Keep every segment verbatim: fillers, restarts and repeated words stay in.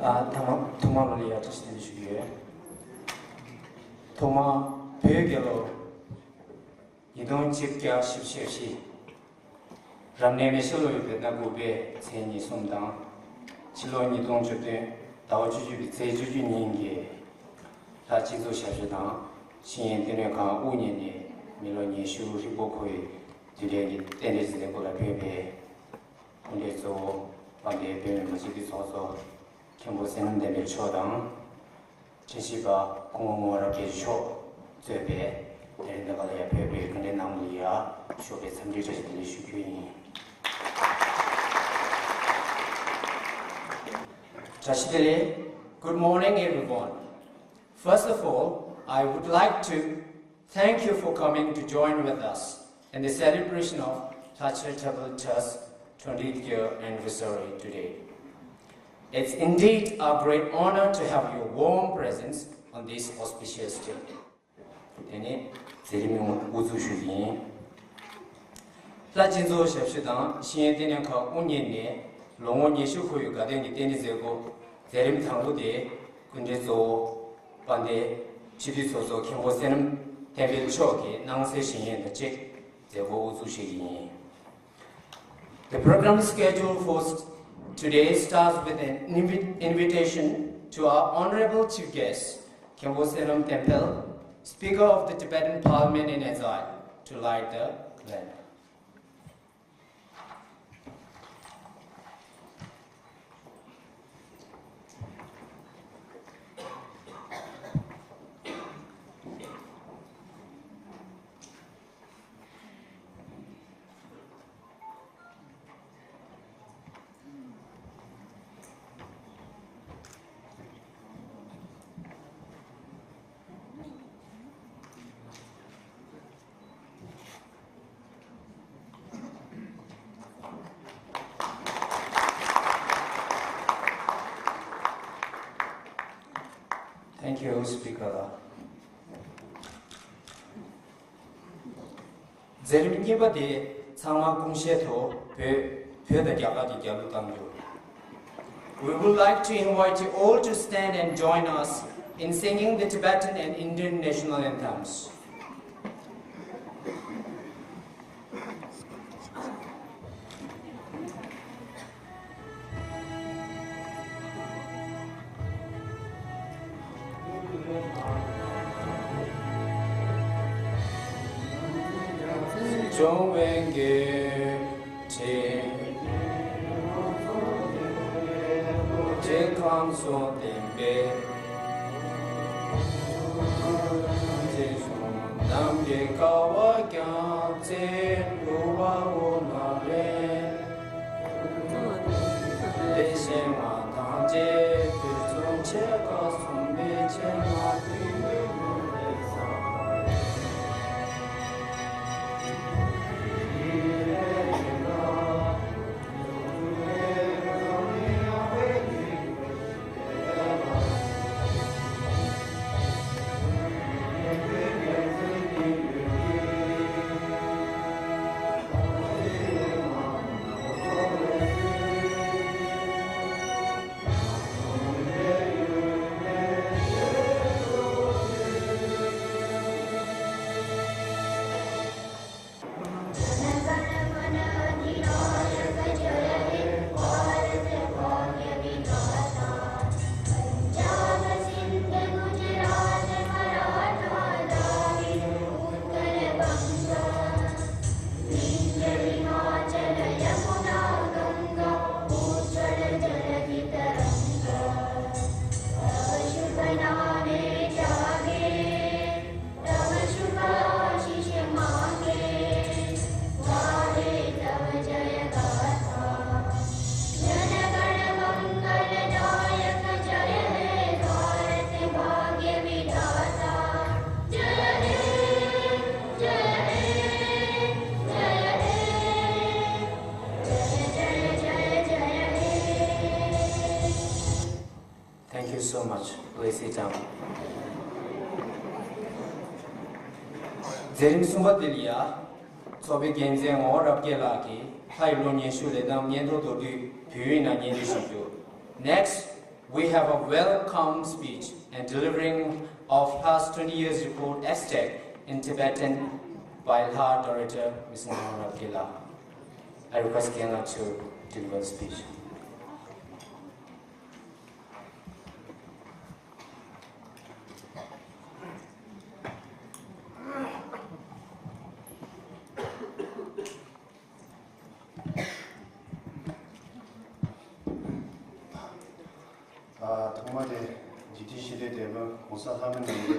ཨ། ཐ་མ་ཐོག་མ་ལ་ཡ་བཀྲ་ཤིས་བདེ་ལེགས་ཞུ་གི་ཡོད། ཐོག་མ་བོད་རྒྱལ་ལོ། ཉིས་སྟོང་ཆིག་བརྒྱ་བཞི་བཅུ་ཞེ་བཞི། རབ་གནས་མེ་བྱ་ལོའི་བོད་ཟླ་དགུ་པའི་ཚེས་ཉེར་གསུམ་དང་། ཕྱི་ལོ་ཉིས་སྟོང་བཅུ་བདུན་ཟླ་བ་བཅུ་གཅིག་པའི་ཚེས་བཅུ་གཅིག་ཉིན་གྱི་ལྷ་སྤྱི་ཚོགས་ཞབས་ཞུ་དང་ཤེས་ཡོན་བསྟི་གནས་ཁང་དབུ་བརྙེས་ནས་མི་ལོ་ཉི་ཤུ་ཧྲིལ་པོ་འཁོར་བའི་དུས་དྲན་གྱི་རྟེན་འབྲེལ་མཛད་སྒོ་ལ་ཕེབས་པའི་སྐུ་མགྲོན་གཙོ་བོ་དཔལ་ལྡན་བོད་མི་མང་སྤྱི་འཐུས་ཚོགས་གཙོ་མཁན་པོ་བསོད་ནམས་བསྟན་འཕེལ་མཆོག་དང་། དྲན་ཤེས་པ་སྐུ་ངོ་རབ་རྒྱས་མཆོག་གཙོས་པའི་དེ་རིང་འདི་ག་ལ་ཡ་ཕེབས་པའི་སྐུ་མགྲོན་རྣམས་ལ་ཡ་ཞོགས་པའི་འཚམས་འདྲི་བཀྲ་ཤིས་བདེ་ལེགས་ཞུ་རྒྱུ་ཡིན། བཀྲ་ཤིས་བདེ་ལེགས། Good morning, everyone. First of all, I would like to thank you for coming to join with us in the celebration of Lhasa Charitable Trust twentieth year anniversary today. It's indeed our great honor to have your warm presence on this auspicious day. དེ་ནས་མཛད་རིམ་དབུ་འཛུགས་ཞུ་རྒྱུ་ཡིན། ལྷ་སྤྱི་ཚོགས་ཞབས་ཞུ་དང་ཤེས་ཡོན་བསྟི་གནས་ཁང་དབུ་བརྙེས་ནས་ལོ་ངོ་ཉི་ཤུ་འཁོར་བའི་དགའ་ལྡན་གྱི་རྟེན་འབྲེལ་མཛད་སྒོ་མཛད་རིམ་དང་པོ་དེ་སྐུ་མགྲོན་གཙོ་བོ་དཔལ་ལྡན་སྤྱི་འཐུས་ཚོགས་གཙོ་མཁན་པོ་བསོད་ནམས་བསྟན་འཕེལ་མཆོག་གིས་གནང་སའི་ཞུ་ཡིན་དང་གཅིག་མཛད་སྒོ་དབུ་འཛུགས་བྱེད་ཀྱི་ཡིན། The program schedule for s- today starts with an invi- invitation to our honorable chief guest, Khenpo Senam Tempel, Speaker of the Tibetan Parliament in Exile, to light the lamp. Thank you, Speaker. མཛད་རིམ་གཉིས་པ་དེ་ཚང་མ་སྐུ་མཁྱེན་ཐོག་བོད་བོད་དང་རྒྱ་གར་གྱི་རྒྱལ་གླུ་གཏང་རྒྱུ། We would like to invite you all to stand and join us in singing the Tibetan and Indian national anthems. so much. Please sit down. མཛད་རིམ་གསུམ་པ་དེ་ལ་ཡ། ཚོགས་པའི་འགན་འཛིན་ངག་དབང་རབ་རྒྱས་ལགས་ཀྱིས་ལྷ་ཡི་ལོ་ཉི་ཤུ་ལས་དམ་སྙན་ཐོ་མདོར་བསྡུས་བོད་ཡིག་ནང་སྙན་སྒྲོན་ཞུ་རྒྱུ། Next, we have a welcome speech and delivering of last twenty years report Aztec in Tibetan by Lha Director Mister Ngawang Rabgye. I request Khyentse to deliver the speech. ཐོག་མ་དེ་འཇིག་རྟེན་ཞི་བདེའི་དེད་དཔོན་༸གོང་ས་ལྷ་མི་རྣམས་ཀྱི་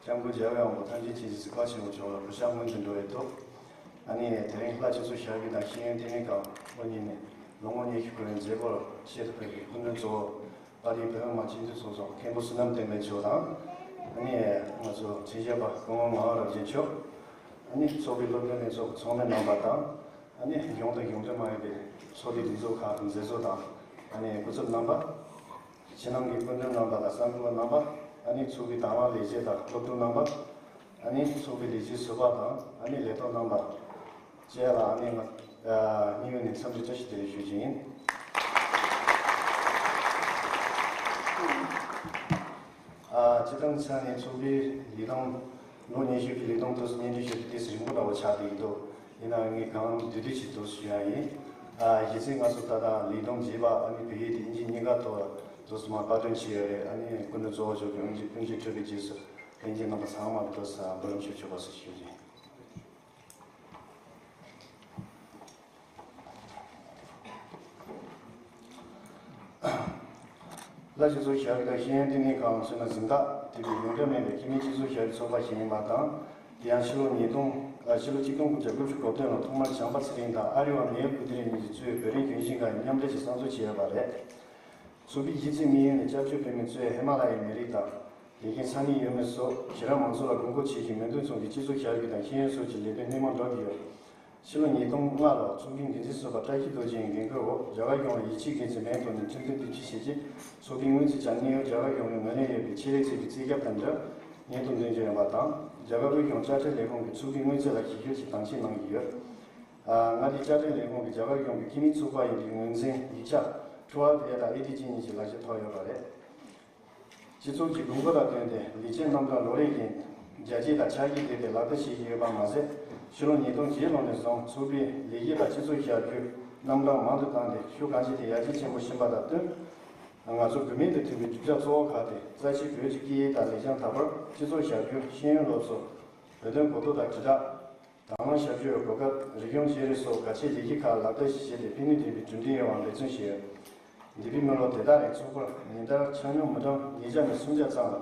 སྐྱབས་མགོན་རྒྱལ་བའི་དབང་པོ་ཐམས་ཅད་མཁྱེན་ཅིང་གཟིགས་པ་ཆེན་པོ་མཆོག་ལ་གུས་ཕྱག་སྔོན་དུ་འགྲོ་བའི་ཐོག་ཨ་ནི་དེ་རིང་ལྷ་སྤྱི་ཚོགས་ཞབས་ཀྱི་དང་ཤེས་ཡོན་ལྟེ་གནས་ཁང་དབུ་བརྙེས་ནས་ལོ་ངོ་ཉི་ཤུ་འཁོར་བའི་མཛད་སྒོར་ཆེད་དུ་ཕེབས་པའི་སྐུ་མགྲོན་གཙོ་བོ་དཔལ་ལྡན་བོད་མི་མང་སྤྱི་འཐུས་ཚོགས་གཙོ་མཁན་པོ་བསོད་ནམས་བསྟན་འཕེལ་མཆོག་དང་། ཨ་ནི་ང་ཚོ་དྲིན་ཆེ་བ་སྐུ་ངོ་ངག་དབང་རབ་རྒྱས་མཆོག་ཨ་ནི་ཚོགས་པའི་སློབ་སྟོན་ལྷན་ཚོགས་ཚོགས་མི་རྣམ་པ་དང་། ཨ་ནི་གཞུང་དང་གཞུང་འབྲེལ་མ་ཡིན་པའི་ཚོགས་སྡེ་སྒྲིག་འཛུགས་ཁག་མཛད་གཙོ་དང་། ཨ་ནི་སྐུ་ཚབ་རྣམ་པ། ཕྱི་ནང་གི་སྐུ་མགྲོན་རྣམ་པ་དང་གསར་འགོད་པ་རྣམ་པ། ཨ་ནི་ཚོགས་པའི་དང་བླངས་ལས་བྱེད་དང་སློབ་ཕྲུག་རྣམ་པ། ཨ་ནི་ཚོགས་པའི་ལས་བྱེད་ཟུར་པ་དང་ཨ་ནི་ལས་ཐོག་རྣམ་པ། བཅས་ལ་ཨ་ནི་ང་སྙིང་དབུས་ནས་འཚམས་འདྲི་བཀྲ་ཤིས་བདེ་ལེགས་ཞུ་རྒྱུ་ཡིན། ཨ། སྤྱིར་བཏང་ཆ་ནས་ཚོགས་པའི་ལས་དོན་ལོ་ཉི་ཤུ་གི་ལས་དོན་ཐོག་སུ་སྙན་སྒྲོན་ཞུ་རྒྱུ་ཏོག་ཙམ་རིང་པོ་འདྲ་བོ་ཆགས་བསྡད་ཀྱི་འདུག་ཡིན་ནའང་ངས་གང་བདེ་བདེ་ཞིག་ཏོག་ཙམ་ཞུ་ཡ་ཡིན། ཨ། གཞི་རྩའི་ང་ཚོ་ད་ལྟ་ལས་དོན་བྱེད་པ་ཨ་ནི་བོད་ཡིག་དེ་དབྱིན་ཇི་གཉིས་ཀ་ཐོག་ལ་ཏོག་ཙམ་མར་པར་སྐྲུན་བྱས་ཡོད་རེད། ཨ་ནི་སྐུ་མགྲོན་གཙོ་བོ་མཆོག་གིས་དབུ་འབྱེད་དབུ་འབྱེད་གྲུབ་པའི་རྗེས་སུ་ལྷན་རྒྱས་རྣམ་པ་ཚང་མ་ལ་ཏོག་ཙམ་འབུལ་ལམ་ཞུ་ཆོག་པ་སོགས་ཞུ་རྒྱུ་ཡིན། ལྷ་སྤྱི་ཚོགས་ཞབས་ཀྱི་དང་ཤེས་ཡོན་ལྟེ་གནས་ཁང་ཚུད་ན་འཛིན་བདག་དེ་བས་ཡོངས་གྲགས་མིན་པའི་ཁྱིམ་མི་སྤྱི་ཚོགས་ཞབས་ཀྱི་ཚོགས་པ་ཞིག་ཡིན་པ་དང་། དེ་ཡང་ཕྱི་ལོ་ཉིས་སྟོང་ཨ་ཕྱི་ལོ་གཅིག་སྟོང་དགུ་བརྒྱ་དགུ་བཅུ་གོ་བདུན་ལོ་ཐོག་མར་བྱམས་པ་ཚེ་རིང་དང་ཨ་རི་བ་མེའི་སྐུ་དྲིན་གཉིས་ཀྱིས་གཙོས་བོད་རིགས་རྒྱུན་ཤེས་ཁག་གིས་མཉམ་འབྲེལ་གྱིས་གསར་འཛུགས་བྱས་ཡོད་པ་རེད། ཚོགས་པའི་གཞི་རྩའི་དམིགས་ཡུལ་ནི་སྐྱབས་བཅོལ་བོད་མིའི་གཙོས་ཧི་མ་ལ་ཡའི་མི་རིགས་དང་། དེ་བཞིན་ས་གནས་ཡུལ་མི་སོགས་ཞི་རགས་མང་ཚོགས་ལ་དགོས་མཁོ་ཆེ་ཤོས་མོས་མཐུན་ཚོགས་ཀྱི་སྤྱི་ཚོགས་ཞབས་ཀྱི་དང་ཤེས་ཡོན་སོགས་ཀྱི་ལས་དོན་སྣེ་མང་འགྲོ་བཞིན་ཡོད། ཕྱི་ལོ་ཉིས་སྟོང་ལྔ་ལོར་ཚོགས་ཀྱི་འགན་འཛིན་ཟུར་པ་བཀྲ་ཤིས་རྡོ་རྗེའི་འགན་ཁུར་འོག་རྒྱ་གར་གཞུང་ལ་ཡིད་ཆེས་དགེ་མཚན་མེད་ཐོག་ནས་ཁྲིམས་མཐུན་སྡེབ་སྒྲིག་བྱས་རྗེས་ཚོགས་པའི་སྔོན་རྩིས་བྱ་ངེས་ཡོད། རྒྱ་གར་གཞུང་ནས་ངོས་ལེན་ཡོད་པའི་ཆེད་ལས་ཚད་ཀྱི་རྩིས་རྒྱག་དང་འབྲེལ་སྙན་ཐོ་འདོན་རྒྱུ་ཡིན་པ་དང་། རྒྱ་གར་དབུས་གཞུང་དཔྱ་ཁྲལ་ལས་ཁུངས་ཀྱིས་ཚོགས་པའི་སྔོན་རྩིས་ལ་ཞིབ་བཤེར་གྱི་དང་ཞིབ་གནང་གི་ཡོད། ཨ། མངའ་སྡེའི་དཔྱ་ཁྲལ་ལས་ཁུངས་ཀྱིས་རྒྱ་གར་གཞུང་གི་ཁྱིམ་མིའི་ཚོགས་པ་ཡིན་པའི་ངོས་འཛིན་ཡིག་ཆ་ཁྲུ་ཨར་ཐི་ཨེ་དང་ཨེ་ཏི་ཅི་གཉིས་ཀྱི་ལག་ཁྱེར་ཐོབ་ཡོད་པ་རེད། སྤྱི་ཚོགས་ཀྱི་དགོས་མཁོ་ལ་བསྟུན་ཏེ་ལས་བྱེད་རྣམ་གྲངས་ལོ་རེ་བཞིན་རྒྱ་སྐྱེད་དང་ཆ་རྒྱུས་ལྡན་པའི་ལག་བསྟར་བྱེད་ཀྱི་ཡོད་པ་མ་ཟད། ཕྱི་ལོ་ཉིས་སྟོང་བརྒྱད་ལོ་ནས་བཟུང་ཚོགས་པའི་ལས་ཀ་དང་སྤྱི་ཚོགས་ཞབས་ཞུའི་རྣམ་གྲངས་མང་དུ་བཏང་སྟེ་ཤུགས་གང་ཆེ་དེ་ཡར་རྒྱས་ཆེན་པོ་ཕྱིན་པ་དང་བསྟུན། ང་ཚོ་བུད་མེད་དུ་ཐོན་པའི་གྲུབ་ཆ་གཙོ་བོ་ཁག་སྟེ་རྩ་ཆེའི་བོད་ཀྱི་སྐད་ཡིག་དང་ལེགས་བྱང་དར་སྤེལ། སྤྱི་ཚོགས་ཞབས་ཞུ། ཤེས་ཡོན་སློབ་གསོ། བོད་དོན་གོ་རྟོགས་དང་དྲིལ་བསྒྲགས། དང་བླངས་ཞབས་ཞུའི་གོ་སྐབས། རིག་གཞུང་བརྗེ་རེས་སོགས་གལ་ཆེའི་ལས་གཞི་ཁག་ལག་བསྟར་ཞིག་བྱས་ཏེ་ཕན་ནུས་ལྡན་པའི་གྲུབ་འབྲས་ཡོང་བར་འབད་བརྩོན་བྱས་ཡོད། འདས་པའི་མི་ལོ་དེ་དག་རིང་ཚོགས་པར་ཉིན་ལྟར་ཆ་སྙོམས་མི་གྲངས་ཉིས་བརྒྱ་ནས་སུམ་བརྒྱ་ཙམ་ལ་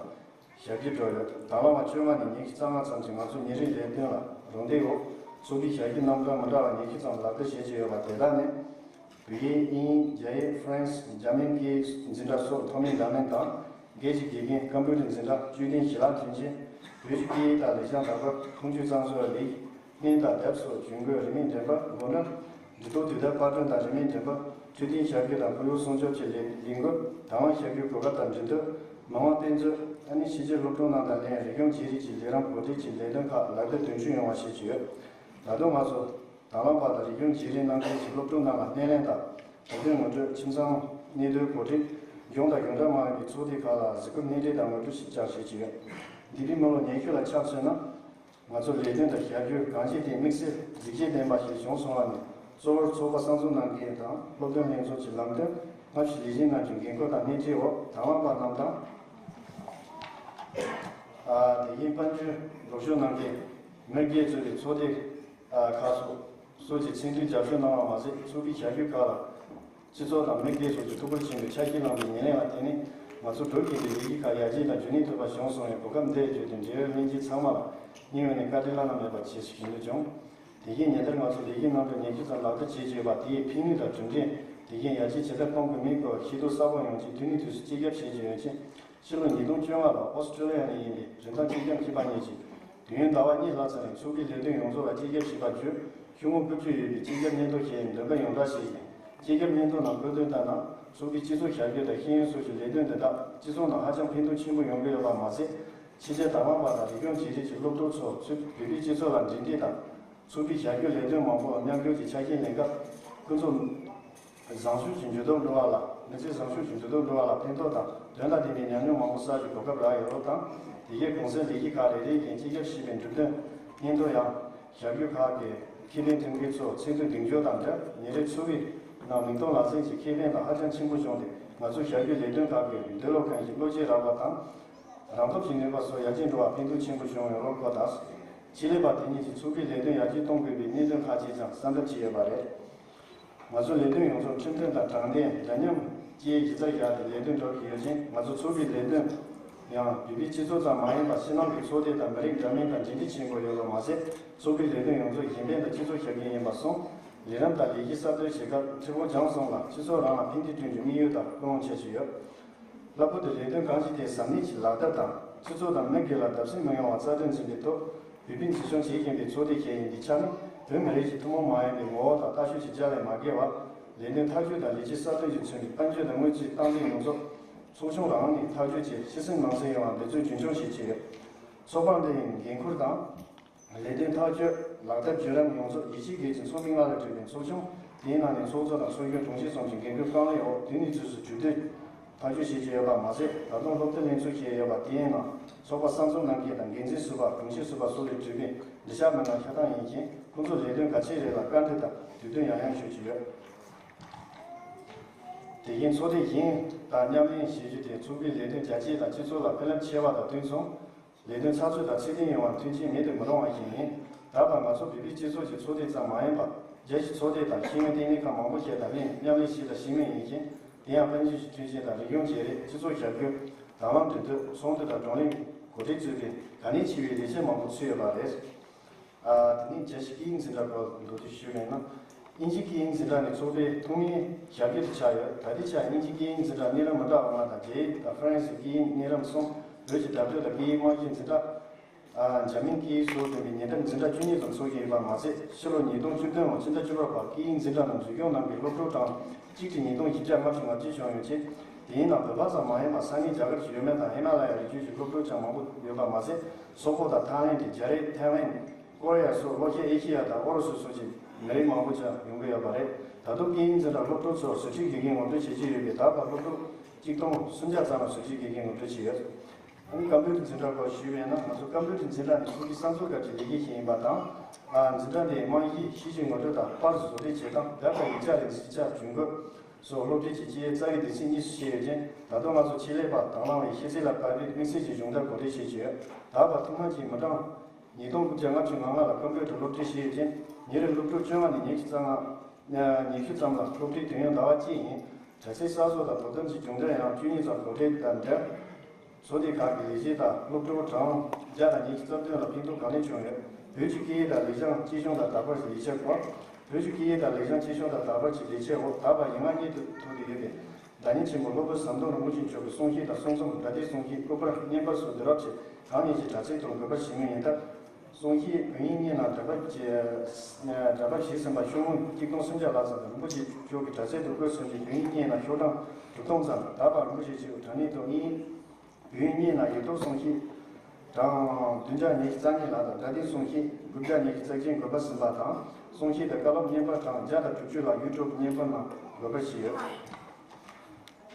ཞབས་ཀྱིས་འགྲོ་ཡོད། དང་བླངས་པ་བཅོ་ལྔ་ནས་ཉི་ཤུ་རྩ་ལྔ་ཙམ་གྱིས་ང་ཚོ་ཉིན་རེའི་ལས་དོན་ལ་རོགས་འདེགས་འོག་ཚོགས་པའི་ཞབས་ཞུའི་རྣམ་གྲངས་མི་འདྲ་བ་ཉི་ཤུ་ཙམ་ལག་བསྟར་བྱེད་ཀྱི་ཡོད་པ་དེ་དག་ནི། བོད་ཡིག་དབྱིན་ཡིག་རྒྱ་ཡིག་ཧྥ་རན་སི་འཇར་མན་སྐད་འཛིན་གྲྭ་སོགས་མཐོ་དམན་འདྲ་མིན་དང་། སྒེར་གྱི་དགེ་རྒན། ཀམ་པུ་ཊར་འཛིན་གྲྭ། དཔྱོད་ལྡན་ཞི་ལམ་མཐུན་རྐྱེན། བོད་ཀྱི་སྐད་ཡིག་དང་ལེགས་བྱང་དར་སྤེལ། ཁུངས་བཅོལ་གཙང་བཟོའི་ལས། སྨན་དང་འདེབས་སོགས་ཇུས་འགོད། རིན་མེད་འགྲེམས་སྤེལ་འགོ་འདྲེན། འབྲི་ཐོག་དུས་དེབ་པར་སྐྲུན་དང་རིན་མེད་འགྲེམས་སྤེལ། འཕྲོད་བསྟེན་ཞབས་ཞུ་དང་ཁོར་ཡུག་སྲུང་སྐྱོབ་ཀྱི་ལས་ལས་འགུལ། དང་བླངས་ཞབས་ཞུའི་གོ་སྐབས་དང་འགྲན་བསྡུར། མི་དབང་དཔེ་མཛོད། ཨ་ནི་ཕྱི་རྒྱལ་སློབ་ཕྲུག་རྣམས་དང་ལྷན་རིག་གཞུང་བརྗེ་རེས་ཀྱི་ལས་རིམ་གོ་སྒྲིག་གི་ལས་དོན་ཁག་ལག་བསྟར་དོན་འཁྱོལ་ཡོང་བ་བྱེད་ཀྱི་ཡོད། ད་དུང་ང་ཚོ་དང་བླངས་པ་དང་རིག་གཞུང་བརྗེ་རེས་གནང་མཁན་གྱི་སློབ་ཕྲུག་རྣམས་ལ་སྣེ་ལེན་དང་། དོ་དམ་ངོ་སྤྲོད། ཁྱིམ་ཚང་གནས་སྡོད་གོ་སྒྲིག། གཞུང་དང་གཞུང་འབྲེལ་མ་ཡིན་པའི་ཚོགས་སྡེ་ཁག་ལ་གཟིགས་སྐོར་སྣེ་ཁྲིད་དང་ངོ་སྤྲོད་ཞིབ་ཆ་བྱེད་ཀྱི་ཡོད། འདས་པའི་མི་ལོ་ཉི་ཤུ་ལ་ཆ་མཚོན་ན། ང་ཚོ་ལས་དོན་དང་ཞབས་ཞུ་གང་ཅིའི་སྟེང་དམིགས་བསལ་གཟི་བརྗིད་ལྡན་པ་ཞིག་བྱུང་སོང་བ་ནི། གཙོ་བོར་ཚོགས་པ་གསར་འཛུགས་གནང་མཁན་དང་སློབ་སྟོན་ལྷན་ཚོགས་ཀྱི་ལམ་སྟོན། སྔ་ཕྱི་ལས་བྱེད་རྣམས་ཀྱི་འགན་ཁུར་དང་སྣེ་ཁྲིད་འོག་དང་བླངས་པ་རྣམས་དང་། ཨ། དེ་བཞིན་དཔལ་འབྱོར་རོགས་སྐྱོར་གནང་མཁན་མི་སྒེར་གཙོས་པའི་ཚོགས་སྡེ་ཁག་སོགས་སོགས་ཀྱིས་ཚིག་མཐུན་རྒྱབ་སྐྱོར་གནང་བ་མ་ཟད། ཚོགས་པའི་བྱ་སྤྱོད་ཁག་ལ་སྤྱི་ཚོགས་དང་མི་སྒེར་སོགས་ཀྱིས་ཐུགས་ཁུར་ཆེན་པོས་ཆ་ཤས་བླངས་པའི་ཉེར་ལེན་ལ་བརྟེན་ནས། ང་ཚོ་བོད་ཀྱི་ལས་གཞི་ཁག་ཡར་རྒྱས་དང་རྒྱུན་གནས་ཐུབ་པ་བྱུང་སོང་བའི་གོ་སྐབས་འདི་བརྒྱུད་དེ། འབྲེལ་ཡོད་ལྷན་རྒྱས་ཚང་མ་ལ་སྙིང་དབུས་ནས་བཀའ་དྲིན་བླ་ན་མེད་པ་ཆེ་ཞུ་འདོད་བྱུང་། དེ་བཞིན་ཉིན་ལྟར་ང་ཚོ་ལས་གཞི་རྣམ་གྲངས་ཉི་ཤུ་ཙམ་ལག་བསྟར་བྱེད་ཀྱི་ཡོད་པ་དེའི་ཕན་ནུས་དང་གྲུབ་འབྲས། དེ་བཞིན་ཡར་རྒྱས་ཇི་ལྟར་གཏོང་དགོས་མིན་སྐོར་ཤེས་རྟོགས་གསལ་པོ་ཡོང་ཆེད་དུས་ནས་དུས་སུ་སྤྱི་ཁྱབ་བྱེད་ཀྱི་ཡོད་ཅིང་། ཕྱི་ལོ་ཉིས་སྟོང་བཅོ་ལྔ་ལོར་ཨོ་སི་ཀྲོ་ལི་ཡ་ནས་ཡིན་པའི་རིན་ཐང་སྤྱི་ཁྱབ་མཁས་པ་གཉིས་ཀྱིས་དུས་ཡུན་ཟླ་བ་གཉིས་ལྷག་ཙམ་རིང་ཚོགས་པའི་ལས་དོན་ཡོངས་རྫོགས་ལ་སྤྱི་ཁྱབ་ཞིབ་པ་བརྒྱུད་ཤོག་ངོས་བཀོད་སྤྱོད་ཡོད་པའི་སྤྱི་ཁྱབ་སྙན་ཐོ་ཞེས་འདོན་སྤེལ་ཡོངས་བསྒྲགས་ཤིག་ཡིན། སྤྱི་ཁྱབ་སྙན་ཐོ་ནང་བཀོད་དོན་ལྟར་ན། ཚོགས་པའི་སྤྱི་ཚོགས་ཞབས་ཞུ་དང་ཤེས་ཡོན་སོགས་ཀྱི་ལས་དོན་དེ་དག་ སྤྱི་ཚོགས་ནང་ཧ་ཅང་ཕན་ཐོགས་ཆེན་པོ་ཡོང་གི་ཡོད་པ་མ་ཟད། ཕྱི་རྒྱལ་དང་བླངས་པ་དང་རིག་གཞུང་བརྗེ་རེས་ཀྱི་སློབ་གྲོགས་ཚོ་ཚུད་བོད་པའི་སྤྱི་ཚོགས་ལ་འབྲེལ་འདྲིས་དང་། ཚོགས་པའི་ཞབས་ཞུ་ལས་དོན་མང་པོ་མཉམ་འགུལ་གྱི་ཆ་རྐྱེན་ལེན་སྐབས། ཁོ་ཚོ་བཟང་ཕྱོགས་ཀྱི་འགྱུར་ལྡོག་འགྲོ་བ་ལ། མི་ཚེ་བཟང་ཕྱོགས་ཀྱི་འགྱུར་ལྡོག་འགྲོ་བ་ལ་ཕན་ཐོགས་དང་དོན་ལ་ལྡན་པའི་ཉམས་མྱོང་མང་པོ་བསགས་ཀྱི་གོ་སྐབས་རག་ཡོད་ལུགས་དང་། དེ་གའི་གུང་སེང་ལས་ཀྱི་ཁག་རེ་རེ་བཞིན་སྤྱི་ཁྱབ་ཞེས་པའི་གྲུབ་དོན་སྙན་ཐོ་ཡང་། ཞབས་ཞུ་ཁག་གི་ཁེ་ཕན་ཐོན་མཁན་ཚོ་ཚིག་ཐོ་གདེང་འཇོག་དང་འབྲེལ། ཉིན་རེའི་འཚོ་བའི་ནང་མིང་དོན་ལག་རྩལ་གྱི་ཁེ་ཕན་ལ་ཧ་ཅང་ཆེན་པོ་བྱུང་སྟེ། ང་ཚོའི་ཞབས་ཞུ་ལས་དོན་ཁག་གི་འདོད་བློ་ཁེངས་ཀྱི་བློ་སྐྱེད་རག་པ་དང་། རང་སྟོབས་ཀྱི་ནུས་པ་སོགས་ཡར་རྒྱས་འགྲོ་བར་ཕན་ཐོགས་ཆེན་པོ་བྱུང་ཡོད་ལུགས་སྐོར་དང་། ཆེད་ལས་པ་དེ་ཉིད་ཀྱིས་ཚོགས་པའི་ལས་དོན་ཡར་རྒྱས་གཏོང་དགོས་པའི་གནད་དོན་ཁག་ཅིག་ཀྱང་གསལ་འདེབས་བྱས་ཡོད་པ་རེད། ང་ཚོའི་ལས་དོན་ཡོངས་རྫོགས་ཁྲིམས་མཐུན་དང་དྲང་བདེན། འདྲ་མཉམ་བཅས་གཞི་རྩར་བཞག་སྟེ་ལས་དོན་སྒྲུབ་ཀྱི་ཡོད་ཅིང་། ང་ཚོ་ཚོགས་པའི་ལས་དོན་ཡང་བོད་པའི་སྤྱི་ཚོགས་ཙམ་མ་ཡིན་པར་ཕྱི་ནང་གི་ཚོགས་སྡེ་དང་མི་རིགས་འདྲ་མིན་དང་འབྲེལ་འདྲིས་བྱེད་དགོས་ཡོད་པ་མ་ཟད། ཚོགས་པའི་ལས་དོན་ཡོངས་རྫོགས་གཞན་ཕན་དང་སྤྱི་ཚོགས་ཞབས་ཞུ་ཡིན་པར་སོང་། ལས་རིམ་དང་ལས་གཞི་གསར་གཏོད་བྱེད་སྐབས་ཁྲི་ཕོ་བྱང་སོང་ལ་སྤྱི་ཚོགས་རང་ལ་ཕན་བདེ་བསྐྲུན་རྒྱུའི་དམིགས་ཡུལ་དང་ཀུན་སློང་འཆར་གཞི་ཡོད། ལྷག་པར་དུ་ལས་དོན་གང་ཞིག་དེ་གཟབ་ནན་གྱིས་ལག་བསྟར་དང་། སྤྱི་ཚོགས་དང་མི་སྒེར་ལ་བརྡབ་གསིག་མི་ཡོང་བར་རྩ་དོན་འཛིན་པའི་ཐོག་བོད་པས་འཛིན་སྐྱོང་བྱེད་བཞིན་པའི་ཚོགས་སྡེ་ཞིག་ཡིན་པའི་ཆ་ནས། བོད་མི་རིགས་ཀྱི་ཐུན་མོང་མ་ཡིན་པའི་ངོ་བོ་དང་ལྟ་ཕྱོགས་ཀྱི་རྒྱ་ལས་མ་བརྒལ་བར། ལས་དོན་ཐག་གཅོད་དང་ལས་བྱེད་གསར་གཏོད་ཀྱིས་མཚོན་པའི་དཔལ་འབྱོར་དང་དངུལ་རྩིས་སྟངས་འཛིན་ཡོངས་རྫོགས་ཚོགས་ཆུང་རང་ནས་ཐག་གཅོད་བྱས། ཕྱི་སེམས་ནང་སེམས་ཡོང་བར་འབད་བརྩོན་རྒྱུན་འཁྱོངས་བྱེད་ཀྱི་ཡོད། ཚོགས་པ་འདི་ཡི་འགན་ཁུར་དང་། ལས་དོན་ཐག་གཅོད། ལག་བསྟར་བརྒྱུད་རིམ་ཡོངས་རྫོགས་ཡིད་ཆེས་བརྒྱད་ཀྱི་ཚོགས་མི་ལྔ་ལས་གྲུབ་པའི་ཚོགས་ཆུང་དེའི་ནང་ནས་ཚོགས་གཙོ་དང་ཚོགས་གཞོན་དྲུང་ཆེ་གསུམ་གྱི་འགན་ཁུར་རྐང་ལས་འོག་དུས་ནས་དུས་སུ་གྲོས་བསྡུར་ཐག་གཅོད་བྱེད་ཀྱི་ཡོད་པ་མ་ཟད། ད་དུང་སློབ་སྟོན་ལྷན་ཚོགས་ཞིག་ཡོད་པ་དེའི་ནང་ཚོགས་པ་གསར་འཛུགས་གནང་མཁན་དང་འགན་འཛིན་ཟུར་པ། དྲུང་ཆེ་ཟུར་པ་སོགས་ལས་གྲུབ་པའི་འབྲེལ་ཡོད་མི་སྣ་ཆ་ཚང་ཡིན་ཞིང་། ཁོང་ཚོ་ལས་དོན་གལ་ཆེ་རིགས་ལ་བཀའ་འདྲི་དང་དུས་སྟོན་ཡང་ཡང་ཞུ་གི་ཡོད། དེ་བཞིན་ཚོགས་སྡེ་གཞན་དང་མཉམ་ལས་བྱེད་རྒྱུ་དེ་ཚོགས་པའི་ལས་དོན་རྒྱ་སྐྱེད་དང་སྤྱི་ཚོགས་ལ་ཕན་རླབས་ཆེ་བ་དང་དུས་མཚུངས། ལས་དོན་ཚགས་ཚུད་དང་ཚད་ལྡན་ཡོང་བར་མཐུན་རྐྱེན་མེད་དུ་མི་རུང་བ་ཞིག་ཡིན། ད་བར་ང་ཚོ་བོད་པའི་སྤྱི་ཚོགས་ཀྱི་ཚོགས་སྡེ་ཙམ་མ་ཡིན་པར། རྒྱལ་སྤྱིའི་ཚོགས་སྡེ་དང་ཤེས་ཡོན་ལྟེ་གནས་ཁག་མང་པོ་ཞིག་དང་ལྷན་མཉམ་ལས་བྱས་དང་བྱེད་མུས་ཡིན་ཞིང་། དེ་ཡང་དཔལ་འབྱོར་གྱི་མཐུན་རྐྱེན་དང་། རིག་གཞུང་བརྗེ་རེས། སྤྱི་ཚོགས་ཞབས་ཞུ། དྭང་བླངས་འབྲེལ་མཐུད། ཚོགས་འདུ་དང་བགྲོ་གླེང་གོ་སྒྲིག་གཙོས་པའི་གལ་གནད་ཆེ་བའི་ལས་བྱེད་མང་པོ་ཚུད་ཡོད་པ་རེད། ཨ། དེ་ནས་རྒྱལ་སྤྱིའི་སྐད་ཡིག་འཛིན་གྲྭ་སྐོར་མདོར་བསྡུས་ཞུས་པ་ཡིན་ན། དབྱིན་ཇིའི་སྐད་ཡིག་འཛིན་གྲྭ་ནི་ཚོགས་པའི་ཐོག་མའི་ཞབས་ཞུ་དུ་ཆགས་ཡོད། ད་ལྟའི་ཆར་དབྱིན་ཇིའི་སྐད་ཡིག་འཛིན་གྲྭ་གནས་རིམ་མི་འདྲ་བ་ལྔ་དང་། རྒྱ་ཡིག་དང་ཧྥ་རན་སིའི་སྐད་ཡིག་གནས་རིམ་གསུམ། བོད་ཀྱི་སྒྲ་སྦྱོར་དང་སྐད་ཡིག་རྨང་གཞིའི་འཛིན་གྲྭ། ཨ། འཇར་མན་སྐད་ཡིག་སོགས་ལྡན་པའི་ཉེ་འདབས་འཛིན་གྲྭ་བཅུ་གཉིས་ཙམ་ཚོགས་ཀྱི་ཡོད་པ་མ་ཟད། ཕྱི་ལོ་ཉིས་སྟོང་བཅུ་བདུན་ལོར་ཕྱི་ཟླ་བཅུ་པ་བར་སྐད་ཡིག་འཛིན་གྲྭ་ནང་འཛུལ་སྐྱོང་གནང་བའི་སློབ་ཕྲུག་གྲངས་གཅིག་ཁྲི་ཉིས་སྟོང་བཞི་བརྒྱ་ལྔ་བཅུ་ང་གཅིག་བྱུང་ཡོད་ཅིང་། དེའི་ནང་བོད་པ་ཙམ་མ་ཡིན་པར་ས་གནས་རྒྱ་གར་གྱི་ཡུལ་མི་དང་ཧི་མ་ལ་ཡའི་རི་རྒྱུད་ཀྱི་སློབ་ཕྲུག་ཀྱང་མང་པོ་ཡོད་པ་མ་ཟད། སོག་པོ་དང་ཐའི་ལེན་ཌི། རྒྱ་རིགས། ཐའེ་ཝན། ཀོ་རི་ཡ་སོགས་ལྷོ་ཤར་ཨེ་ཤེ་ཡ་དང་ཨུ་རུ་སུ་སོགས་ཀྱི་མི་རིགས་མང་པོ་ཀྱང་ཡོང་གི་ཡོད་པ་རེད། ད་དུང་སྐད་ཡིག་འཛིན་གྲྭ་སློབ་ཕྲུག་ཚོར་ཟུར་ཁྲིད་དགེ་རྒན་ངོ་སྤྲོད་བྱེད་ཀྱི་ཡོད་པས། ད་བར་སློབ་ཕྲུག་གཅིག་སྟོང་སུམ་བརྒྱ་ཙམ་ལ་ཟུར་ཁྲིད་དགེ་རྒན་ངོ་སྤྲོད་བྱས་ཡོད། ཨ་ནི་ཀམ་པུ་ཊར་འཛིན་གྲྭ་སྐོར་ཞུས་པས་ན། ང་ཚོ་ཀམ་པུ་ཊར་འཛིན་གྲྭ་ནི་ཚོགས་ཀྱི་གསར་འཛུགས་སྐབས་ཀྱི་ལས་འགན་ཞིག་ཡིན་པ་དང་། ཨ། འཛིན་གྲྭ་འདིའི་རྨང་གཞི་ཤེས་བྱའི་ངོ་སྤྲོད་དང་པར་བཟོ་སྒྲིག་བྱེད་སྟངས། དེ་ལྟར་ཡིག་ཆ་རིགས་འཛིན་ཆ་ཇུས་འགོད་སོགས་སློབ་ཁྲིད་ཀྱི་སྤྱིའི་རྩ་བའི་སྡེ་ཚན་གཉིས་སུ་ཕྱེ་ཡོད་ཅིང་། ད་དུང་ང་ཚོ་ཆེད་ལས་པ་དང་བླངས་པའི་ཤེས་ཚད་ལ་དཔག་པའི་དམིགས་བསལ་གྱི་སྦྱོང་བརྡར་གོ་སྒྲིག་བྱེད་ཀྱི་ཡོད། ད་བར་ཐོག་མ་གཅིག་མི་གྲངས་ཉིས་སྟོང་དགུ་བརྒྱ་ལྔ་བཅུ་ང་ལྔ་ལ་ཀམ་པུ་ཊར་སློབ་ཁྲིད་བྱས་ཡོད་ཅིང་། ཉིན་རེར་སློབ་ཕྲུག་བཅོ་ལྔ་ནས་ཉི་ཤུ་རྩ་ལྔ། ཉི་ཤུ་ཙམ་ལ་སློབ་ཁྲིད་དོན་ཡོད་ཟླ་བ་གཅིག་ཡིན། དྲ་ཚིགས་གསར་བཟོ་དང་དོ་དམ་གྱི་སྦྱོང་བརྡར་ཡང་བཅུ་གཉིས་ཙམ་གོ་སྒྲིག་དང་འབྲེལ། ཚོགས་སྡེ་ཁག་གི་ལས་བྱེད་དང་སློབ་ཕྲུག་གྲངས་བརྒྱ་དང་ཉི་ཤུ་རྩ་བདུན་ལ་ཕན་ཐོགས་གང་ལེགས་བྱུང་ཡོད། བོད་ཀྱི་སྐད་ཡིག་དང་ལེགས་བྱང་གཅེས་སྐྱོང་དང་དར་སྤེལ་གྱི་ལས་འཆར་སྐོར། བོད་ཀྱི་སྐད་ཡིག་དང་ལེགས་བྱང་གཅེས་སྐྱོང་དང་དར་སྤེལ་གྱི་ལས་འཆར་འོག་ད་བར་ཡིག་ངག་གཉིས་སུ་ཐོགས་ཏེ་ཡོད་པའི་བདག་ཉིད་ཆེན་པོ་སློབ་དཔོན་ཟམ་གདོང་རིན་པོ་ཆེ་མཆོག་གི་གསུང་བཤད་དང་གསུང་རྩོམ། སྒྲ་དེབ་གསུང་བཤད། སྐུ་པར། བརྙན་པར་སོགས་དུས་རབས་ཀྱི་གང་ཉིད་ཀྱི་དྲ་ཚིགས་ཐོག་འགོད་པར་བྱེད་མུས་ཡིན་སྟབས། གསུང་བཤད་བོད་ཡིག་གཉིས་ནང་འགྲེལ་པ་བྱས་འགྲེལ་པ་བྱས་ཟིན་པ་ཤོག་ངོས་གཅིག་སྟོང་སུམ་བརྒྱ་ལྷག་ཙམ་རིན་པོ་ཆེ་མཆོག་གི་དྲ་ཚིགས་སུ་བཀོད་ཟིན་པའི་བོད་ཡིག་གཉིས་ནང་ཤོག་གྲངས་དྲུག་སྟོང་ཙམ། ད་བར་རིན་པོ་ཆེ་མཆོག་དྲ་གནས་ཐོག་དབྱིན་བོད་ཡིག་གཉིས་ནང་ཡིག་ཐོག་གསུང་བཤད་གྲངས་བདུན་བརྒྱ་ཉི་ཤུ་རྩ་གཉིས་ལ་དང་། སྒྲ་དེབ་གསུང་བཤད་དགུ་བརྒྱ་ཉི་ཤུ་རྩ་བརྒྱད་འགོད་པ་ཟིན་པ་དང་། གསུང་བཤད་དང་བཀའ་སློབ་བརྙན་པར་གྲངས་བརྒྱ་དང་དྲུག་ཅུ་ལ་ཡུ་ཊུབ་བརྙན་པར་ནང་འགོད་པར་བྱས་ཡོད།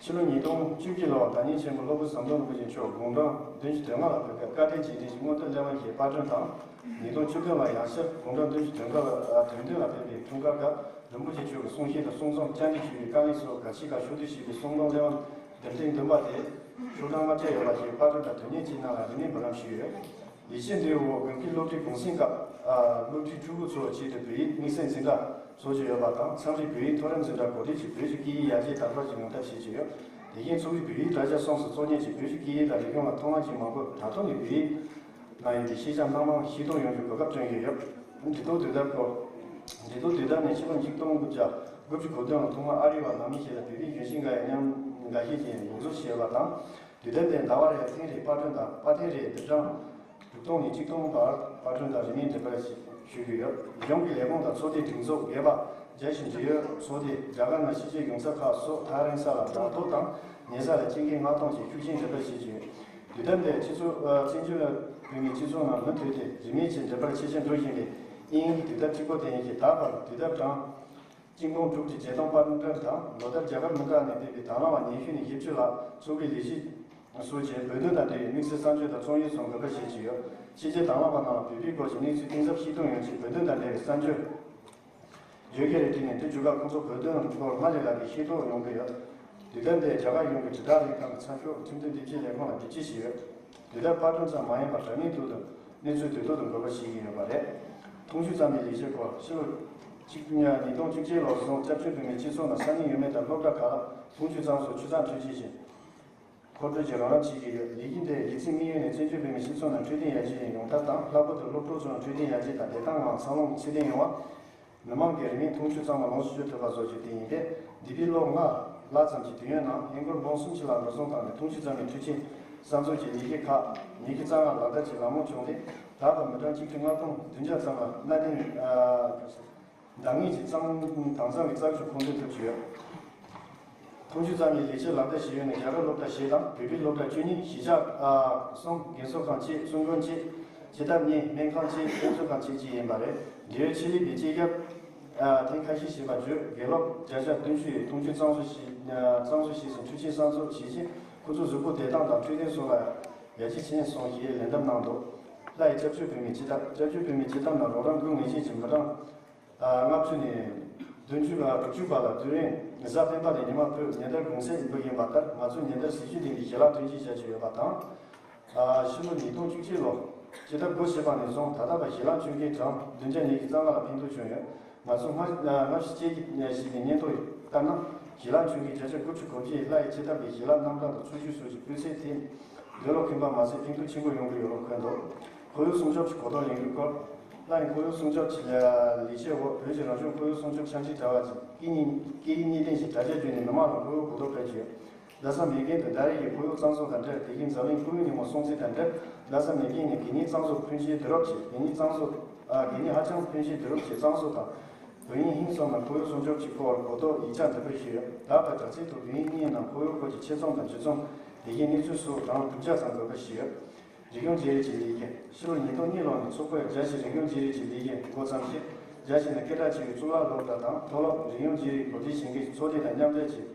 ཕྱི་ལོ་ཉིས་སྟོང་བཅུ་གཅིག་ལོར་བདག་ཉིད་ཆེན་པོ་སློབ་དཔོན་ཟམ་གདོང་རིན་པོ་ཆེ་མཆོག་དགུང་གྲངས་བདུན་ཅུ་དོན་ལྔ་ལ་ཕེབས་སྐབས་བཀའ་དྲིན་རྗེས་དྲན་གྱི་མངོན་བསྟོད་གླེང་བ་ཞེས་པར་སྐྲུན་དང་། ཉིས་སྟོང་བཅུ་བདུན་ལ་ཡང་ཕྱིར་དགུང་གྲངས་བདུན་ཅུ་དོན་དགུ་ལ་དོན་བདུན་ལ་ཕེབས་པའི་འཁྲུངས་སྐར་སྐབས་རིན་པོ་ཆེ་མཆོག་གི་གསུང་བཤད་དང་གསུང་རྩོམ་བཅར་འདྲི་ཞུ་བའི་དཀའ་ལས་སོགས་ག་ཅི་ག་ཤོད་དུ་བྱས་པའི་གསུང་རྩོམ་གླེང་བ་འདེམས་ཐོན་བདུན་པ་དེ་ཤོག་གྲངས་ལྔ་བརྒྱ་ཡོད་པ་ཞིག་པར་སྐྲུན་དང་དོན་གཉེར་བྱེད་གནང་བར་རིམ་ནས་འབུལ་ལམ་ཞུས་ཡོད། ལས་བྱེད་འདིའི་འོག་དགོན་སྡེའི་སློབ་གྲྭའི་གུང་སེང་སྐབས། ཨ། སློབ་གྲྭའི་ཕྲུ་གུ་ཚོའི་ཆེད་དུ་བོད་ཡིག་དམིགས་བསལ་འཛིན་གྲྭ་བཟོ་བཞིན་ཡོད་པ་དང་། མཚམས་རེ་བོད་ཡིག་མཐོ་རིམ་འཛིན་གྲྭ་གོ་སྒྲིག་གིས་བོད་ཀྱི་སྐད་ཡིག་ཡར་རྒྱས་དར་སྤེལ་གྱི་ངོ་ཐབས་བྱེད་ཀྱི་ཡོད། དེ་བཞིན་ཚོགས་པའི་བོད་ཡིག་དྲ་རྒྱ་གསུམ་སུ་གཙོ་གཉེར་གྱིས་བོད་ཀྱི་སྐད་ཡིག་དང་རིག་གཞུང་ལ་ཐོག་མ་ཅིག་མ་དགོས་དྲ་ཐོག་ནས་བོད་ཡིག་གནང་ཡོད་དེ་ཤེས་བྱ་སྣ་མང་ཤེས་རྟོགས་ཡོང་རྒྱུའི་གོ་སྐབས་བསྐྲུན་གྱི་ཡོད། འབྲི་ཐོག་དུས་དེབ་སྐོར། འབྲི་ཐོག་དུས་དེབ་ནི་ཕྱི་ལོ་ཆིག་སྟོང་དགུ་བརྒྱ་དགུ་བཅུ་གོ་བདུན་ལོར་ཐོག་མར་ཨ་རི་བ་ནང་མི་ཞིག་ལ་བོད་པའི་གཞོན་སྐྱེས་འགའ་ཡིས་མཉམ་འགའ་ཤས་ཀྱིས་འགོ་འཛུགས་བྱས་པ་དང་། དུས་དེབ་དེ་ཟླ་བ་རེར་ཐེངས་རེ་པར་སྐྲུན་དང་། པར་ཐེངས་རེའི་དུས་གྲངས་དྲུག་སྟོང་ནས་གཅིག་སྟོང་བར་པར་སྐྲུན་དང་རིན་མེད་འབྲི་སྤེལ་ཞུ་གི་ཡོད། གཞུང་གི་ལས་ཁུངས་དང་ཚོགས་སྡེའི་སྒྲིག་འཛུགས་སྒེར་པ། རྒྱལ་སྤྱིའི་འབྲེལ་ཡོད་ཚོགས་སྡེ། རྒྱ་གར་ནང་ཕྱི་རྒྱལ་ཡོངས་ཁྱབ་ཁག་སོགས་ཐག་རིང་ས་ལ་དྲ་ཐོག་དང་ ཉེ་ས་ལ་སྐྱེད་མཁན་ལྔ་སྟོང་ཞིག་ཤུགས་ཆེན་འགྲིམ་པར་བྱེད་ཀྱི་ཡོད། དུས་སྟབས་འདིར་སྤྱི་ཚོགས་ཨ་བཙན་བྱོལ་བོད་མིའི་སྤྱི་ཚོགས་ནང་མུ་མཐུད་དེ་རིན་མེད་ཀྱི་འགྲིམ་པར་ཆེ་ཆེར་འགྲོ་བཞིན་པའི་དབྱིན་ཡིག་དུས་སྟབས་གཅིག་པོ་དེ་ཡིན་གྱི། ད་བར་དུས་སྟབས་གྲངས་གཅིག་སྟོང་དྲུག་ཁྲི་བརྒྱད་སྟོང་བར་འགྲིམ་དང་། ལོ་ལྟར་རྒྱ་གར་མི་གྲངས་ནས་ཕེབས་པའི་དང་བླངས་པ་ཉི་ཤུ་ནས་བཞི་བཅུ་ལྷག་ཚོགས་པའི་ལས་གཞི་སོགས་ཀྱི་བོད་དོན་དང་འབྲེལ་བའི་དམིགས་བསལ་གསར་འགྱུར་དང་རྩོམ་ཡིག་སོགས་འགོད་པར་བྱེད་ཀྱི་ཡོད། ཕྱི་རྒྱལ་དང་བླངས་པ་རྣམས་ལ་བོད་པའི་སྐོར་གྱི་གནས་ཚུལ་གཏིང་ཟབ་ཤེས་རྟོགས་ཡོང་ཆེད་བོད་དོན་དང་འབྲེལ་བའི་གསར་འགྱུར་བརྗོད་ཀྱི་རེད་བྲིས་ནས། དེ་བརྗོད་སྐབས་ཁོང་ཚོ་བོད་དོན་སྐོར་སྔར་ལས་ལྷག་པའི་ཤེས་རྟོགས་ཡོང་གི་ཡོད། དུས་སྟབས་འདིར་རྒྱ་གར་གཞུང་གི་དྲིལ་བསྒྲགས་ལྷན་ཁང་གི་ཚགས་ཤོག་ཁྲིམས་དོན་སྡེ་བརྒྱད་ལས་ཁང་ལ་དེབ་སྐྱེལ་བྱས་ཡོད། དུས་སྟབས་པར་སྐྲུན་ཙམ་མ་ཡིན་པར་དྲ་བརྙན་ཐོག་ཏུ་གནས་ཚུལ་དུས་ཐོག་ཏུ་འགོད་པར་བྱེད་ཀྱི་ཡོད་པ་རེད། ཐོང་གཤོལ་རྩ་མེད་ལས་བྱེད་སྐོར། ཕྱི་ལོ་གཅིག་ཉིས་སྟོང་བཅུ་གཅིག་ལོར་བཟུང་སྐྱབས་བཅོལ་བོད་མིའི་སྤྱི་ཚོགས་ནང་ས་གནས་ཡུལ་མི་དང་སློབ་གྲྭ་ཁག་ལ་ཐོང་གཤོལ་གཙང་བཟོ་ཆུ་གཙང་འཕྲུལ་ཆས་བཞིན་མཁོ་སྤྲོད་ཀྱི་རོགས་རམ་བྱེད་ཀྱི་ཡོད། ལས་གཞི་འདིས་སྒེར་སེམས་དམིགས་ཡུལ་ནས་བཙན་བྱོལ་བོད་མིའི་སྤྱི་ཚོགས་ནང་འཕྲོད་བསྟེན་ཡར་རྒྱས་ཡོང་ཐབས་དང་། ལྷག་པར་དུ་སློབ་ཕྲུག་ཚོར་འཕྲོད་བསྟེན་ཡར་རྒྱས་དང་བདེ་ཐང་ངང་འཚར་ལོངས་ཚུལ་ལྡན་ཡོང་བ། མི་མང་གིས་རིན་མེད་ཐོང་གཤོལ་གཙང་མ་ལོངས་སུ་སྤྱོད་ཐུབ་པ་བཟོ་རྒྱུ་དེ་ཡིན་པས། འདས་པའི་ལོ་ལྔ་ལྷག་ཙམ་གྱི་དུས་ཡུན་ནང་ཧིན་སྒོར་འབུམ་གསུམ་ཕྱེད་ལྷག་འགྲོ་སོང་བཏང་ནས་ཐོང་གཤོལ་རྩ་མེད་འཕྲུལ་ཆས་གསར་འཛུགས་ཀྱི་ལས་འགུལ་ཁག་ཉི་ཤུ་རྩ་ལྔ་ལག་བསྟར་གྱིས་ལམ་ལྷོང་བྱུང་སྟེ། ད་བར་མི་གྲངས་གཅིག་ཁྲི་ལྔ་སྟོང་བདུན་བརྒྱ་ཙམ་ལ་གནའ་དེང་ཨ་འདང་ངེས་ཀྱི་གཙང་དྭངས་གཙང་གི་རྩྭ་ཆུ་མཁོ་འདོན་ཐུབ་ཀྱི་ཡོད། ཐོང་གཤོལ་རྩ་མེད་ལས་འཆར་ལག་བསྟར་བྱེད་ཡུལ་ནི་རྒྱ་གར་སློབ་གྲྭ་བཞི་དང་། བོད་པའི་སློབ་གྲྭ་བཅུ་གཉིས། གཞིས་ཆགས་ཨ་གསུམ། རྒན་གསོ་ཁང་གཅིག། གསུང་དགོན་གཅིག། སྤྱི་ཐབ་གཉིས། སྨན་ཁང་གཅིག། དཔེ་མཛོད་ཁང་གཅིག་བཅས་ཡིན་པ་རེད། འབྲེལ་ཡོད་ཆེད་ལས་པའི་སྤྱི་ཁྱབ་ཨ་ཐེངས་ཁ་ཤས་ཞེས་པ་བརྗོད། དགེ་སློབ་བརྒྱ་ཆ་བདུན་ཅུ་ཡིས་ཐོང་གཤོལ་གཙང་བཟོ་བྱས། ཨ་གཙང་བཟོ་བྱས་ཤིང་འཕྲུལ་ཆས་གསར་འཛུགས་བྱས་རྗེས་ཁོ་ཚོའི་གཟུགས་པོ་བདེ་ཐང་དང་འཕྲོད་བསྟེན་སོགས་ལ་ཡར་རྒྱས་ཕྱིན་སོང་ཞེས་ལན་འདེབས་གནང་འདུག་ལྷ་ཡི་སྐྱབས་བཅོལ་བོད་མིའི་སྤྱི་ཐབ། སྐྱབས་བཅོལ་བོད་མིའི་སྤྱི་ཐབ་ནང་རོགས་རམ་དགོས་ངེས་ཅན་གྱི་མི་གྲངས་ཨ་ལྔ་བཅུ་ནས་བདུན་ཅུ་དང་དྲུག་ཅུ་བར་ལ་དུས་ཡུན་གཟའ་སྤེན་པ་ནས་ཉི་མ་བོད་ཉིན་ལྟར་གུང་སེང་འབུལ་བཞིན་པ་ལྟར། ང་ཚོས་ཉིན་ལྟར་ཟས་བཅུད་ལྡན་པའི་ཞལ་ལག་ཐོན་སྐྱེད་བྱ་རྒྱུ་ཡོད་པ་དང་། ཨ་ཕྱི་ལོ་ཉིས་སྟོང་བཅུ་གཅིག་ལོར་སྤྱི་ཐབ་སྒོ་ཕྱེ་བ་ནས་བཟུང་ད་ལྟ་བར་ཞལ་ལག་མཆོད་མཁན་གྲངས་བདུན་བརྒྱ་ཉི་ཤུ་རྩ་ལྔ་ལ་ཕན་ཐོགས་བྱུང་ཡོད། ང་ཚོ་སྔ་ཨ་སྔ་ཕྱི་དཔྱད་ཞིབ་པའི་སྙན་ཐོ་ལྟར་ན། ཞལ་ལག་མཆོད་མཁན་བརྒྱ་ཆ་དགུ་བཅུ་གོ་བརྒྱད་ལྷ་ཡི་སྤྱི་ཐབ་པའི་ཞལ་ལག་རྣམ་གྲངས་དང་ཚོགས་ཞུགས་སོགས་ཀྱི་སྤུས་ཚད་དེ་འདོད་བློ་ཁེངས་པ་མ་ཟད་ཕན་ཐོགས་ཆེན་པོ་ཡོང་གི་ཡོད་པ་འཁོད་འདུག་ཁོར་ཡུག་སྲུང་སྐྱོབ་ཀྱི་གོ་རྟོགས་ལེན་དགོས་སྐོར། ལྷ་ཡི་ཁོར་ཡུག་སྲུང་སྐྱོབ་ཀྱི་ལས་བྱེད་འོག་བོད་ཀྱི་རང་སྐྱོང་ཁོར་ཡུག་སྲུང་སྐྱོབ་འཆར་འགྲིག་དྲ་བ་ཅན་སྐད་གཉིས་སྐད་ཡིག་གཉིས་ལྡན་ཞིག་དྲ་རྒྱ་བརྒྱུད་ནས་མི་མང་ལ་ཁོར་ཡུག་གོ་རྟོགས་སྤེལ་གྱི་ཡོད། ལྷ་ས་མེག་གྷན་དུ་ཟླ་རེ་བཞིན་ཁོར་ཡུག་གཙང་བཟོ་དང་འབྲེལ། དེ་བཞིན་འཛམ་གླིང་ཁོར་ཡུག་ཉིན་མོ་སྲུང་བརྩི་དང་འབྲེལ། ལྷ་ས་མེག་གྷན་ནས་གད་སྙིགས་གཙང་བཟོ་ཕོན་ཆེན་བསྡུ་རུབ་བྱས། གད་སྙིགས་གཙང་བཟོ་ཨ་གད་སྙིགས་ཧ་ཅང་ཕོན་ཆེན་བསྡུ་རུབ་བྱས་གཙང་བཟོ་དང་། བོད་དབྱིན་ཧིན་གསུམ་ནང་ཁོར་ཡུག་སྲུང་སྐྱོབ་ཀྱི་སྐོར་གོ་རྟོགས་ཡིག་ཆ་འགྲེམས་སྤེལ་ཞུས་ཡོད། ད་བར་དྲ་ཚིགས་ཐོག་བོད་དབྱིན་གཉིས་ནང་ཁོར་ཡུག་སྐོར་གྱི་ཆེད་རྩོམ་དང་འབྲི་རྩོམ། དེ་བཞིན་གནས་ཚུལ་སོགས་གྲངས་དྲུག་བརྒྱ་ཙམ་འགོད་པ་ཞུས་ཡོད། རིག་གཞུང་བརྗེ་རེས་ཀྱི་ལས་འགུལ། ཕྱི་ལོ་ཉིས་སྟོང་གཉིས་ལོ་ནས་ཚོགས་པས་རྒྱ་ཆེའི་རིག་གཞུང་བརྗེ་རེས་ཀྱི་ལས་འགུལ་འགོ་བརྩམས་རྗེས། རྒྱ་ཆེ་ནས་སྐད་གྲགས་ཆེ་བའི་གཙུག་ལག་སློབ་གྲྭ་དང་མཐོ་སློབ་རིག་གཞུང་བརྗེ་རེས་གོ་སྒྲིག་བྱེད་མཁན་གྱི་ཚོགས་སྡེ་དང་མཉམ་འབྲེལ་གྱིས།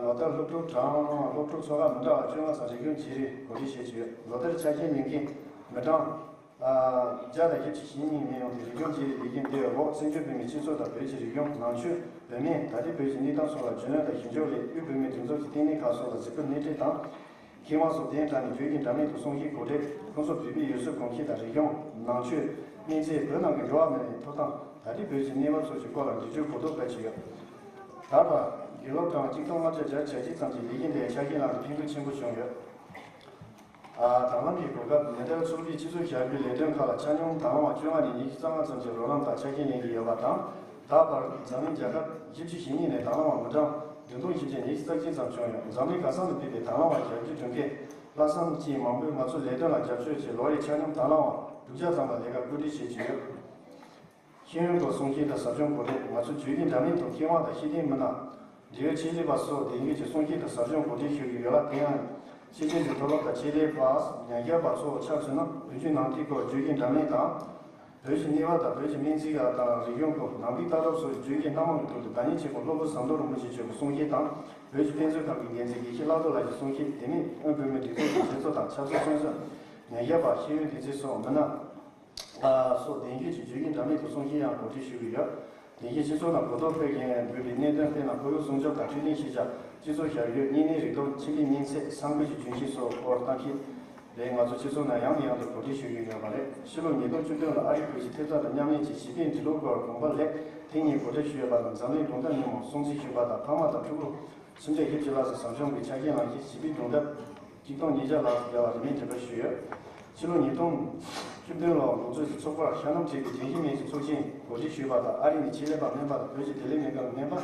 ལོ་ལྟར་སློབ་ཕྲུག་གྲངས་སློབ་ཕྲུག་ཚོ་ཁག་མི་འདྲ་བ་བཅོ་ལྔ་ཙམ་རིག་གཞུང་བརྗེ་རེས་གོ་སྒྲིག་བྱེད་ཀྱི་ཡོད། ལོ་ལྟར་ཆ་རྐྱེན་ལེན་མཁན་མི་གྲངས་བརྒྱ་དང་བཞི་བཅུ་ཞེ་གཉིས་མི་ཡོང་སྟེ། རིག་གཞུང་བརྗེ་རེས་ལས་འགུལ་འདིའི་འོག་བཙན་བྱོལ་བོད་མིའི་སྤྱི་ཚོགས་དང་བོད་ཀྱི་རིག་གཞུང་། ནང་ཆོས། བུད་མེད། ད་ལྟའི་བོད་ཀྱི་གནས་སྟངས་སོགས་ལ་རྒྱུས་ལོན་དང་ཞིབ་འཇུག་སླད་དབུས་བོད་མིའི་སྒྲིག་འཛུགས་ཀྱི་ལྟེ་གནས་ཁག་སོགས་ལ་གཟིགས་སྐོར་སྣེ་ཁྲིད་དང་། མཁས་དབང་སོགས་གདན་དྲངས་ནས་བརྗོད་ཀྱིས་འདྲ་མིན་དུ་གསུང་བཤད་གོ་སྒྲིག་ཁོང་ཚོ་བོད་པའི་ཡུལ་སྲོལ་གོམས་གཤིས་དང་རིག་གཞུང་། ནང་ཆོས། སྨན་རྩིས། བོད་ནང་གི་འགྲོ་བ་མིའི་ཐོབ་ཐང་། ད་ལྟའི་བོད་ཀྱི་གནས་བབ་སོགས་ཀྱི་སྐོར་ལ་འགྲེལ་བརྗོད་གོ་རྟོགས་སྤེལ་གྱི་ཡོད། ད་བར་དགེ་སློབ་གྲངས་གཅིག་སྟོང་ལྔ་བརྒྱ་བརྒྱད་ཅུ་གྱ་གཅིག་ཙམ་གྱིས་ལས་འགུལ་འདིའི་ཆ་རྐྱེན་བླངས་ཏེ་ཕན་ཐོགས་ཆེན་པོ་བྱུང་ཡོད། ཨ་དང་བླངས་ཀྱི་གོ་སྐབས། ཉིན་ལྟར་ཚོགས་པའི་སྤྱི་ཚོགས་ཞབས་ཞུའི་ལས་དོན་ཁག་ལ་ཆ་སྙོམས་དང་བླངས་པ་བཅོ་ལྔ་ནས་ཉི་ཤུ་རྩ་ལྔ་ཙམ་གྱིས་རོགས་རམ་དང་ཆ་རྐྱེན་ལེན་གྱི་ཡོད་པ་དང་། ད་བར་འཛམ་གླིང་རྒྱལ་ཁབ་བཞི་བཅུ་ཞེ་གཉིས་ནས་དང་བླངས་པ་མི་གྲངས་བདུན་སྟོང་བཞི་བརྒྱ་ཉི་ཤུ་རྩ་གཅིག་ཙམ་བྱུང་ཡོད། འཛམ་གླིང་ག་ས་ནས་ཕེབས་པའི་དང་བླངས་པ་ཞབས་ཕྱི་སྒྲུབ་མཁན་ལྷག་བསམ་ཅན་མང་པོས་ང་ཚོའི་ལས་དོན་ལ་རྒྱབ་སྐྱོར་བྱས། ལོ་རེར་ཆ་སྙོམས་དང་བླངས་པ་དྲུག་བརྒྱ་ཙམ་ལ་ལས་ཀ་བཀོད་སྒྲིག་བྱེད་ཀྱི་ཡོད། ཤེས་ཡོན་སྐོར་གསུང་བཤད་དང་ཟབ་སྦྱོང་གོ་སྒྲིག་ང་ཚོ་བརྗོད་ཀྱིས་འདྲ་མིན་དུ་མཁས་དབང་དང་ཤེས་ལྡན་མི་སྣ། འབྲེལ་ཡོད་ཆེད་ལས་པ་སོགས་དེང་དུས་ཀྱི་གསུང་བཤད་དང་ཟབ་སྦྱོང་གོ་སྒྲིག་ཞུ་གི་ཡོད་ལ། དེ་ཡང་ཤེས་ཅན་གྱི་མཐོ་སློབ་དང་ཆེད་ལས་པ། ཉམས་ཞིབ་པ་སོགས་ཆ་མཚོན་ན། བོད་བརྒྱུད་ནང་བསྟན་སྐོར་བརྗོད་ཀྱིས་འདྲ་མིན་དང་། བོད་ཀྱི་གནས་བབ་དང་བོད་ཀྱི་སྨན་རྩིས་ཁང་དང་རིག་གཞུང་སྐོར། ནང་པའི་ལྟ་གྲུབ་སོགས་བརྗོད་ཀྱིས་སྣ་མང་གི་ཐོག་ཏུ་བདག་ཉིད་ཆེན་པོ་སློབ་དཔོན་ཟམ་གདོང་རིན་པོ་ཆེ་མཆོག་གི་གསུང་བཤད་དང་། བོད་ཀྱི་དཔེ་མཛོད་ཁང་གི་འགན་འཛིན་དགེ་བཤེས་བློ་བཟང་ལགས་ཀྱི་གསུང་བཤད། དེ་མིན་དབུས་བོད་མིའི་སྒྲིག་འཛུགས་ཀྱི་མཛད་གཙོ་དང་ཆབ་སྲིད་བཙོན་ཟུར། ཉམས་ཞིབ་པ། ཤེས་ཡོན་སྡེ་ཚན་སོགས་མི་སྣ་སོགས་དེང་དུས་ཀྱི་བརྗོད་ཀྱིས་འདྲ་མིན་དུ་གསུང་བཤད་ཡང་གོ་སྒྲིག་ཞུ་གི་ཡོད། དེ་བཞིན་སྤྱི་ཚོགས་ནང་གོ་རྟོགས་སྤེལ་མཁན་དགོས་པའི་གནད་དོན། དཔེར་ན་ཁོར་ཡུག་སྲུང་སྐྱོབ་དང་འཕྲོད་བསྟེན་ཤེས་བྱ། སྤྱི་ཚོགས་ཞབས་ཞུ། གཉན་ནད་རིགས་སྟོབས། ཁྱིམ་པའི་སྨན་རྫས། ས་འགུལ་གྱི་རྒྱུན་ཤེས་སོགས་སྐོར་གཏམ་བཤད་རེད། ང་ཚོ་སྤྱི་ཚོགས་ནང་ཡང་ནས་ཡང་དུ་གོ་སྒྲིག་ཞུ་གི་ཡོད་པ་རེད། ཕྱི་ལོ་ཉིས་སྟོང་བཅུ་བདུན་ལ་ཨ་རིའི་བོད་ཀྱི་ཐེབས་རྩ་དང་མཉམ་ལས་ཀྱི་བྱིས་པའི་འབྲི་ཀློག་སྐོར་དགོངས་པ་ལེགས་ཐེངས་གཉིས་གོ་སྒྲིག་ཞུས་ཡོད་པ་དང་། འཛམ་གླིང་རླུང་རྟ་ཉིན་མོ་སྲུང་བརྩི་ཞུས་པ་དང་། ཕ་མ་དང་ཕྲུ་གུ་སུམ་བརྒྱ་བཞི་བཅུ་ལྷག་ཙམ་ཟབ་སྦྱོང་གི་ཆ་རྐྱེན་བླངས་ཤིང་། བྱིས་པའི་སྒྲུང་དེབ་གཅིག་སྟོང་ཉིས་བརྒྱ་ལྷག་ཙམ་བརྒྱབ་པ་རིན་མེད་འགྲེམས་སྤེལ་ཞུས་ཡོད། ཕྱི་ལོ་ཉིས་སྟོང་བཅུ་བདུན་ལོར་འགོ་འཛུགས་ཀྱི་ཚོགས་པར་ཤ་ནམ་དྲེགས་པའི་དྲན་ཤེས་མེད་ཀྱི་ཚོགས་ཆེན་གོ་སྒྲིག་ཞུས་པ་དང་། ཨ་རི་ནས་ཆེད་ལས་པ་སྨན་པ་དང་། བོད་ཀྱི་བདེ་ལེགས་སྨན་ཁང་གི་སྨན་པ།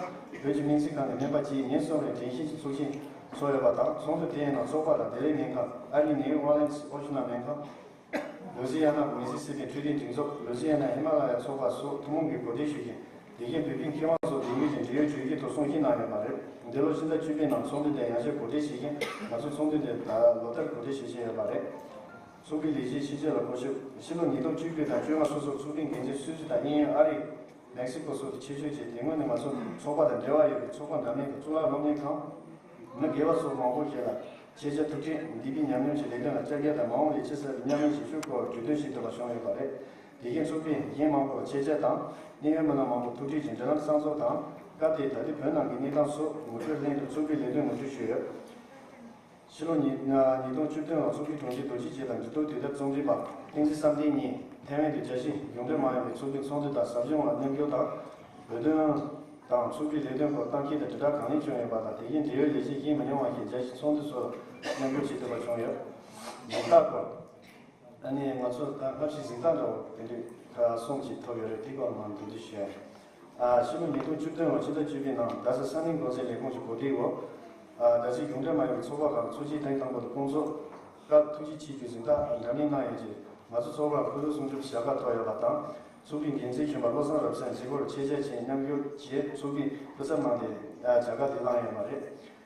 བོད་ཀྱི་སྨན་རྩིས་ཁང་གི་སྨན་པ་བཅས་ཉེར་གསུམ་རེ་དྲན་ཤེས་ཀྱི་ཚོགས་ཆེན་ཚོགས་ཡོད་པ་དང་། ཚོགས་འདུ་དེའི་ནང་ཚོགས་པ་དང་བདེ་ལེགས་སྨན་ཁང་། ཨ་རིའི་ནིའུ་ཨོ་ལེན་སི་ཨོ་ཤུ་ན་སྨན་ཁང་། ལུའུ་ཟི་ཡ་ན་མི་སི་སི་པི་འཕྲོད་བསྟེན་སྒྲིག་འཛུགས། ལུའུ་ཟི་ཡ་ན་ཧི་མ་ལ་ཡ་ཚོགས་པ་སོགས་ཐུན་མོང་གིས་གོ་སྒྲིག་ཞུ་ཞིང་། དེ་བཞིན་བོད་པའི་མཁས་དབང་སོགས་དེ་ཉིད་ཀྱི་འབྲེལ་ཡོད་བརྗོད་ཀྱིས་ཐོག་གསུང་བཤད་གནང་ཡོད་པ་རེད། འདི་ལོ་ཕྱི་ཟླ་བཅུ་པའི་ནང་ཚོགས་འདུ་དེ་ཡང་བསྐྱར་གོ་སྒྲིག་བྱེད་མཁན། ང་ཚོ་ཚོགས་འདུ་དེ་ད་ལོ་ལྟར་གོ་སྒྲིག་བྱེད་བཞིན་ཡོད་པ་རེད། ཚོགས་པའི་ལས་བྱེད་ཕྱི་རྒྱལ་ལ་སྐུ་ཞབས། ཕྱི་ལོ་ཉིས་སྟོང་བཅུ་དགུ་དང་བཅོ་ལྔ་སོ་སོར་ཚོགས་པའི་འགན་འཛིན་སུད་སི་དང་དབྱིན་ཡུལ། ཨ་རི། མེག་སི་ཀོ་སོགས་ཀྱི་ཆེད་བསྐྱོད་བྱས། དེ་སྔོན་ནས་ང་ཚོ་ཚོགས་པ་དང་འབྲེལ་བ་ཡོད་པའི་ཚོགས་པ་འདྲ་མིན་གྱི་གཙུག་ལག་སློབ་གཉེར་ཁང་། མི་སྒེར་བ་སོགས་མང་པོ་ཞིག་ལ་ཤེས་བྱ་ཐུག་འཕྲད། འདས་པའི་ཉམས་མྱོང་གི་ལས་དོན་ལ་བསྐྱར་ཞིབ་དང་མ་འོངས་ལས་བྱེད་གསར་པའི་མཉམ་ལས་བྱེད་ཕྱོགས་སྐོར་གྲོས་བསྡུར་ཞིག་ཐུབ་པ་བྱུང་ཡོད་པ་རེད། དེ་བཞིན་ཚོགས་པའི་འགན་མང་པོར་ཆེད་བཅར་དང་གནད་ཡོད་མི་སྣ་མང་པོ་ཐུག་འཕྲད་ཀྱིས་འབྲེལ་ལམ་གསར་འཛུགས་དང་། སྐབས་དེའི་ད་ལྟའི་བོད་ནང་གི་གནས་སྟངས་སོགས་ངོ་སྤྲོད་ལྷན་དུ་ཚོགས་པའི་ལས་དོན་ངོ་སྤྲོད་ཞུས་ཡོད། ཕྱི་ལོ་ཉིས་ཉིས་སྟོང་བཅུ་བདུན་ལོར་ཚོགས་པའི་དྲུང་ཆེ་རྡོ་རྗེ་རྗེ་དང་འབྲེལ་གཏུག་དོན་དེབ་རྩོམ་སྒྲིག་པ་བསྟན་འཛིན་བསམ་གཏན་གཉིས་ཐའེ་ཝན་དུ་རྒྱལ་སྤྱིའི་གཞུང་འབྲེལ་མ་ཡིན་པའི་ཚོགས་པའི་ཚོགས་འདུ་དང་ཟབ་སྦྱོང་ལ་མཉམ་ཞུགས་དང་། བོད་དོན་དང་ཚོགས་པའི་ལས་དོན་སྐོར་གཏམ་བཤད་དང་དྲིལ་བསྒྲགས་གང་ལེགས་བྱུང་ཡོད་པ་དང་། དེ་བཞིན་འབྲེལ་ཡོད་ལས་བྱེད་གཞན་མི་ཉུང་བ་ཞིག་རྒྱལ་སྤྱིའི་ཚོགས་འདུ་སོགས་ལ་མཉམ་ཞུགས་བྱེད་ཐུབ་པ་བྱུང་ཡོད། གཟེངས་རྟགས་སྐོར། ཨ་ནི་ང་ཚོ་ད་སྔ་ཕྱི་གཟེངས་རྟགས་འདྲ་བོ་དེ་འདྲ་གསུམ་ཞིག་ཐོབ་ཡོད་རེད། དེའི་སྐོར་ལ་མར་འགྲེལ་བརྗོད་ཞུ་ཡ་ཡིན། ཨ། ཕྱི་ལོ་ཉིས་སྟོང་བཅུ་བདུན་ལོར་ཕྱི་ཟླ་བཅུ་པའི་ནང་རྡ་ས་ས་གནས་འགོ་འཛིན་ལས་ཁུངས་ཀྱི་གོ་སྒྲིག་འོག་ཨ། རྒྱལ་སྤྱིའི་གཞུང་འབྲེལ་མ་ཡིན་པའི་ཚོགས་པ་ཁག་ཚོགས་ཆེན་ཐེངས་དང་པོ་དང་སྐུ་ཚོགས་སྐབས་ཐུགས་རྗེ་ཆེ་ཞུའི་གཟེངས་རྟགས་འདྲ་མིན་གནང་ཡོད་ཅིང་། ང་ཚོ་ཚོགས་པར་སྐུ་ཚབ་གསུང་ཆོས་ཞལ་དཀར་ཐོབ་ཡོད་པ་དང་། ཚོགས་པའི་འགན་འཛིན་གཞོན་པ་བློ་བཟང་རབ་གསལ་མཛད་སྒོར་ཆེད་བཅར་བྱས་མཉམ་ཞུགས་བྱས་ཚོགས་པའི་སྐུ་ཚབ་གནང་སྟེ་ཞལ་དཀར་དེ་བླངས་ཡོད་པ་རེད།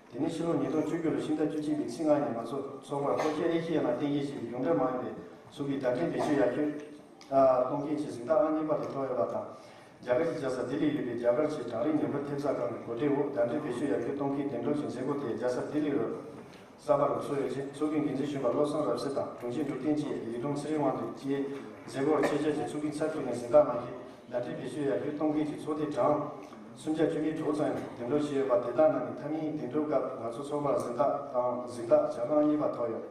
དེ་ནས་ཕྱི་ལོ་ཉིས་སྟོང་བཅུ་དགུ་ལོའི་ཕྱི་ཟླ་བཅུ་གཅིག་པའི་ཚེས་ལྔ་ཉིན་ང་ཚོ་ཚོགས་པར་ལྷོ་ཤར་ཨེ་ཤེ་ཡ་ནང་རྟེན་གཞི་བྱས་པའི་གཞུང་འབྲེལ་མ་ཡིན་པའི་ཚོགས་པའི་བརྡ་འཕྲིན་བེད་སྤྱོད་ཡར་རྒྱས་གཏོང་མཁན་གྱི་གཟེངས་རྟགས་ཨང་གཉིས་པ་དེ་ཐོབ་ཡོད་པ་དང་། རྒྱ་གར་གྱི་རྒྱལ་ས་ལྡི་ལིར་ཡོད་པའི་རྒྱ་གར་གྱི་གྲངས་རིག་ཉིན་བར་ཐེབས་རྩ་ཁང་གི་གོ་སྒྲིག་འོག་བརྡ་འཕྲིན་བེད་སྤྱོད་ཡར་རྒྱས་གཏོང་མཁན་དོན་གྲུབ་ཀྱི་མཛད་སྒོ་དེ་རྒྱལ་ས་ལྡི་ལི་རུ་གསར་པ་རུ་ཚོགས་ཡོད་ཅིང་། ཚོགས་པའི་འགན་འཛིན་གཞོན་པ་བློ་བཟང་རབ་གསལ་དང་དྲུང་ཆེ་འབྲུག་བསྟན་སྐྱིད། ལས་དྲུང་ཚེ་རིང་དབང་འདུས་བཅས་མཛད་སྒོར་ཆེད་བཅར་གྱིས་ཚོགས་པའི་ཚབ་ཞུས་ནས་གཟེངས་རྟགས་གནང་ཞིང་། བརྡ་འཕྲིན་བེད་སྤྱོད་ཡར་རྒྱས་གཏོང་མཁན་གྱི་ཚོགས་སྡེ་གྲངས་སུམ་བརྒྱ་བཅུ་མེད་དྲུག་ཙམ་གདན་འདྲེན་བྱས་ཡོད་པ། དེ་དག་ནང་ནས་ཐ་མའི་གདན་འདྲེན་སྐབས་ང་ཚོ་ཚོགས་པར་གཟེངས་རྟགས་དང་གཟེངས་རྟགས་ཞལ་ཀར་གཉིས་པ་ཐོབ་ཡོད།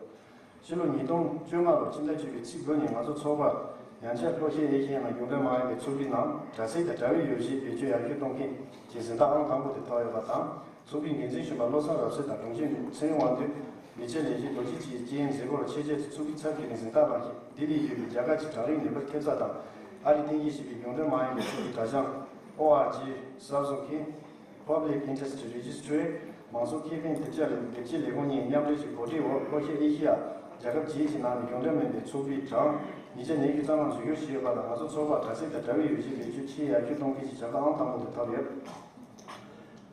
ཕྱི་ལོ་ཉིས་སྟོང་བཅོ་ལྔ་ལོར་ཕྱི་ཟླ་བཅུ་པའི་ཚེས་དགུ་ཉིན་ང་ཚོ་ཚོགས་པར་ཡང་བསྐྱར་ལྷོ་ཤར་ཨེ་ཤེ་ཡ་ནང་གཞུང་འབྲེལ་མ་ཡིན་པའི་ཚོགས་པའི་ནང་དྲ་ཚིགས་དང་དྲ་བའི་ཡོ་བྱད་བེད་སྤྱོད་ཡར་རྒྱས་གཏོང་མཁན་གྱི་གཟེངས་རྟགས་ཨང་དང་པོ་དེ་ཐོབ་ཡོད་པ་དང་། ཚོགས་པའི་འགན་འཛིན་གཞོན་པ་བློ་བཟང་རབ་གསལ་དང་དྲུང་ཆེ་ཚེ་རིང་དབང་འདུས། ལས་བྱེད་ལས་བྱེད་རྡོ་རྗེ་ཆོས་སྐྱིད་བཅས་མཛད་སྒོར་ཆེད་བཅར་གྱིས་ཚོགས་པའི་ཚབ་ཞུས་ནས་གཟེངས་རྟགས་གནང་ཞིང་། ལྡི་ལིར་ཡོད་པའི་རྒྱ་གར་གྱི་གྲངས་རིག་ཉིན་བར་ཐེབས་རྩ་དང་། ཨ་རིར་རྟེན་གཞི་བྱས་པའི་གཞུང་འབྲེལ་མ་ཡིན་པའི་ཚོགས་པའི་དྲ་བྱང་ཨོ་ཨར་ཇི་གསར་བཟོ་མཁན། Public Interest Registry། མང་གཙོ་ཁེ་ཕན་ཐེབས་རྩ་ལས་འདེབས་ཀྱི་ལས་ཁུངས་གཉིས་མཉམ་འབྲེལ་གྱིས་གོ་སྒྲིག་འོག་ལྷོ་ཤར་ཨེ་ཤེ་ཡ་རྒྱལ་ཁབ་བརྒྱད་ཀྱི་ནང་ནས་གཞུང་འབྲེལ་མིན་པའི་ཚོགས་པའི་གྲངས་ཉིས་བརྒྱ་ཉེར་དགུ་ཙམ་ལ་འཛུལ་ཞུགས་བྱས་ཡོད་པ་དང་། ང་ཚོ་ཚོགས་པར་དྲ་ཚིགས་དང་དྲ་བའི་ཡོ་བྱད་བེད་སྤྱོད་ཆེས་ཡར་རྒྱས་གཏོང་མཁན་གྱི་ཞལ་ཀར་ཨང་དང་པོ་དེ་ཐོབ་ཡོད།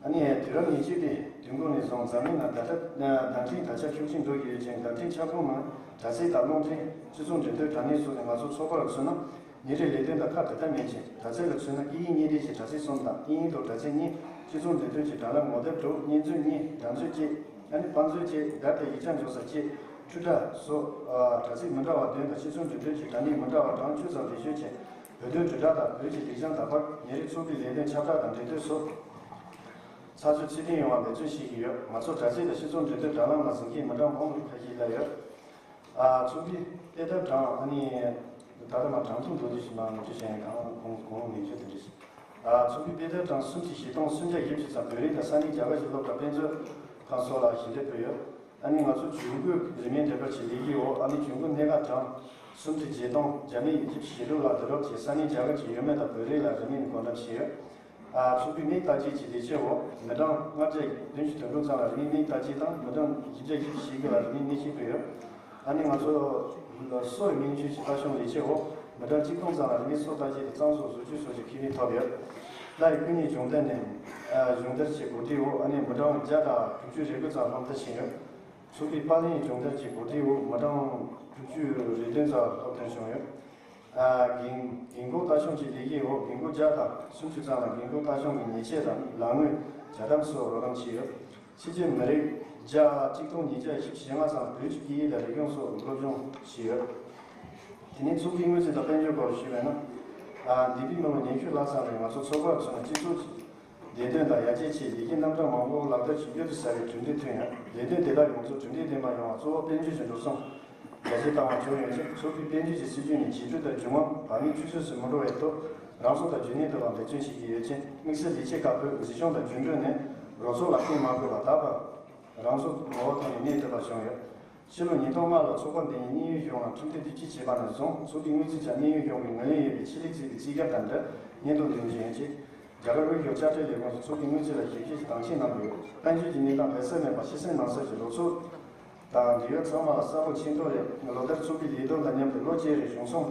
ཨ་ནི་དུས་རབས་ཉེར་གཅིག་པའི་དུས་འགོ་ནས་བཟུང་འཛམ་གླིང་ནང་བརྡ་ཁྲ་བརྡ་འཕྲིན་དར་ཁྱབ་ཤུགས་ཆེན་འགྲོ་བཞིན་ཡོད་ཅིང་། བརྡ་འཕྲིན་ཁྱབ་ཁོངས་ནང་དྲ་ཚིགས་དང་རླུང་འཕྲིན། སྤྱི་ཚོགས་འབྲེལ་མཐུད་དྲ་གནས་སོགས་ནས་ང་ཚོ་ཚོགས་པར་མཚོན་ན། ཉིན་རེའི་ལས་དོན་དང་ཁ་བྲལ་ཐབས་མེད་ཅིང་། དྲ་ཚིགས་ལ་མཚོན་ན་དབྱིན་ཡིག་གཉིས་སྡེ་བཞི། དྲ་ཚིགས་གསུམ་དང་དབྱིན་ཡིག་ཐོག་དྲ་ཚིགས་གཉིས། སྤྱི་ཚོགས་འབྲེལ་མཐུད་ཀྱི་དྲ་ལམ་ངོ་དེབ་དྲུག། བརྙན་མཛོད་གཉིས། སྒྲ་མཛོད་གཅིག། ཨ་ནི་པར་མཛོད་གཅིག། དེབ་དང་ཡིག་ཆ་འབྱོར་ས་གཅིག། འཕྲུལ་ཁྲ་སོགས་དྲ་ཚིགས་མི་འདྲ་བ་བདུན་དང་སྤྱི་ཚོགས་འབྲེལ་མཐུད་ཀྱི་དྲ་གནས་མི་འདྲ་བ་གྲངས་བཅུ་ཙམ་བེད་སྤྱོད་བྱས། བོད་དོན་དྲིལ་བསྒྲགས་དང་བོད་ཀྱི་ལེགས་བྱང་དར་སྤེལ། ཉིན་རེའི་ཚོགས་པའི་ལས་དོན་ཁྱབ་བསྒྲགས་དང་འབྲེལ་མཐུད་སོགས་ཚགས་ཚུད་ཚད་ལྡན་ཡོང་བར་འབད་བརྩོན་བྱེད་ཀྱི་ཡོད། ང་ཚོ་དྲ་ཚིགས་དང་སྤྱི་ཚོགས་འབྲེལ་མཐུད་དྲ་ལམ་ལ་གཟིགས་མཁན་མི་གྲངས་མང་རུ་ཁ་ཤས་སླེབས་ཡོད། ཨ། ཚོགས་པའི་དཔེ་དེབ་གྲངས། ཨ་ནི་ད་ལྟ་མ་གྲངས་ཐོ་མདོར་བསྡུས་ཤིག་མར་ངོ་སྤྲོད་བྱས་ཡིན། གང་གོང་གོང་ལེགས་བཅོས་དེ་འདྲ་ཞིག་ཨ། ཚོགས་པའི་དཔེ་དེབ་གྲངས་སུམ་ཁྲི་བཞི་སྟོང་སུམ་བརྒྱ་བཞི་བཅུ་ཙམ་བོད་རིགས་དང་ས་གནས་རྒྱ་གར་གྱི་སློབ་གྲྭ་དཔེ་མཛོད་ཁང་སོགས་ལ་ཞལ་འདེབས་ཕུལ་ཡོད། ཨ་ནི་ང་ཚོ་ཇུས་འགོད་རིན་མེད་འབྲེལ་པར་གྱི་ལས་གཞིའི་འོག་ཨ་ནི་ཇུས་འགོད་གནད་འགག་གྲངས་སུམ་ཁྲི་བརྒྱད་སྟོང་བརྒྱ་མེད་བཞི་བཅུ་ཞེ་དྲུག་ལ་བསྡུ་རུབ་བྱས། ས་གནས་རྒྱ་གར་གྱི་ཡུལ་མི་དང་བོད་རིགས་ལ་རིན་མེད་བགོ་འགྲེམས་བྱས་ཡོད། ཨ། ཚོགས་པའི་མིང་བཏགས་སྤྱད་ཀྱི་ལས་བྱེད་འོག་མི་གྲངས་ལྔ་བརྒྱ་བདུན་ཅུ་དོན་དྲུག་ཙམ་ལ་རིན་མེད་མིང་བཏགས་སྤྱད་དང་། མི་གྲངས་བཞི་བརྒྱ་བཞི་བཅུ་ཞེ་དགུ་ལ་རིན་མེད་མིང་ཤས་ཕུལ་ཡོད། ཨ་ནི་ང་ཚོ་སོ་ཡི་སྨན་བཅོས་ཀྱི་ལྟ་སྐྱོང་ལས་བྱེད་འོག་མི་གྲངས་གཅིག་སྟོང་ཙམ་ལ་རིན་མེད་སོ་བརྟག་དཔྱད་དང་གཙང་བཟོ་བཟོ་བཅོས་སོགས་ཀྱི་ཁེ་ཕན་ཐོབ་ཡོད། ལྷ་ཡི་སྐུ་བརྙན་སྦྱོང་བརྡར་ནས། ཨ། སྦྱོང་བརྡར་བཅས་གོ་སྒྲིག་འོག་ཨ་ནི་མི་གྲངས་བརྒྱ་དང་དྲུག་ཅུ་རེ་དགུ་ཙམ་སློབ་མཐར་ཕྱིན་ཡོད། ཚོགས་པའི་པར་ལེན་སྦྱོང་བརྡར་གྱི་གོ་སྒྲིག་འོག་མི་གྲངས་དྲུག་ཅུ་རེ་བདུན་ཙམ་སློབ་ཐོན་བྱུང་ཡོད། ཨ། རྒན་རྒན་འཁོགས་ལྟ་སྐྱོང་གི་ལས་ཀའི་འོག་རྒན་རྒོན་བརྒྱ་དང་སུམ་ཅུ་ཙམ་ལ་རྒན་རྒོན་ལྟ་སྐྱོང་གི་ཉེས་ཆད་དང་ལག་དངུལ་ཇ་དམ་སོགས་རོགས་རམ་བྱས་ཡོད། ཕྱི་རྒྱལ་མི་རིགས་བརྒྱ། གཅིག་སྟོང་ཉིས་བརྒྱ་བཞི་བཅུ་ཞེ་ལྔ་ཙམ་བོད་ཀྱི་སྐད་ཡིག་དང་རིག་གཞུང་སོགས་སློབ་སྦྱོང་བྱས་ཡོད། དེ་ནས་ཚོགས་པའི་དངུལ་རྩིས་དང་དཔལ་འབྱོར་སྐོར་ཞུས་པ་ཡིན་ན། ཨ། འདས་པའི་མི་ལོ་ཉི་ཤུ་ལྷག་ཙམ་རིང་ང་ཚོ་ཚོགས་པར་མཚོན་ན་སྤྱི་ཚོགས་ཀྱི་བདེ་དོན་དང་ཡར་རྒྱས་ཆེད་ལས་ཀའི་རྣམ་གྲངས་མང་པོ་ལག་བསྟར་བྱེད་རྒྱུ་དེ་གསར་བའི་གྲུབ་འབྲས་ཐོན་ཡོད། ལས་དོན་དེ་དག་ཡོངས་རྫོགས་གྲུབ་འབྲས་ལྡན་པ་ཡོང་བར་གཙོ་བོ་དཔལ་འབྱོར་གྱི་འགྲོ་སོང་རྒྱ་སྐྱེད་བཏང་བ་བྱུང་ཡོད་ཅིང་། ཚོགས་པའི་དཔལ་འབྱོར་གྱི་སྲིད་ཇུས་ནི་བྱིས་སྤྲོད་དང་རྒྱུ་དངོས་བར་མིའི་ཆུད་ཟོས་སུ་མི་འགྲོ་བའི་ཐོག་རང་སྲོག་དང་རྒྱུ་ནོར་ཐོབ་པར་འབད་བརྩོན་བྱེད་ཀྱི་ཡོད་ཅིང་། དམིགས་བསལ་ལས་བྱེད་ཁག་ཕུད་འཛིན་སྐྱོང་དང་རྒྱུན་སྤྲོད་ནས་རོགས་ཚོགས་ལ་བརྟེན་མ་དགོས་པར་ད་བར་རང་སྲོག་ངོ་བོ་ཐོག་ནས་གནས་ཐུབ་པ་བྱུང་ཡོད། ཕྱི་ལོ་ཉིས་སྟོང་ལྔ་ལོར་ཚོགས་པ་འདི་ཉིད་གནས་ཡུལ་གཞུང་ལ་ཁྲིམས་མཐུན་སྒྲིག་གཅོད་བྱས་པ་ནས་བཟུང་ཚོགས་པའི་དངུལ་རྩིས་ཀྱང་གནས་ཡུལ་གཞུང་གི་ངོས་ལེན་ཡོད་པའི་ཆེད་ལས་རྩིས་པའི་རྩིས་ཁྲ་དང་འབྲེལ་སྙན་ཐོ་འདོན་བཞིན་ཡོད་ཅིང་། རྒྱ་གར་དབུས་གཞུང་དཔྱ་ཁྲལ་ལས་ཁུངས་ཀྱིས་ཚོགས་པའི་དངུལ་རྩིས་ལ་ཞིབ་བཤེར་དང་ཞིབ་གནང་གི་ཡོད། དཔལ་འབྱོར་གྱི་གནས་སྟངས་འཕེལ་ས་མེད་པ་ཕྱི་གསལ་ནང་གསལ་གྱི་རོགས་ཚོགས་དང་འབྲེལ་ཡོད་ཚང་མ་ལ་གསལ་པོ་མཁྱེན་རྟོགས་ཡོད། ལོ་ལྟར་ཚོགས་པའི་ལས་དོན་དང་མཉམ་དུ་ལོ་བཅུའི་རིང་གཞུང་སྲུང་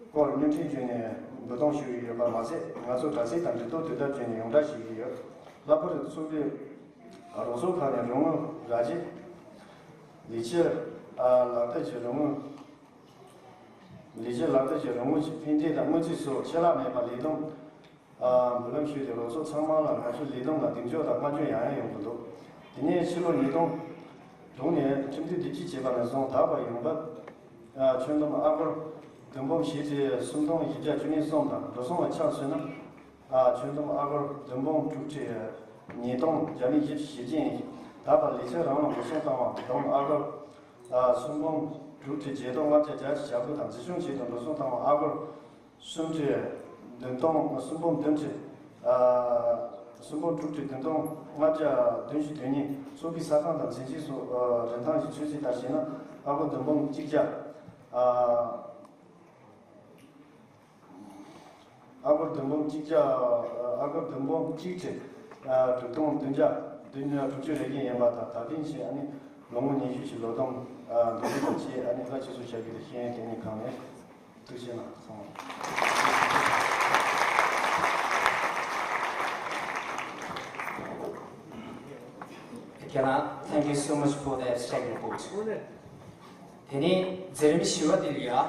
སྐོར་བརྙན་འཕྲིན་བརྒྱུད་ནས་འབུལ་གཏོང་ཞུ་གི་ཡོད་པ་མ་ཟད། ང་ཚོ་དྲ་ཚིགས་དང་འབྲེལ་གཏུག་དོན་དག་བརྒྱུད་ནས་ཡོངས་བསྒྲགས་ཞུ་གི་ཡོད། ལྷག་པར་དུ་ཚོགས་པའི་ རོགས་ཚོགས་ཁག་ནས་རོགས་དངུལ་རག་རྗེས། ལས་བྱེད་ལག་དེབ་ཀྱི་རོགས་དངུལ། ལས་བྱེད་ལག་དེབ་ཀྱི་རོགས་དངུལ་གྱི་ཕན་བདེ་དང་སྔོན་རྩིས་སོགས་ཆད་ལྷག་མེད་པར་ལས་བསྡོམས་འབུལ་ལམ་ཞུས་ཏེ། རོགས་ཚོགས་ཚང་མ་ལ་ང་ཚོའི་ལས་བསྡོམས་ལ་གདེང་འཇོག་དང་བསྔགས་བརྗོད་ཡང་ཡང་ཡོང་གི་འདུག་དེ་ནས་ཕྱི་ལོ་ཉིས་སྟོང་དྲུག་ནས་ཁྲིམས་མཐུན་སྡེབ་སྐྱེལ་བྱས་པ་ནས་བཟུང་ད་བར་ཡོངས་འབབ་ཆོལ་གདམས་ཨ་སྒོར་བདུན་འབུམ་བཞི་ཁྲི་སུམ་སྟོང་བཞི་བརྒྱ་བཅུ་གཉིས་སོང་དང་། འགྲོ་སོང་ལ་ཆ་མཚོན་ན། ཨ་ཆོལ་གདམས་ཨ་སྒོར་བདུན་འབུམ་དྲུག་ཁྲི་ཉིས་སྟོང་བརྒྱ་མེད་བཞི་བཅུ་ཞེ་བརྒྱད་ཡིན། ད་བར་ལས་བྱེད་རང་ལ་འགྲོ་སོང་བཏང་བ་བསྡོམས་ཨ་སྒོར་ཨ་སུམ་འབུམ་དྲུག་ཁྲི་བརྒྱད་སྟོང་ལྔ་བརྒྱ་བརྒྱད་ཅུ་གྱ་དགུ་དང་། འཛིན་སྐྱོང་ཆེད་དུ་འགྲོ་སོང་བཏང་བ་ཨ་སྒོར་སུམ་ཁྲི་བདུན་སྟོང་སུམ་འབུམ་བདུན་ཁྲི་ཨ་སུམ་འབུམ་དྲུག་ཁྲི་བདུན་སྟོང་ལྔ་བརྒྱ་བདུན་ཅུ་དོན་གཉིས། ཚོགས་ཀྱི་ས་ཁང་དང་མཛོད་ཆས་སོགས་ཨ་རིན་ཐང་གི་ཚོད་རྩིས་ལྟར་བྱས་ན་ཨ་སྒོར་བདུན་འབུམ་གཅིག་བརྒྱ་ཨ། ཨ་སྒོར་བདུན་འབུམ་གཅིག་བརྒྱ། ཨ་སྒོར་བདུན་འབུམ་གཅིག་ཁྲི་དྲུག་སྟོང་བདུན་བརྒྱ་བདུན་ཅུ་དྲུག་ཅུ་རེ་བཞི་ཡིན་པ་དང་། ད་ཐེངས་ཀྱི་ཨ་ནི་ལོ་ངོ་ཉི་ཤུ་ཞིག་ལོ་བསྡོམས་འདོན་སྤྲོད་དང་བཅས་ཨ་ནི་ལྷ་ཆོས་སུ་བྱ་རྒྱུ་དེ་ཤེས་ཡོན་ལྟེ་གནས་ཁང་ནས། ཐུགས་རྗེ་གནང་སོང་། Thank you so much for the abstract report. དེ་ནས་མཛད་རིམ་བཞི་པ་དེ་ལ་ཡ། ལྷ་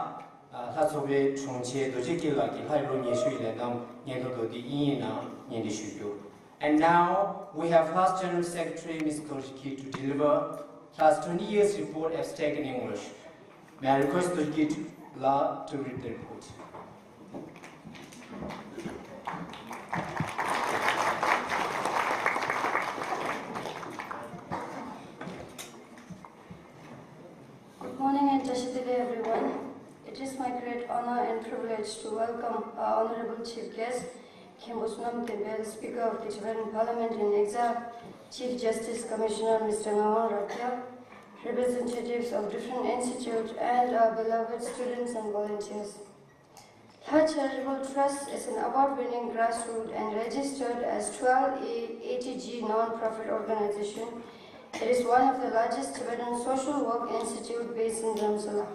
ཚོགས་པའི་དྲུང་ཆེ་རྡོ་རྗེ་སྐྱིད་ལགས་ཀྱིས་ལྷ་ཡི་ལོ་ཉི་ཤུ་ཡི་ལས་བསྡོམས་སྙན་ཐོ་མདོར་བསྡུས་དབྱིན་ཡིག་ནང་སྙན་སྒྲོན་ཞུ་རྒྱུ། And now we have Lha's General Secretary Miss Dorji Kid to deliver Lha's twenty years report abstract in English. May I request Dorji Kid La to read the report. Good morning and Tashi Delek, everyone. It is my great honor and privilege to welcome our honorable chief guest, Khenpo Sonam Denpel, Speaker of the Tibetan Parliament in Exile, Chief Justice Commissioner Mister Ngawang Rakya, representatives of different institutes, and our beloved students and volunteers. Lha Charitable Trust is an award-winning grassroots and registered as twelve A T G non-profit organization. It is one of the largest Tibetan social work institute based in Dharamsala.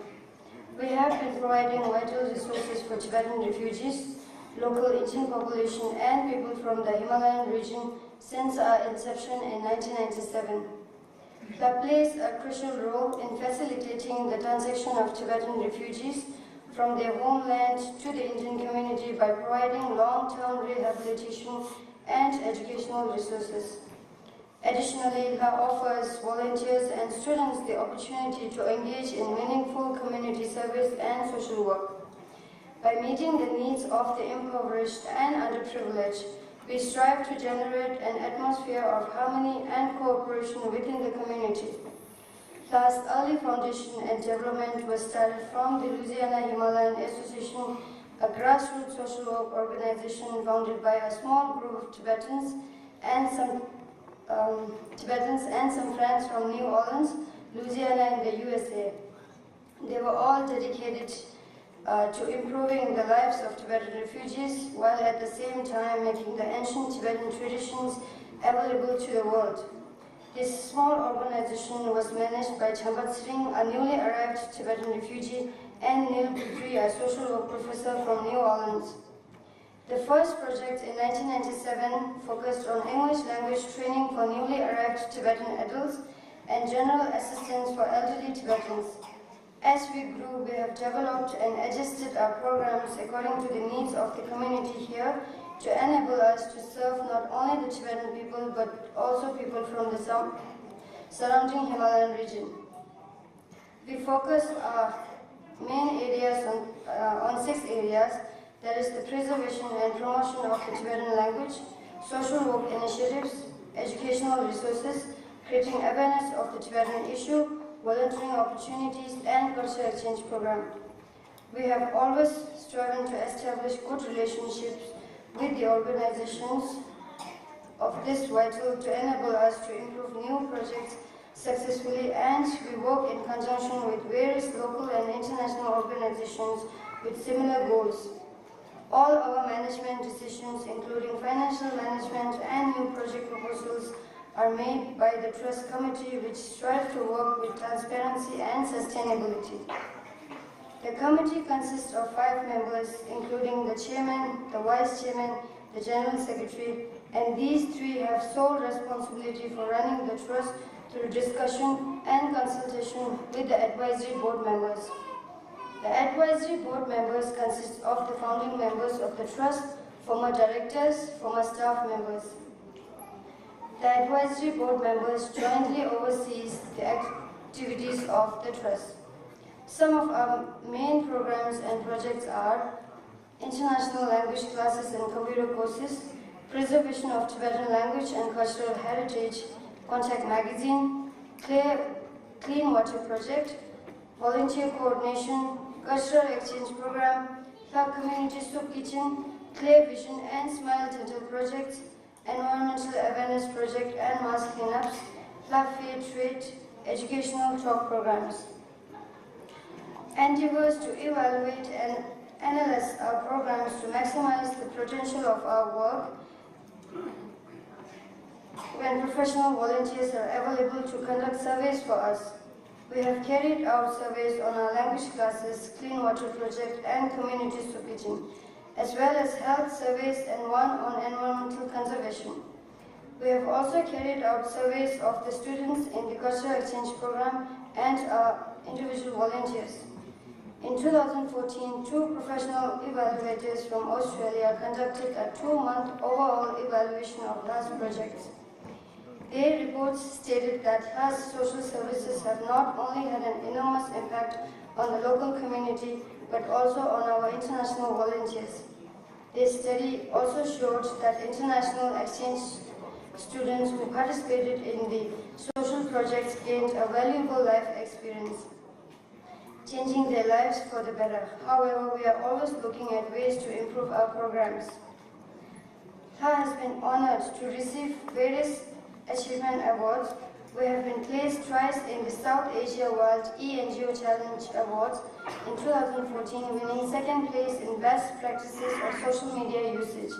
We have been providing vital resources for Tibetan refugees, local Indian population, and people from the Himalayan region since our inception in nineteen ninety-seven. Lha plays a crucial role in facilitating the transition of Tibetan refugees from their homeland to the Indian community by providing long-term rehabilitation and educational resources. Additionally, Lha offers volunteers and students the opportunity to engage in meaningful community service and social work. By meeting the needs of the impoverished and underprivileged, we strive to generate an atmosphere of harmony and cooperation within the community. Lha's early foundation and development was started from the Louisiana Himalayan Association, a grassroots social work organization founded by a small group of Tibetans and some um, Tibetans and some friends from New Orleans, Louisiana, in the U S A. They were all dedicated uh, to improving the lives of Tibetan refugees while at the same time making the ancient Tibetan traditions available to the world. This small organization was managed by Champa Tsering, a newly arrived Tibetan refugee, and Neil Petrie, a social work professor from New Orleans. The first project in nineteen ninety-seven focused on English language training for newly arrived Tibetan adults and general assistance for elderly Tibetans. As we grew, we have developed and adjusted our programs according to the needs of the community here to enable us to serve not only the Tibetan people but also people from the sur- surrounding Himalayan region. We focus our main areas on, uh, on six areas, that is the preservation and promotion of the Tibetan language, social work initiatives, educational resources, creating awareness of the Tibetan issue, volunteering opportunities, and cultural exchange program. We have always striven to establish good relationships with the organizations of this vital to enable us to improve new projects successfully, and we work in conjunction with various local and international organizations with similar goals. All our management decisions, including financial management and new project proposals, are made by the Trust Committee, which strive to work with transparency and sustainability. The committee consists of five members, including the chairman, the vice chairman, the general secretary, And these three have sole responsibility for running the trust through discussion and consultation with the advisory board members. The advisory board members consist of the founding members of the trust, former directors, former staff members. The advisory board members jointly oversees the activities of the trust. Some of our main programs and projects are international language classes and computer courses, preservation of Tibetan language and cultural heritage, Contact Magazine, Clear, Clean Water Project, volunteer coordination, cultural exchange program, Club Community Soup Kitchen, Clear Vision and Smile Dental projects, environmental awareness project and mass cleanups, Club Fair Trade, educational talk programs. Endeavors to evaluate and analyze our programs to maximize the potential of our work. When professional volunteers are available to conduct surveys for us, we have carried out surveys on our language classes, clean water project, and community soup kitchen, as well as health surveys and one on environmental conservation. We have also carried out surveys of the students in the cultural exchange program and our individual volunteers. In two thousand fourteen, two professional evaluators from Australia conducted a two-month overall evaluation of Lha's projects. Their reports stated that Lha's social services have not only had an enormous impact on the local community but also on our international volunteers. This study also showed that international exchange students who participated in the social projects gained a valuable life experience, changing their lives for the better. However, we are always looking at ways to improve our programs. Lha has been honored to receive various achievement awards. We have been placed twice in the South Asia World eNGO Challenge Awards in two thousand fourteen, winning second place in Best Practices of Social Media Usage,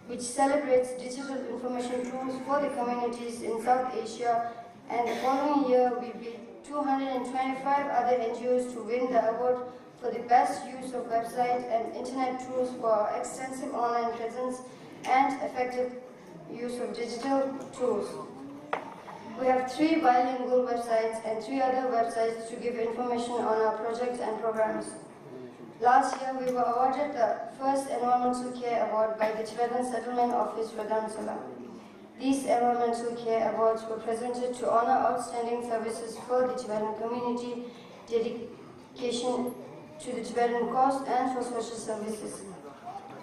which celebrates digital information tools for the communities in South Asia, and the following year we beat two hundred twenty-five other N G Os to win the award for the best use of website and internet tools for our extensive online presence and effective use of digital tools. We have three bilingual websites and three other websites to give information on our projects and programs. Last year, we were awarded the first Environmental Care Award by the Tibetan Settlement Office for Dharamsala. These Environmental Care Awards were presented to honor outstanding services for the Tibetan community, dedication to the Tibetan cause, and for social services.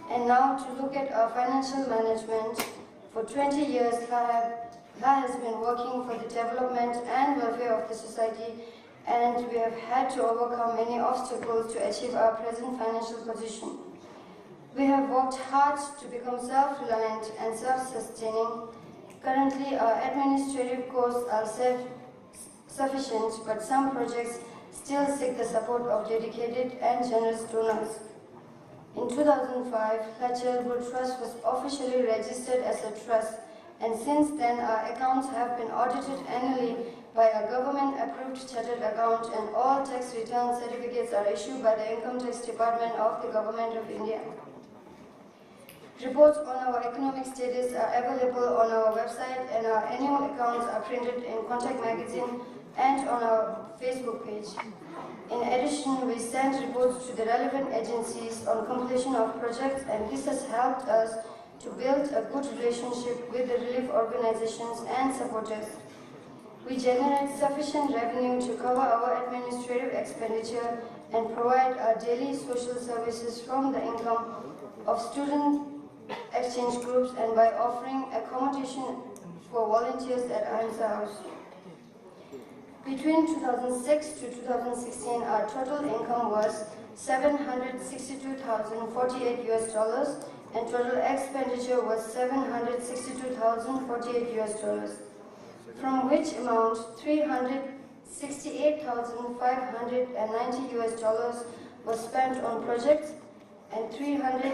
And now to look at our financial management. For twenty years, Lha have, Lha has been working for the development and welfare of the society, and we have had to overcome many obstacles to achieve our present financial position. We have worked hard to become self-reliant and self-sustaining. Currently, our administrative costs are self sufficient, but some projects still seek the support of dedicated and generous donors. In two thousand five, Lha Charitable Trust was officially registered as a trust, and since then our accounts have been audited annually by a government-approved chartered account, and all tax return certificates are issued by the Income Tax Department of the Government of India. Reports on our economic status are available on our website, and our annual accounts are printed in Contact Magazine and on our Facebook page. In addition, we send reports to the relevant agencies on completion of projects, and this has helped us to build a good relationship with the relief organizations and supporters. We generate sufficient revenue to cover our administrative expenditure and provide our daily social services from the income of student exchange groups and by offering accommodation for volunteers at Ahimsa House. Between two thousand six to two thousand sixteen, our total income was seven hundred sixty-two thousand forty-eight U S dollars, and total expenditure was seven hundred sixty-two thousand forty-eight U S dollars, from which amount three hundred sixty-eight thousand five hundred ninety U S dollars was spent on projects and three hundred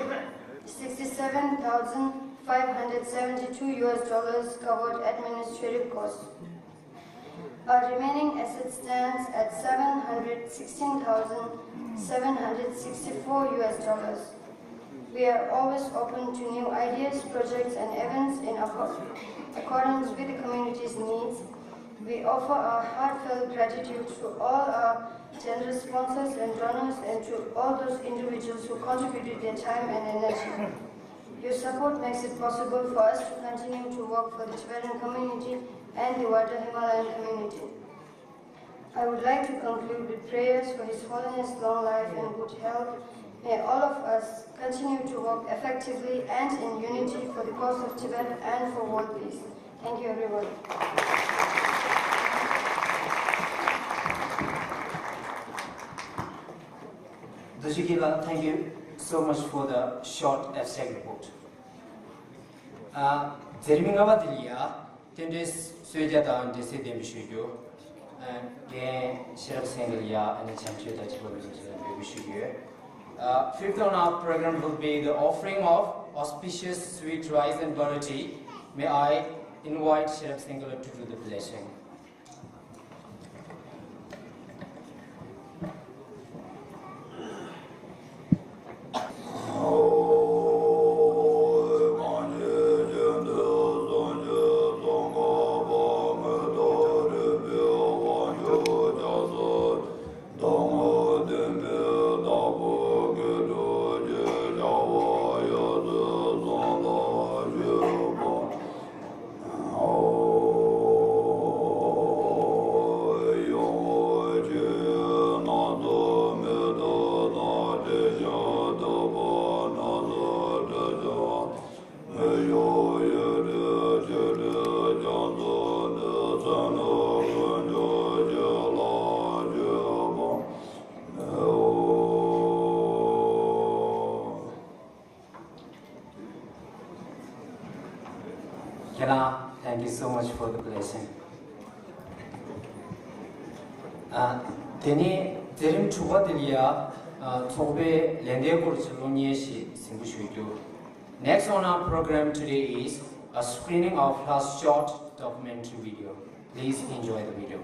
sixty-seven thousand five hundred seventy-two U S dollars covered administrative costs. Our remaining asset stands at seven hundred sixteen thousand seven hundred sixty-four U S dollars. We are always open to new ideas, projects, and events in acco- accordance with the community's needs. We offer our heartfelt gratitude to all our generous sponsors and donors and to all those individuals who contributed their time and energy. Your support makes it possible for us to continue to work for the Tibetan community and the wider Himalayan community. I would like to conclude with prayers for His Holiness' long life and good health. May all of us continue to work effectively and in unity for the cause of Tibet and for world peace. Thank you, everyone. Doshi Kila, thank you so much for the short abstract report. ཨ། མཛད་རིམ་ལྔ་པ་དེ་ལ་ཡ། རྟེན་འབྲེལ་གསོལ་ཇ་དང་འབྲེལ་ཚིག་གཏན་འབེབས་ཞུ་རྒྱུ། ཨ། རྒན་ཤེས་རབ་སེང་གེ་ལ་ཡ་ཨ་ནི་བྱམས་ཆོས་དང་བཅས་པ་འབུལ་ཞུ་རྒྱུ། Uh, fifth on our program will be the offering of auspicious sweet rice and butter tea. May I invite Sherab Singala to do the blessing. ཁྱེད་རང་། Thank you so much for the blessing. ཨ། དེ་ནས་མཛད་རིམ་དྲུག་པ་དེ་ལ་ཡ། ཨ། ཚོགས་པའི་ལས་སྡེའི་སྐོར་གྱི་གློག་བརྙན་ཞིག་གཟིགས་འབུལ་ཞུ་རྒྱུ། Next on our program today is a screening of Lha's short documentary video. Please enjoy the video.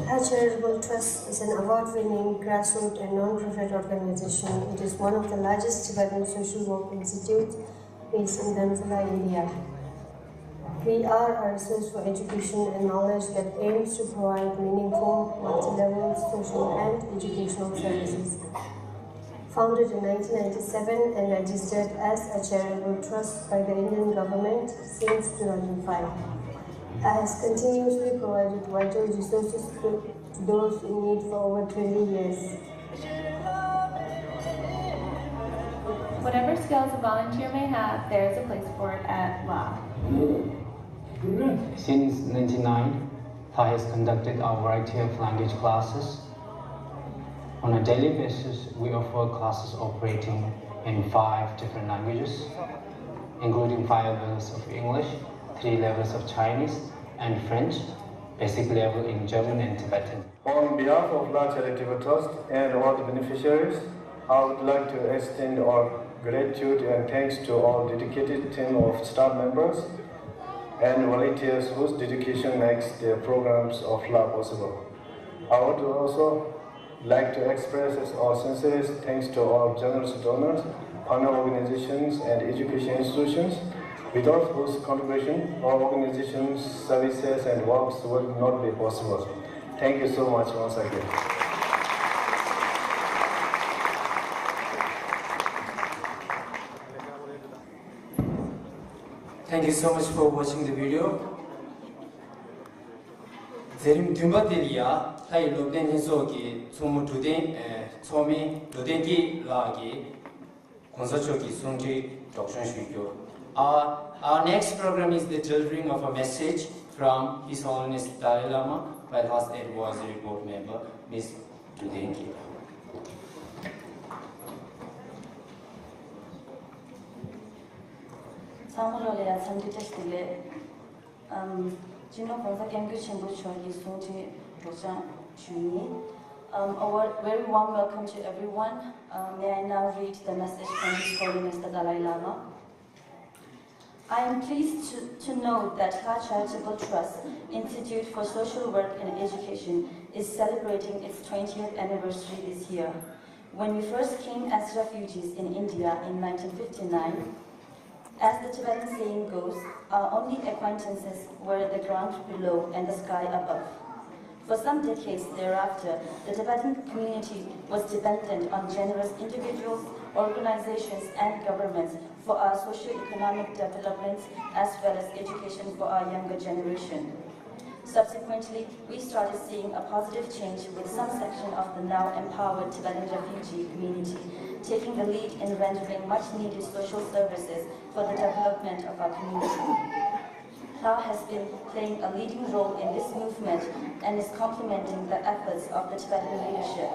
Lha Charitable Trust is an award-winning grassroots and non-profit organization. It is one of the largest Tibetan social work institutes based in Dharamsala, India. We are a resource for education and knowledge that aims to provide meaningful, multi-level social and educational services. Founded in nineteen ninety-seven and registered as a charitable trust by the Indian government since two thousand five, Lha has continuously provided vital resources to, to those in need for over twenty years. Whatever skills a volunteer may have, there is a place for it at Lha. Since ninety-nine, Lha has conducted a variety of language classes. On a daily basis, we offer classes operating in five different languages, including five levels of English, three levels of Chinese, and French, basic level in German and Tibetan. On behalf of Lha Charitable Trust and all the beneficiaries, I would like to extend our gratitude and thanks to our dedicated team of staff members and volunteers whose dedication makes the programs of Lha possible. I would also like to express our sincerest thanks to our generous donors, partner organizations, and education institutions, without whose contribution our organization's services and works would not be possible. Thank you so much once again. Thank you so much for watching the video. མཛད་རིམ་བདུན་པ་དེ་ལ་ཡ་ལྷ་ཡི་སློབ་སྟོན་ལྷན་ཚོགས་ཀྱི་ཚོགས་མི་འགྲོ་དོན་ཨེ་ཚོགས་མི་འགྲོ་དོན་སྐྱིད་ལགས་ཀྱིས་གོང་ས་མཆོག་གི་གསུང་འཕྲིན་སྒྲོག་སྦྱང་ཞུ་རྒྱུ། Our, our next program is the delivering of a message from His Holiness Dalai Lama by Lha's Advisory Board member, Miss Duden Kila. ཚང་མ་ལོ་ལ་ཡ་འཚམས་འདྲི་བཀྲ་ཤིས་བདེ་ལེགས། ཨམ། སྤྱི་ནོར་༸གོང་ས་༸སྐྱབས་མགོན་ཆེན་པོ་མཆོག་གི་གསུང་འཕྲིན་སྒྲོག་སྦྱང་ཞུ་ཡིན། Um, a wor- very warm welcome to everyone. Uh, may I now read the message from His Holiness the Dalai Lama? I am pleased to, to know that Hla Charitable Trust Institute for Social Work and Education is celebrating its twentieth anniversary this year. When we first came as refugees in India in nineteen fifty-nine, as the Tibetan saying goes, our only acquaintances were the ground below and the sky above. For some decades thereafter, the Tibetan community was dependent on generous individuals, organizations, and governments for our socio-economic development as well as education for our younger generation. Subsequently, we started seeing a positive change, with some section of the now empowered Tibetan refugee community taking the lead in rendering much needed social services for the development of our community. Hla has been playing a leading role in this movement and is complementing the efforts of the Tibetan leadership.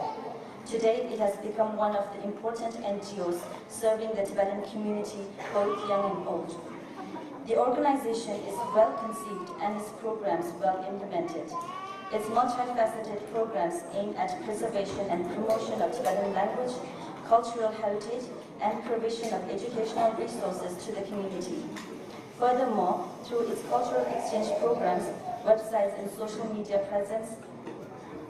Today, it has become one of the important N G Os serving the Tibetan community, both young and old. The organization is well conceived and its programs well implemented. Its multifaceted programs aim at preservation and promotion of Tibetan language, cultural heritage, and provision of educational resources to the community. Furthermore, through its cultural exchange programs, websites, and social media presence,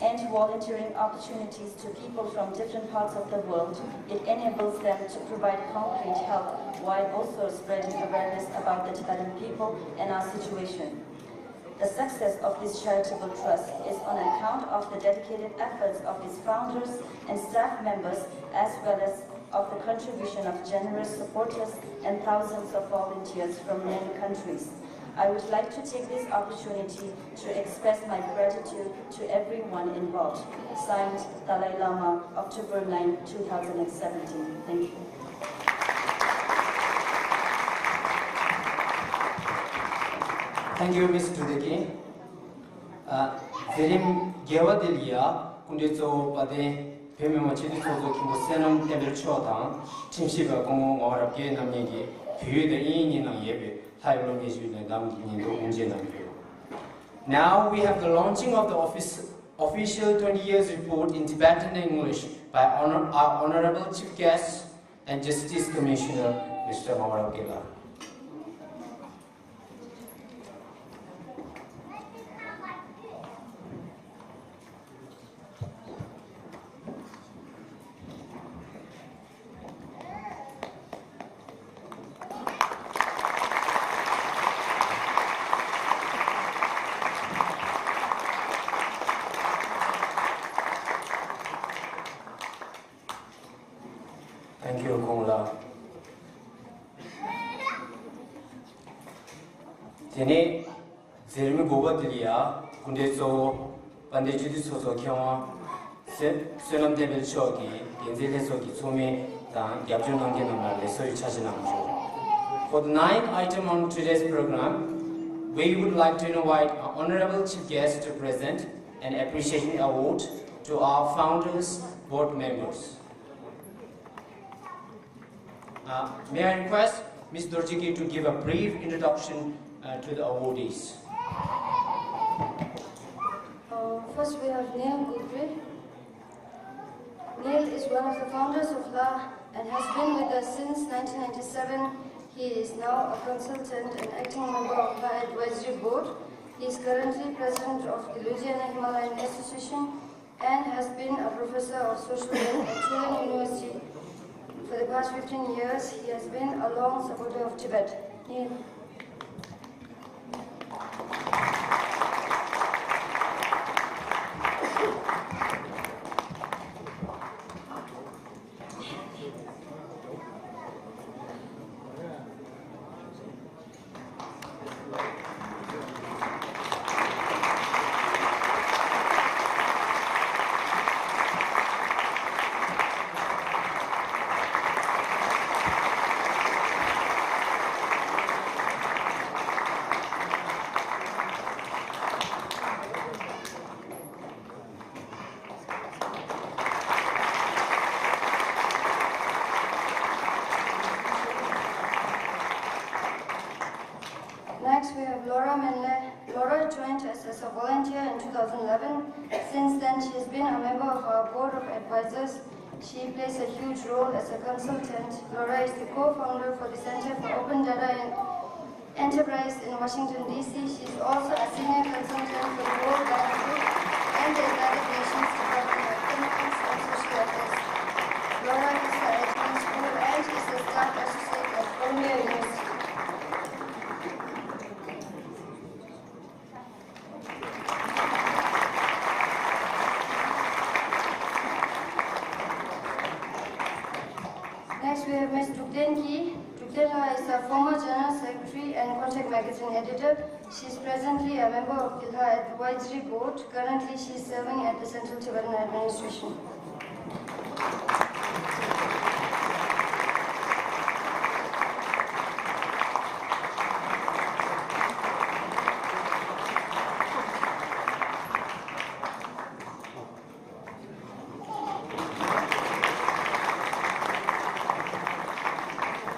and volunteering opportunities to people from different parts of the world, it enables them to provide concrete help while also spreading awareness about the Tibetan people and our situation. The success of this charitable trust is on account of the dedicated efforts of its founders and staff members, as well as of the contribution of generous supporters and thousands of volunteers from many countries. I would like to take this opportunity to express my gratitude to everyone involved. Signed, Dalai Lama, October ninth, two thousand and seventeen. Thank you. Thank you, Miss Tudeki. ཨ། མཛད་རིམ་རྒྱས་པ་འདི་ལ་ཡ་སྐུ་མགྲོན་གཙོ་བོ་དཔལ་ལྡན་བོད་མི་མང་སྤྱི་འཐུས་ཚོགས་གཙོ་མཁན་པོ་བསོད་ནམས་བསྟན་འཕེལ་མཆོག་དང་ཁྲིམས་ཞིབ་པ་སྐུ་ངོ་ངག་དབང་རབ་རྒྱས་རྣམ་གཉིས་ཀྱིས་བོད་ཡིག་དང་དབྱིན་ཡིག་གཉིས་ནང་ཡོད་པའི་ལྷ་ཡི་སློབ་གཉེར་ཞུ་ལེན་གཏམ་གྱི་ཉིན་ཐོ་དབུ་འབྱེད་གནང་རྒྱུ། Now we have the launching of the office, official twenty years report in Tibetan and English by honor, our Honorable Chief Guest and Justice Commissioner, Mister Ngawrap Gela. Thank you, ཁོང་ལ། དེ་ནས་མཛད་རིམ་དགུ་པ་དེ་ལ་ཡ་སྐུ་མགྲོན་གཙོ་བོ་དཔལ་ལྡན་སྤྱི་འཐུས་ཚོགས་གཙོ་མཁས་དབང་བསོད་བསོད་ནམས་བསྟན་འཕེལ་མཆོག་གིས་འགན་འཛིན་ལྷན་ཚོགས་ཀྱི་ཚོགས་མི་དང་རྒྱབ་སྐྱོར་གནང་མཁན་རྣམས་ལ་ལེགས་གསོལ་བའི་ཕྱག་བཞེས་གནང་ཞུ། For the ninth item on today's program, we would like to invite our honorable chief guest to present an appreciation award to our founders, board members. Uh, may I request Miss Dorjiki to give a brief introduction, uh, to the awardees? Uh, first, we have Neil Gugri. Neil is one of the founders of Hla and has been with us since nineteen ninety-seven. He is now a consultant and acting member of Hla Advisory Board. He is currently president of the Ludhiana Himalayan Association and has been a professor of social work at Tulane University for the past fifteen years. He has been a long supporter of Tibet. Neil. Since then, she has been a member of our board of advisors. She plays a huge role as a consultant. Laura is the co-founder for the Center for Open Data Enterprise in Washington, D C. She is also a senior consultant for the World Bank Group and the United Nations Department of Economics and Social Affairs. Laura is a adjunct school and is a staff associate at Columbia University. Next, we have Miss Dukden Ki. Dukden La is a former General Secretary and Contact Magazine Editor. She is presently a member of the Lha Advisory Board. Currently, she is serving at the Central Tibetan Administration.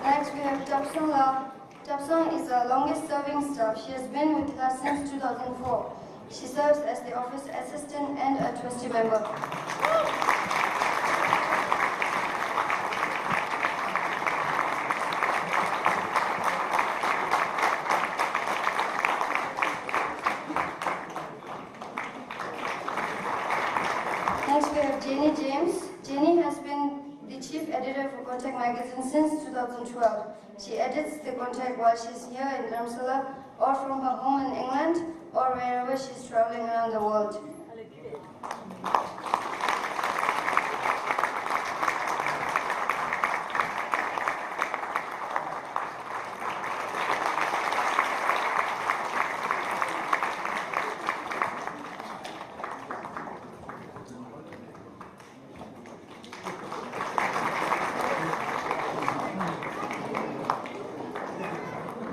Next, we have Tapsang La. Tapsang is our longest serving staff. She has been with us since two thousand four. She serves as the office assistant and a trustee member. Next, we have Jenny James. Jenny has been the chief editor for Contact Magazine since two thousand twelve. She edits the Contact while she's here in Dharamsala or from her home in England or wherever she's traveling around the world.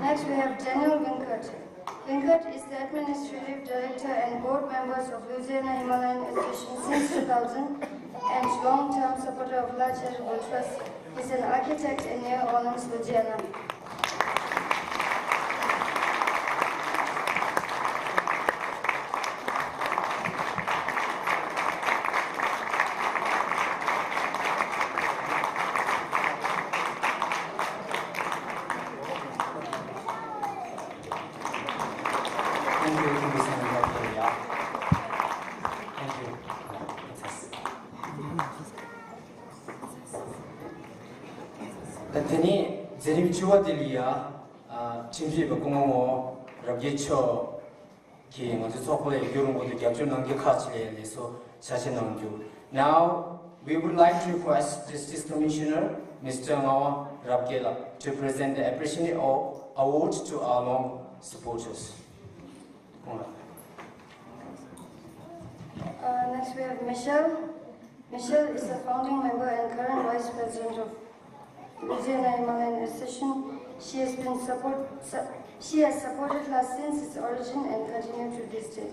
Next, we have Daniel Winkert. Winkert is the Administrative Director and Board Members of Louisiana Himalayan Association since two thousand and long-term supporter of Lha Charitable Trust. He's an architect in New Orleans, Louisiana. Thank you, thank you so much, Doctor Lia. Thank you. ད་དེ་ནས་མཛད་རིམ་བཅུ་པ་དེ་ལ་ཡ། ཨ། ཁྲིམས་ཞིབ་པ་སྐུ་ངོ་རབ་རྒྱས་མཆོག་གིས་ང་ཚོའི་ཚོགས་པ་ལ་ཡ་རྒྱུན་རིང་པོ་དུ་རྒྱབ་སྐྱོར་གནང་རྒྱུ་ཁག་ཅིག་ལ་ལེགས་སོ་ཆ་ཤས་གནང་རྒྱུ། Now, we would like to request Justice Commissioner Mister Ngawa Rabgela to present the Appreciation Award to our long supporters. Uh, next, we have Michelle. Michelle is a founding member and current vice president of Louisiana Himalayan Association. She has been support, su-, she has supported us since its origin and continue to this day.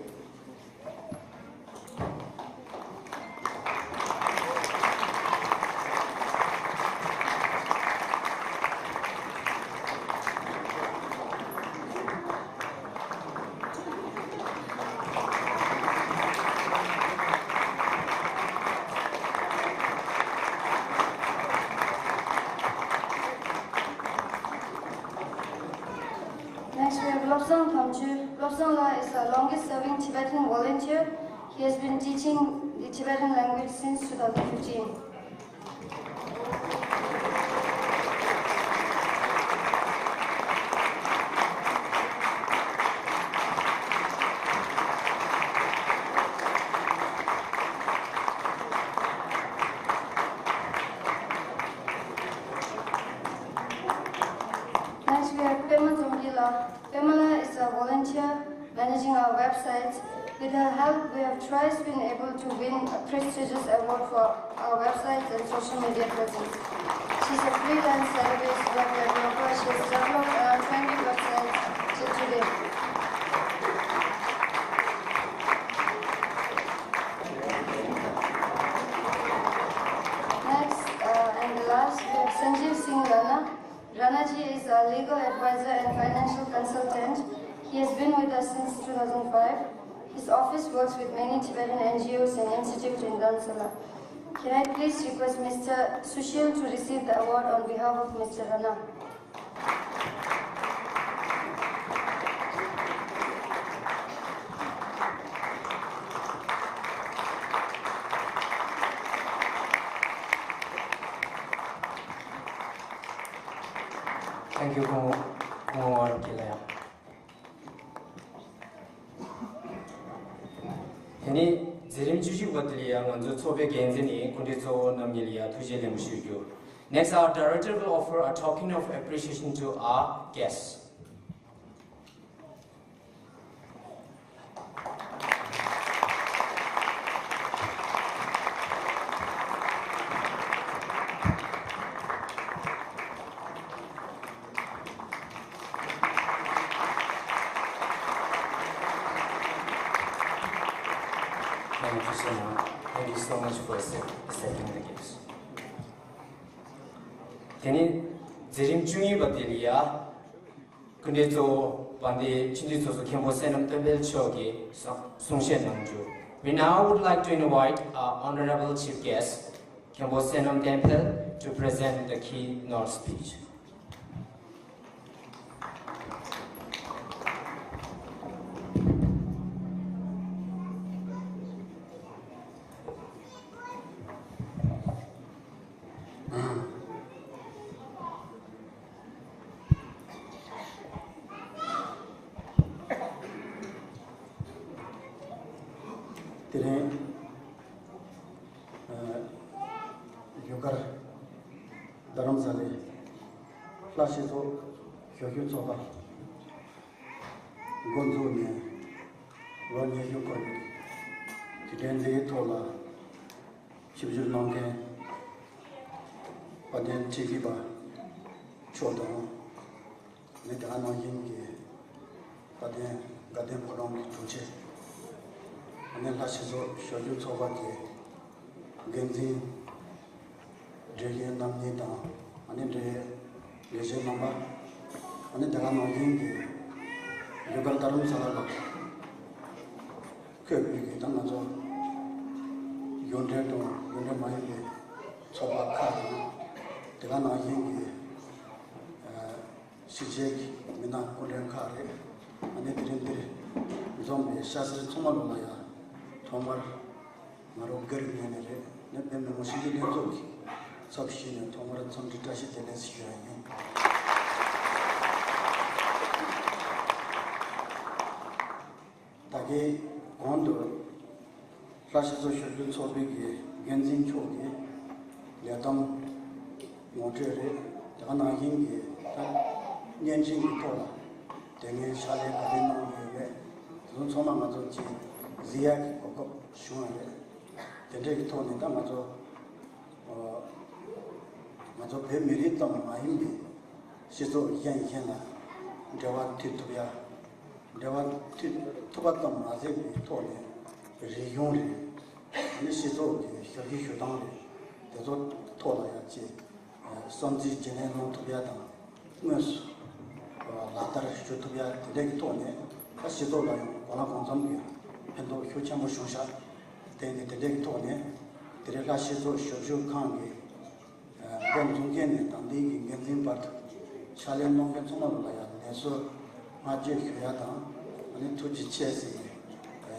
Next, we have Lobsang Thamchur. Lobsang La is our longest serving Tibetan volunteer. He has been teaching the Tibetan language since two thousand fifteen. Next, we have Pema Zongki La. Pamela is a volunteer managing our websites. With her help, we have thrice been able to win a prestigious award for our websites and social media presence. She's a freelance database web developer. She has developed around twenty websites till today. Next, uh, and the last, we have Sanjeev Singh Rana. Ranaji is our legal advisor and financial consultant. He has been with us since two thousand five. His office works with many Tibetan N G Os and institutes in Dharamsala. Can I please request Mister Sushil to receive the award on behalf of Mister Rana? Thank you, Kong Kong War Kilaya. དེ་ནས་མཛད་རིམ་བཅུ་གཅིག་པ་དེ་ལ་ཡང་ང་ཚོའི་ཚོགས་པའི་འགན་འཛིན་ནས་སྐུ་མགྲོན་གཙོ་བོ་རྣམ་གཉིས་ལ་ཡང་ཐུགས་རྗེ་ལེགས་འབུལ་ཞུ་རྒྱུ། Next, our director will offer a token of appreciation to our guests. Thank you so much. Thank you so much for accept- accepting the gifts. དེ་ནས་མཛད་རིམ་བཅུ་གཉིས་པ་དེ་ལ་ཡ། སྐུ་མགྲོན་གཙོ་བོ་དཔལ་ལྡན་སྤྱི་འཐུས་ཚོགས་གཙོ་མཁན་པོ་བསོད་ནམས་བསྟན་འཕེལ་མཆོག་གིས་གསུང་གསུང་བཤད་གནང་རྒྱུ། We now would like to invite our honorable chief guest, མཁན་པོ་བསོད་ནམས་བསྟན་འཕེལ, to present the keynote speech. དེ་རིང་ཡུལ་གར་རྡ་རམ་ས་ལའི་ལྷ་སྤྱི་ཚོགས་ཞབས་ཞུ་ཚོགས་པ་འགོ་འཛུགས་ནས་ལོ་ཉི་ཤུ་འཁོར་བའི་དུས་དྲན་འདིའི་ཐོག་ལ། ཆིབས་བསྒྱུར་གནང་མཁན་དཔལ་ལྡན་ཁྲི་ཟུར་པ་མཆོག་དང་། ནི་དེ་ག་ནང་བཞིན་གྱི་དཔལ་ལྡན་དགའ་ལྡན་ཕོ་བྲང་གི་དྲུང་ཆེ། ནི་ལྷ་སྤྱི་ཚོགས་ཞབས་ཞུ་ཚོགས་པ་གི་འགན་འཛིན། འབྲེལ་ཡོད་རྣམ་གཉིས་དང་ནི་འབྲེལ་ལས་བྱེད་རྣམ་པ། ནི་དེ་ག་ནང་བཞིན་གྱི་ཡུལ་གར་རྡ་རམ་ས་ལ་ལ། ཁོས་བོད་ཀྱི་ད་ང་ཚོ་ཡོན་ཏན་དང་ཡོན་ཏན་མ་ཡིན་པའི་ཚོགས་པ་ཁག་དང་། དེ་ག་ནང་བཞིན་གྱི་གཞིས་བྱེས་ཀྱི་མི་སྣ་སྐུ་མགྲོན་ཁག་རེད། ཨ་ནི་དེ་རིང་འདིར་འཛོམས་པའི་ཤ་སེར་ཚང་མ་ལོ་ལ་ཡ་ཐོག་མར་ང་རང་སྒེར་ངོས་ནས་རེད། ནི་བོད་མི་མང་སྤྱི་འཐུས་ལྷན་ཚོགས་ཀྱི་ཚབ་ཞུས་ནས་ཐོག་མར་འཚམས་འདྲི་བཀྲ་ཤིས་བདེ་ལེགས་ཞུ་ཡ་ཡིན། ད་གིན་གོང་དུ་ལྷ་སྤྱི་ཚོགས་ཞབས་ཞུ་ཚོགས་པའི་གི་འགན་འཛིན་མཆོག་གིས་ལས་བསྡོམས་ངོ་སྤྲོད་རེད། དེ་ག་ནང་བཞིན་གྱི་ད་བརྙན་འཕྲིན་གྱི་ཐོག་ལ་དེ་སྔའི་ཕྱག་ལས་ག་རེ་གནང་ཡོད་མེད་དེ་ཚོ་ཚང་མ་ང་ཚོ་གཅིག་གཟིགས་ཡག་གི་གོ་སྐབས་བྱུང་བ་རེད། དེ་འདྲའི་གི་ཐོག་ནས་ད་ང་ཚོ་ང་ཚོ་བོད་མི་རིགས་ཙམ་མ་ཡིན་པའི་སྤྱི་ཚོགས་གཞན་གཞན་ལ་འབྲེལ་བ་མཐུད་ཐུབ་ཡ། འབྲེལ་བ་མཐུད་ཐུབ་པ་ཙམ་མ་ཟད་པའི་ཐོག་ནས་རིག་གཞུང་རེད། ཨ་ནི་སྤྱི་ཚོགས་ཀྱི་ཞབས་ཞུ་ཞུ་སྟངས་རེད། དེ་ཚོ་ཐོག་ལ་ཡང་ཅིག་བསམ་ཚུལ་བརྗེ་ལེན་གནང་ཐུབ་ཡ་དང་། དངོས་སུ་ལག་བསྟར་ཞུ་ཐུབ་ཡ་དེ་འདྲའི་གི་ཐོག་ནས་ད་སྤྱི་ཚོགས་ལ་ཡང་གང་ལ་གང་འཚམ་གྱི་ཕན་ཐོགས་ཤུགས་ཆེན་པོ་བྱུང་ཤག་དེ་ནི་དེ་འདྲའི་གི་ཐོག་ནས་དེ་རིང་ལྷ་སྤྱི་ཚོགས་ཞབས་ཞུ་ཁང་གི་འགོ་འཛུགས་མཁན་ནས་དང་འདི་གི་འགན་འཛིན་བར་དུ་ཕྱག་ལས་གནང་མཁན་ཚང་མ་ལ་ཡང་ལེགས་སོ་བསྔགས་བརྗོད་ཞུ་ཡ་དང་ཨ་ནི་ཐུགས་རྗེ་ཆེ་ཟེར་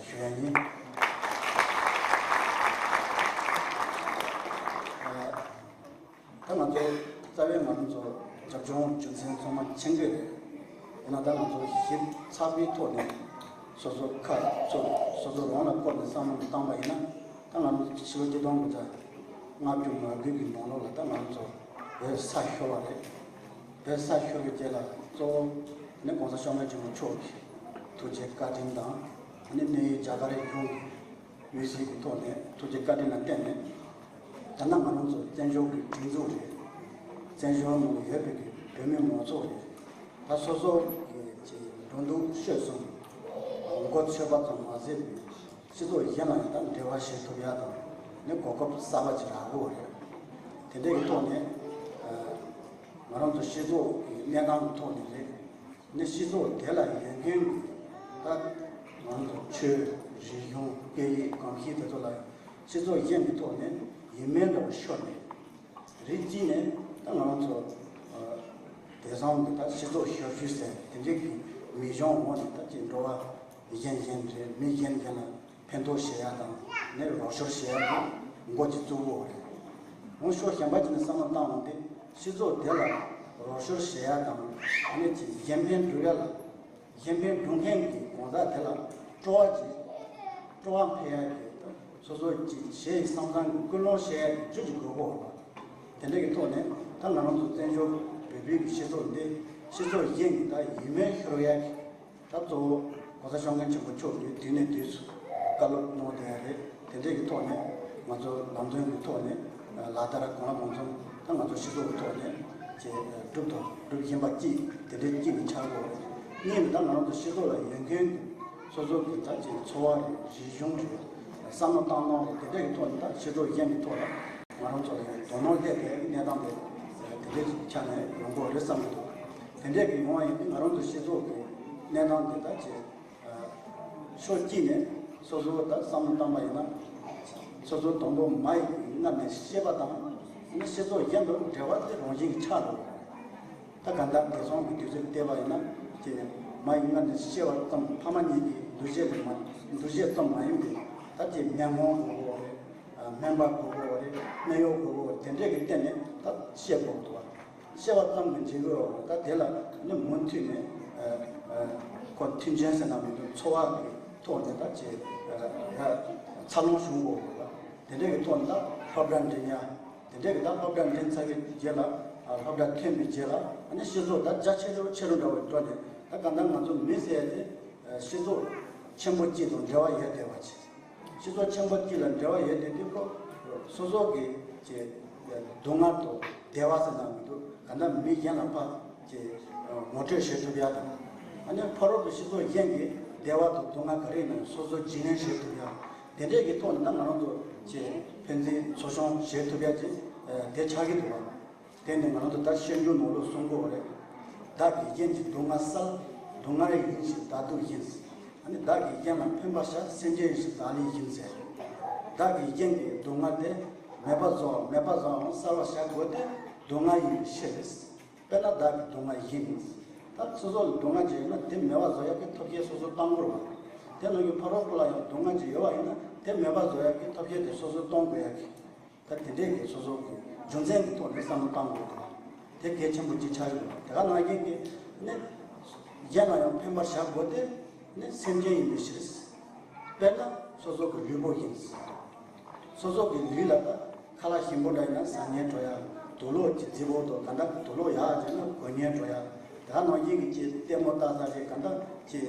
ཞུ་ཡ་ཡིན། ད་ང་ཚོ་རྩ་བའི་ང་རང་ཚོ་རྒྱབ་ལྗོངས་རྒྱུ་མཚན་ཚང་མ་མཁྱེན་གྱི་རེད། ཡིན་ན་ད་ང་ཚོ་ཞིབ་ཚགས་པའི་ཐོག་ནས་སོ་སོ་ཁ་ཚུར་སོ་སོ་རང་ལ་བསྐོར་ནས་བསམ་བློ་བཏང་པ་ཡིན་ན། ད་ང་རང་ཕྱི་ལོ་ཆིག་སྟོང་དགུ་བརྒྱ་ལྔ་བཅུ་ང་དགུ་གི་ནང་ལོགས་ལ་ད་ང་རང་ཚོ་བོད་ས་ཤོར་བ་རེད། བོད་ས་ཤོར་བའི་རྗེས་ལ་གཙོ་བོ་ནི་༸གོང་ས་༸སྐྱབས་མགོན་ཆེན་པོ་མཆོག་གི་ཐུགས་རྗེ་བཀའ་དྲིན་དང་ཨ་ནི་གནས་ཡུལ་རྒྱ་གར་གཞུང་གི་འོས་གཞི་གི་ཐོག་ནས་ཐུགས་རྗེ་བཀའ་དྲིན་ལ་བརྟེན་ནས། ད་ནང་ང་རང་ཚོ་བཙན་བྱོལ་གྱི་སྒྲིག་འཛུགས་རེད། བཙན་བྱོལ་ནང་ཡོད་པའི་གི་བོད་མི་མང་ཚོགས་རེད། ད་སོ་སོ་གི་ཅིག་འགྲོ་འདུག་སྤྱོད་གསུམ་མགོ་ཚོད་པ་ཙམ་མ་ཟད་པའི་སྤྱི་ཚོགས་གཞན་ལ་ཡང་ད་འབྲེལ་བ་བྱེད་ཐུབ་ཡ་དང་ནི་གོ་སྐབས་གསར་པ་ཅིག་རག་གོ་རེད། དེ་འདྲའི་གི་ཐོག་ནས་ང་རང་ཚོ་སྤྱི་ཚོགས་ཀྱི་གནས་སྟངས་ཀྱི་ཐོག་ནས་རེད། ནི་སྤྱི་ཚོགས་དེ་ལ་ཡོད་མཁན་གྱི་ད་ང་ཚོ་ཆོས་ རིག་གཞུང་སྐད་ཡིག་གོམས་གཤིས་དེ་ཚོ་ལ་སྤྱི་ཚོགས་གཞན་གྱི་ཐོག་ནས་ཡིད་སྨོན་འདྲ་བོ་ཤོར་ནས། རིགས་གཅིག་ནས་ད་ང་རང་ཚོ་ཨ་དེང་སང་གི་ད་སྤྱི་ཚོགས་ཞབས་ཞུ་ཟེར་དེ་འདྲའི་གི་མིང་གཞུང་འོག་ནས་ད་ཅིག་འགྲོ་བ་གཞན་གཞན་རེད། མི་གཞན་གཞན་ལ་ཕན་ཐོགས་བྱེད་ཡ་དང་ནས་རོགས་སྐྱོར་བྱེད་ཡ་གི་འགོ་ཅིག་བཙུགས་ཡོད་རེད། འོ་ཕྱོགས་གཞན་པ་ཅིག་ནས་བསམ་བློ་བཏང་འོང་དུས་སྤྱི་ཚོགས་དེ་ལ་རོགས་སྐྱོར་བྱེད་ཡ་དང་ཨ་ནི་ཅིག་གཞན་ཕན་སྒྲུབ་ཡ་ལ། གཞན་ཕན་སྒྲུབ་མཁན་གྱི་གང་ཟག་དེ་ལ་སྤྲོ་བ་ཅིག་སྤྲོ་བ་འཕེལ་ཡ་གི་སོ་སོ་ཅིག་བྱེད་བསམ་བསམ་གྱི་ཀུན་སློང་བཤད་ཡ་གི་རྒྱུ་ཅིག་དགོས་གོ་བ། དེ་འདྲ་གི་ཐོག་ནས་ད་ང་རང་ཚོ་བཙན་བྱོལ་བོད་པའི་གི་སྤྱི་ཚོགས་འདི་སྤྱི་ཚོགས་གཞན་གྱི་ད་ཡིད་སྨོན་ཤོར་ཡ་གི་ད་གཙོ་བོ་༸གོང་ས་༸སྐྱབས་མགོན་ཆེན་པོ་མཆོག་གིས་དུས་ནས་དུས་སུ་བཀའ་སློབ་གནང་བསྡད་ཡ་རེད། དེ་འདྲ་གི་ཐོག་ནས་ང་ཚོ་ལམ་སྟོན་གྱི་ཐོག་ནས་ལག་བསྟར་གང་ལ་གང་འཚམ་ད་ང་ཚོ་སྤྱི་ཚོགས་ཀྱི་ཐོག་ནས་ཅིག་སྒྲུབ་དང་སྒྲུབ་བཞིན་པ་གཅིག་དེ་འདྲའི་གཅིག་ནས་ཆགས་དགོས་རེད། གཉིས་ནས་ད་ང་རང་ཚོ་སྤྱི་ཚོགས་ལ་ཡོད་མཁན་གྱི་སོ་སོ་གི་ད་ཅིག་འཚོ་བ་རེད། རིག་གཞུང་རེད། བསམ་བློ་བཏང་སྟངས་རེད། དེ་འདྲ་གི་ཐོག་ནས་ད་སྤྱི་ཚོགས་གཞན་གྱི་ཐོག་ལ་ང་རང་ཚོ་ལ་ཡང་དོ་སྣང་སླེབས་པའི་གནས་སྟངས་དེ་དེ་འདྲའི་ཆ་ནས་ཡོང་དགོས་རེད་བསམ་གྱི་འདུག་དེ་འདྲའི་གི་ཡོང་བ་ཡིན་དུས་ང་རང་ཚོ་སྤྱི་ཚོགས་ཀྱི་གནས་སྟངས་དེ་ད་ཅིག་ཕྱོགས་གཅིག་ནས་སོ་སོ་ད་བསམ་བློ་བཏང་པ་ཡིན་ན། སོ་སོ་དང་པོ་མ་ཡི་སྔར་ནས་ཤེས་པ་དང་ནི་སྤྱི་ཚོགས་གཞན་དུ་འབྲེལ་བ་དེ་རང་བཞིན་གྱིས་ཆགས་འགྲོ། ད་ག་འདྲ་དེང་སང་གི་དུས་ཚོད་བལྟས་པ་ཡིན་ན་ཅེས་མ་ཡི་སྔར་ནས་ཤེས་པ་ཙམ་ཕ་མ་གཉིས་ཀྱི་འདུ་ཤེས་ལས་མ་འདུ་ཤེས་ཙམ་མ་ཡིན་པའི་ད་ཅེས་སྨན་ཁང་དགོས་དགོས་རེད། སྨན་པ་དགོས་དགོས་རེད། སྨན་གཡོག་དགོས་དགོས་རེད། དེ་འདྲས་ཀྱི་སྟེང་ནས་ད་ཤེས་དགོས་འདུག་བ། ཤེས་པ་ཙམ་གྱིས་འཇིག་གི་རེད། ད་དེ་ལ་ནི་མུ་མཐུད་ནས་ཁོ་མཐུན་རྐྱེན་ཟེར་ན་མི་འདུག་འཚོ་བ་གི་ཐོག་ནས་ད་ཅེས་འཚར་ལོངས་བྱུང་དགོས་རེད། དེ་འདྲས་ཀྱི་ཐོག་ནས་ད་སློབ་གྲྭ་འགྲིམ་ཡ། དེ་འདྲས་ཀྱི་ད་སློབ་གྲྭ་འགྲིམ་ཚར་བའི་རྗེས་ལ་སློབ་གྲྭ་ཐོན་པའི་རྗེས་ལ་ཨ་ནི་སྤྱི་ཚོགས་ད་རྒྱ་ཆེ་རུ་ཆེ་རུ་འགྲོ་བའི་འགྲོ་ནས་ད་གང་ལྟར་ང་ཚོ་མི་ཟེར་ཡ་དེ་སྤྱི་ཚོགས་ཆེན་པོ་གཅིག་དང་འབྲེལ་བ་ཡོད་བསྡད་པ་ཅིག་སྤྱི་ཚོགས་ཆེན་པོ་གཅིག་ལ་འབྲེལ་བ་ཡོད་བསྡད་དུས་ཁོ་སོ་སོ་གི་ཅེས་སྡུག་བསྔལ་དང་བདེ་བ་ཟེར་ན་མི་འདུག་གང་ལྟར་མི་གཞན་ལ་ཕར་ཅེས་ངོ་སྤྲོད་བྱེད་ཐུབ་ཡ་དང་ཨ་ནི་ཕ་རོལ་གྱི་སྤྱི་ཚོགས་གཞན་གྱི་བདེ་བ་དང་སྡུག་བསྔལ་ག་རེ་ཡིན་ན་སོ་སོ་རྒྱུས་ལོན་བྱེད་ཐུབ་ཡ། དེ་འདྲས་ཀྱི་ཐོག་ནས་ད་ང་རང་ཚོ་ཅེས་ཕན་ཚུན་ཚོགས་ཆུང་བྱེད་ཐུབ་ཡ་ཅིག་དེ་ཆགས་ཀྱི་འདུག་བ། དེ་ནི་ང་རང་ཚོ་ད་ཤེས་འཇུག་ནང་ལོགས་གསུང་གི་ཡོད་རེད། བདག་གིས་གཞན་གྱི་སྡུག་བསྔལ་བསལ། སྡུག་བསྔལ་ཡིན་ཞེས་བདག་སྡུག་ཡིན། ཨ་ནི་བདག་གིས་གཞན་ལ་ཕན་པར་བྱ། སེམས་ཅན་ཡིན་ཞེས་བདག་ལས་ཡིན་ཟེར། བདག་གིས་གཞན་གྱི་སྡུག་བསྔལ་དེ་མེད་པར་བཟོ་བ་མེད་པར་བཟོ་བའམ་བསལ་བར་བྱ་དགོས་ཏེ་སྡུག་བསྔལ་ཡིན་པའི་ཕྱིར། དཔེར་ན་བདག་གི་སྡུག་བསྔལ་ཡིན། ད་སོ་སོ་ལ་སྡུག་བསྔལ་ཅིག་ཡོད་ན་དེ་མེད་པར་བཟོ་ཡག་གི་ཐབས་ཤེས་སོ་སོ་གཏོང་དགོས་རེད་བ། དེ་ནང་གི་ཕ་རོལ་པོ་ལ་ཡང་སྡུག་བསྔལ་ཅིག་ཡོད་པ་ཡིན་ན་དེ་མེད་པར་བཟོ་ཡག་གི་ཐབས་ཤེས་དེ་སོ་སོ་གཏོང་དགོས་ཡག་གི། ད་དེ་འདྲས་ཀྱི་སོ་སོ་གི་རྒྱུ་མཚན་གྱི་ཐོག་ནས་བསམ་བློ་བཏང་དགོས་འདུག་དེ་གལ་ཆེན་པོ་གཅིག་ཆགས་ཀྱི་འདུག་དེ་ག་ནང་བཞིན་གྱི་ནི་གཞན་ལ་ཡང་ཕན་པར་བྱ་དགོས་ཏེ་ནི་སེམས་ཅན་ཡིན་པའི་ཕྱིར། དཔེར་ན་སོ་སོ་གི་ལུས་པོ་ཡིན། སོ་སོ་གི་ལུས་ལ་ད་ཁ་ལག་ཞིམ་པོ་འདྲ་ཡིན་ན་ཟ་སྙིང་བྲོ་ཡ། དུག་ལོག་གི་རྫི་བོ་དང་ད་ལྟ་དུག་ལོག་ཡག་ཅིག་ན་གོན་སྙིང་བྲོ་ཡ། དེ་ག་ནང་བཞིན་གྱི་ཅིག་ལྟད་མོ་ལྟ་ས་རེད། ག་འདྲ་ཅིག་